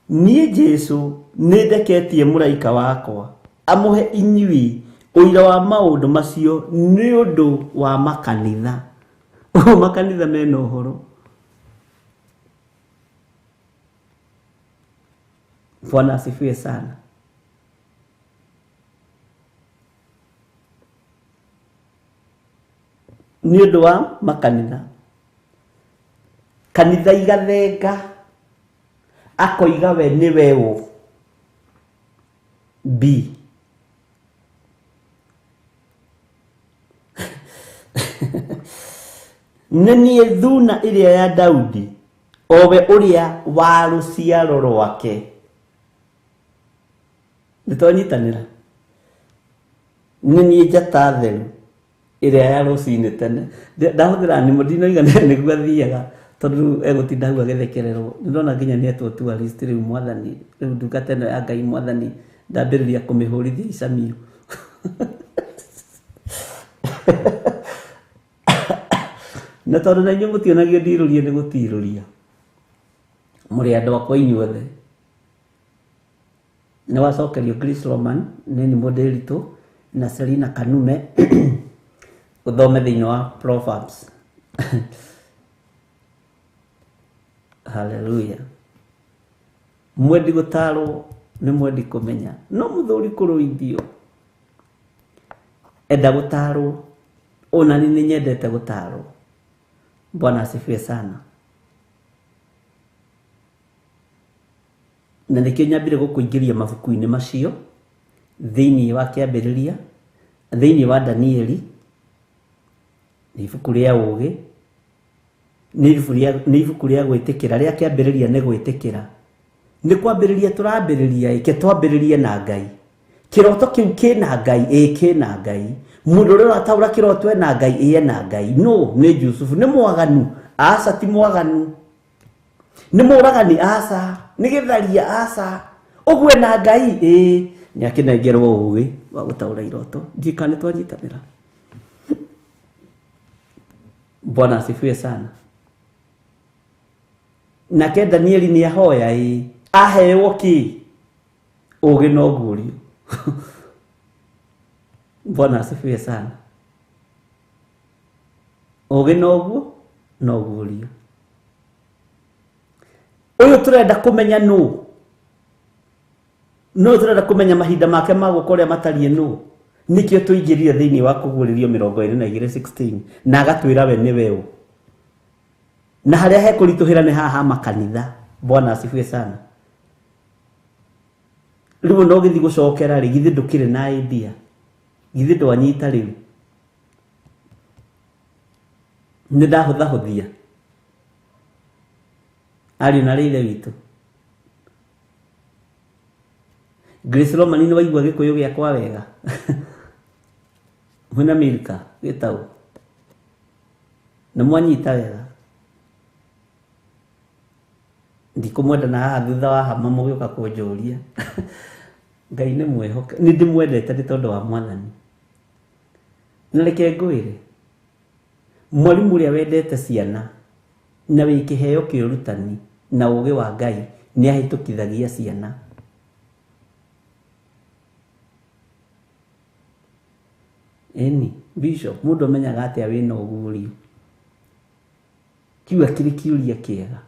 Niĩ Jesũ nĩ ndeketie mũraika wakwa amũhe inyuĩ ũira wa maũndũ macio nĩ ũndũ wa makanitha. Makanitha mena ũhoro. Bwana asifiwe sana. Nĩ ũndũ wa makanitha. Kanitha igathenga akoiga we nĩ we ũ. B. Nĩ niĩ thuna ĩrĩa ya Daudi, o we ũrĩa wa rũciaro rwake. Nĩ twanyitanĩra. Nĩ niĩ njata theru ĩrĩa ya rũcinĩ tene. Ndahũthĩra nĩmo ndinoiga nĩguo athiaga tondũ egũtinda hau agĩthekererwo. Nĩ ndona nginya nĩ etwo tourist rĩu mwathani, rĩu ndungata ĩno ya Ngai mwathani ndambĩrĩria kũmĩhũrithia icamio. Na tondũ na inyuĩ mũtionagio ndirũrie nĩ gũtirũria. Mũrĩ andũ akwa inyuothe. Nĩ wacokerio Grace Roman nĩ Mũndĩritũ na Selina Kanume ũthome thĩinĩ wa Proverbs. Hallelujah. Mwendi gũtarwo nĩ mwendi kũmenya, no mũthuri kũrũithio. Enda gũtarwo, ona niĩ nĩ nyendete gũtarwo. Bwana asifiwe sana. Na nĩkĩo nyambire gũkũingĩria mabuku-inĩ macio thĩinĩ wa kĩambĩrĩria, thĩinĩ wa Danieli, nĩ ibuku rĩa ũũgĩ, nĩ ibuku rĩa gwĩtĩkĩra, rĩa kĩambĩrĩria nĩ gwĩtĩkĩra. Nĩ kwambĩrĩria tũrambĩrĩria, ĩke twambĩrĩrie na Ngai. Kĩroto kĩu kĩna Ngai, ĩ kĩna Ngai. Mũndũ ũrĩa ũrataũra kĩroto ena Ngai, ĩ ena Ngai. No, nĩ Jusufu, nĩ mwaganu, aca ti mwaganu. Nĩ mũragani, aca. Nĩ gĩtharia, aca. Ũguo ena Ngai, ĩ. Nĩ akĩnengerwo ũũgĩ wa gũtaũra iroto. Ndiũĩ kana nĩ twanyitanĩra. Bwana asifiwe sana. Nake Danieli nĩ ahoya ĩ, aheo kĩ? Ũũgĩ no guũrio. Bwana asifiwe sana. Ũũgĩ noguo no guũrio. Ũyũ tũrenda kũmenya nũ? Nũ tũrenda kũmenya mahinda make ma gũka ũrĩa matariĩ nũ? Nĩkĩo tũingĩrire thĩinĩ wa kũguũrĩrio 22:16 na agatwĩra we nĩwe ũ. Na harĩa hekũritũhĩra nĩ haha makanitha. Bwana asifiwe sana. Rĩu no gĩthiĩ gũcokera rĩ, githĩ ndũkĩrĩ na idea? Githĩ ndwanyita rĩu? Nĩ ndahũthahũthia. Ariũ na ithe witũ. Grace Roman nĩ waigua gĩkũyũ gĩakwa wega. Mwĩna Milka gĩtaũ. Nĩ mwanyita wega. Ndikũmwenda na haha thutha wa hama mũgĩũka kũnjũria. Ngai nĩ mwĩhoke. Nĩ ndĩmwendete nĩ tondũ wa mwathani. Na reke ngwĩre, mwarimũ ũrĩa wendete ciana Na wĩ kĩheo kĩa ũrutani na ũgĩ wa Ngai nĩ ahĩtũkithagia ciana. Ĩni, Bishop, mũndũ amenyaga atĩa wĩna ũguũrio? Kiu akĩrĩ kĩũria kĩega.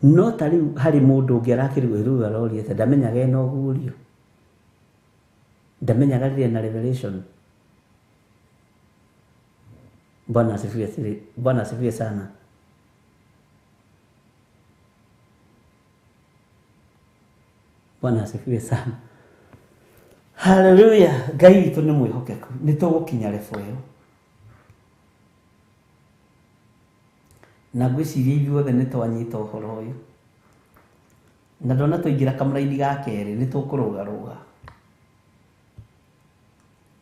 No ta rĩu harĩ mũndũ ũngĩ arakĩrigwo rĩu aroria atĩa ndamenyaga ena ũguũrio. Ndamenyaga rĩrĩa ena revelation. Bwana asifiwe, Bwana asifiwe sana. Bwana asifiwe sana. Haleluya. Ngai witũ nĩ mwĩhokeku. Nĩ tũgũkinya level ĩyo. Na ngwĩciria ithuothe nĩ twanyita ũhoro ũyũ. Na ndona twaingĩra kamũraini ga kerĩ nĩ tũkũrũgarũga.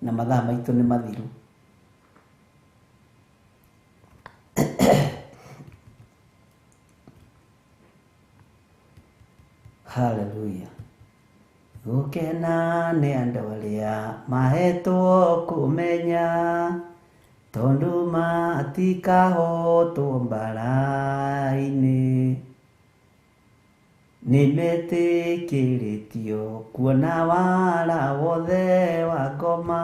Na mathaa maitũ nĩ mathiru. Haleluya. Gũkena nĩ andũ arĩa mahetwo kũmenya tondũ matikahotwo mbara-inĩ. Nĩmetĩkĩrĩtio kuona wara wothe wa ngoma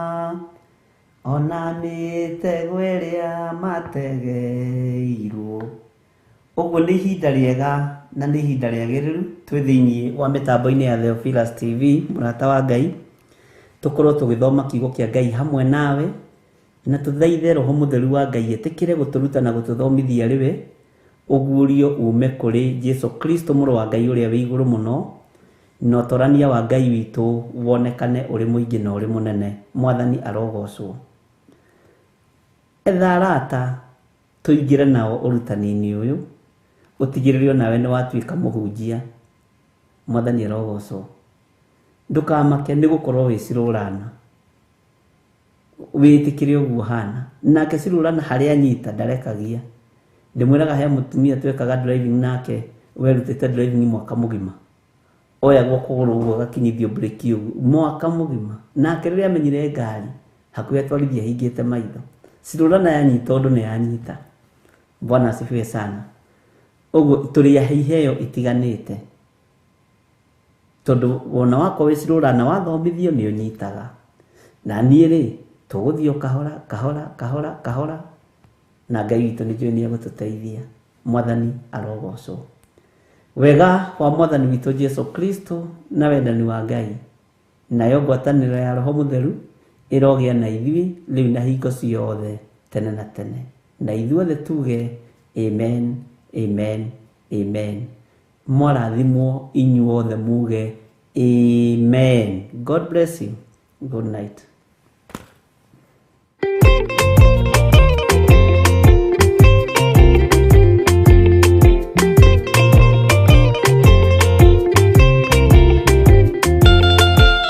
ona mĩtego ĩrĩa mategeirwo. Ũguo nĩ ihinda rĩega na nĩ ihinda rĩagĩrĩru twĩ thĩinĩ wa mĩtambo-inĩ ya Theophilus TV mũrata wa Ngai, tũkorwo tũgĩthoma kiugo kĩa Ngai hamwe nawe na tũthaithe Roho Mũtheru wa Ngai etĩkĩre gũtũruta na gũtũthomithia rĩwe ũguũrio ume kũrĩ Jesu Kristo mũrũ wa Ngai ũrĩa wĩ igũrũ mũno na ũtorania wa Ngai witũ wonekane ũrĩ mũingĩ na ũrĩ mũnene. Mwathani arogocwo. Etha arata tũingĩre nao ũrutani-inĩ ũyũ ũtigĩrĩre onawe nĩ watuĩka mũhunjia. Mwathani arogocwo. Ndũkamake nĩ gũkorwo wĩ cirũrana. Wĩtĩkĩre ũguo ũhana. Nake cirũrana harĩa anyita ndarekagia. Ndĩmwĩraga he mũtumia twekaga driving nake werutĩte driving mwaka mũgima. Oyagwo kũgũrũ ũguo agakinyithio breki ũguo mwaka mũgima. Nake rĩrĩa amenyire ngari hakuhĩ atwarithia ahingĩte maitho. Cirũrana yanyita ũndũ nĩ yanyita. Bwana asifiwe sana. Ũguo tũrĩ ahe iheo itiganĩte. Tondũ wona wakwa wĩ cirũrana wathomithio nĩ ũnyitaga. Na niĩ rĩ tũgũthiĩ o kahora kahora kahora kahora na Ngai witũ nĩ njũĩ nĩ egũtũteithia. Mwathani arogocwo. Wega wa Mwathani witũ Jesu Kristo na wendani wa Ngai nayo ngwatanĩro ya Roho Mũtheru ĩrogĩa na ithuĩ rĩu na hingo ciothe tene na tene. Na ithuothe tuge amen, amen, amen. Mwarathimwo inyuothe muge amen. God bless you. Good night.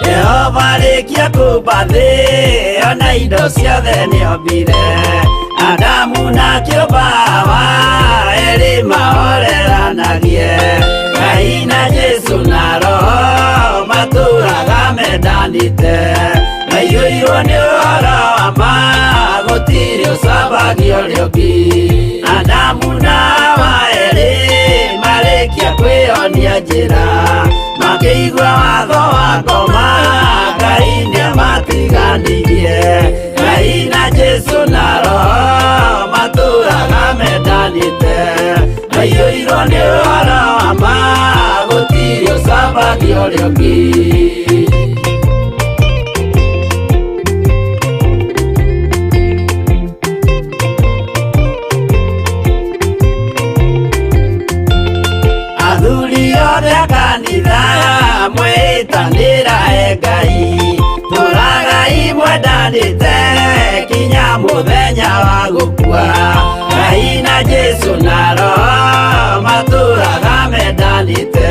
Jehova arĩkia kũmba thĩ ona indo ciothe nĩombire Adamu na kĩũmba Hawa erĩ mahoreranagie Ngai na Jesu na Roho matũraga mendanĩte maiyũirwo nĩ ũhoro wa ma gũtirĩ ũcambagio ũrĩa ũngĩ Adamu na Hawa erĩ marĩkia kwĩyonia njĩra makĩigua watho wa ngoma Ngai nĩamatiganirie Ngai na Jesu na Roho matũraga mendanĩte maiyũirwo nĩ ũhoro wa ma gũtirĩ ũcambagio ũrĩa ũngĩ. Athuri othe a kanitha mwĩtanĩra e Ngai tũragai mwendanĩte kinya mũthenya wa gũkua Ngai na Jesu na Roho matũraga mendanĩte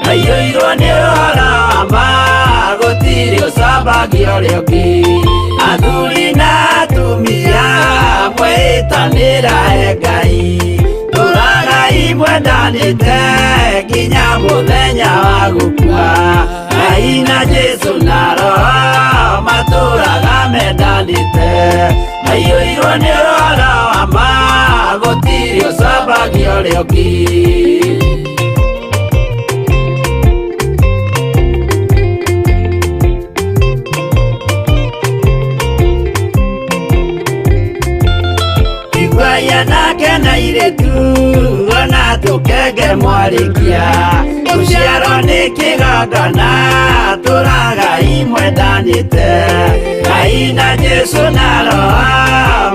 maiyũirwo nĩ ũhoro wa ma gũtirĩ ũcambagio ũrĩa ũngĩ Athuri na atumia mwĩtanĩra e Ngai tũragai mwendanĩte kinya mũthenya wa gũkua Ngai na Jesu na Roho matũraga mendanĩte maiyũirwo nĩ ũhoro wa ma gũtirĩ ũcambagio ũrĩa ũngĩ. Iguaya nake na irĩtu ona tũkenge mwarĩkia gũciarwo nĩ kĩgongona tũragai mwendanĩte Ngai na Jesũ na Roho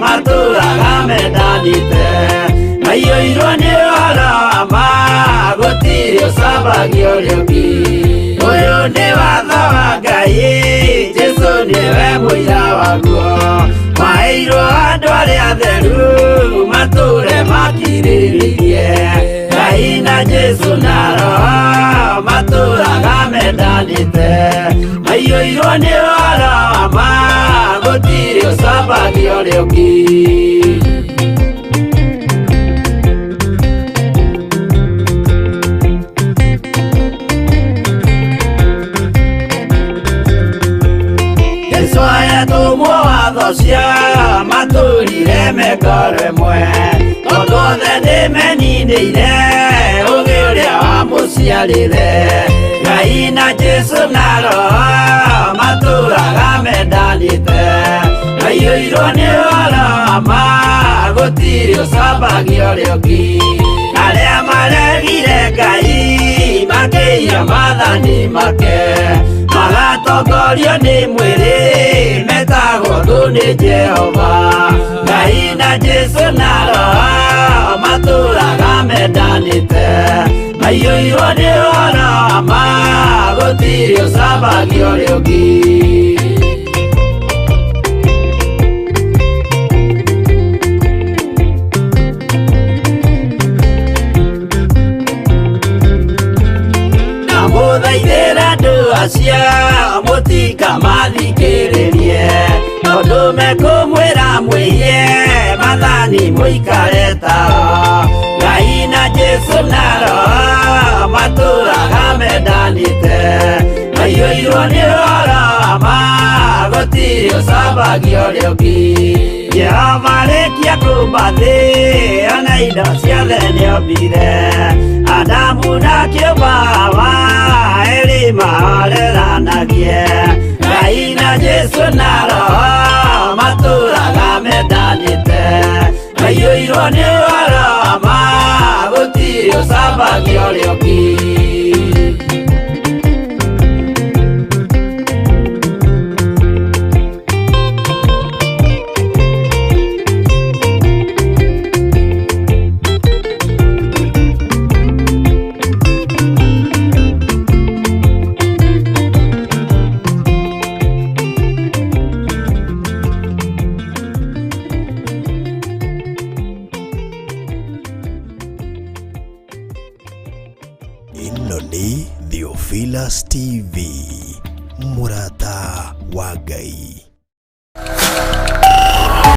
matũraga mendanĩte maiyũirwo nĩ ũhoro wa ma gũtirĩ ũcambagia ũrĩa ũngĩ. Ũyũ nĩ watho wa Ngai Jesũ nĩwe mũira waguo maheirwo andũ arĩa atheru matũre makirĩrĩirie Ngai na Jesũ na Roho matũraga mendanĩte maiyũirwo nĩ ũhoro wa ma gũtirĩ ũcambagia ũrĩa ũngĩ. Jesũ ayatũmwo watho cia matũrire mekoro ĩmwe tondũ othe nĩmeninĩire ũgĩ ũrĩa wamũciarire Ngai na Jesũ na Roho matũraga mendanĩte maiyũirwo nĩ ũhoro wa ma gũtirĩ ũcambagia ũrĩa ũngĩ. Arĩa maregire Ngai makĩiya maathani make magatongorio nĩ mwĩrĩ metagwo thũ nĩ Jehova Ngai na Jesũ na Roho matũraga mendanĩte maiyũirwo nĩ ũhoro wa ma gũtirĩ ũcambagia ũrĩa ũngĩ. Ndamũthaithĩra andũ acio mũtikamathikĩrĩrie tondũ mekũmwĩra mwĩhie maathani mũikare tao Ngai na Jesũ na Roho matũraga mendanĩte maiyũirwo nĩ ũhoro wa ma gũtirĩ ũcambagia ũrĩa ũngĩ. Jehova arĩkia kũũmba thĩ ona indo ciothe nĩombire Adamu na kĩũmba Hawa erĩ mahoreranagie Ngai na Jesũ na Roho matũraga mendanĩte maiyũirwo nĩ ũhoro wa ma gũtirĩ ũcambagia ũrĩa ũngĩ. Ĩno nĩ Theophilus TV, mũrata wa Ngai.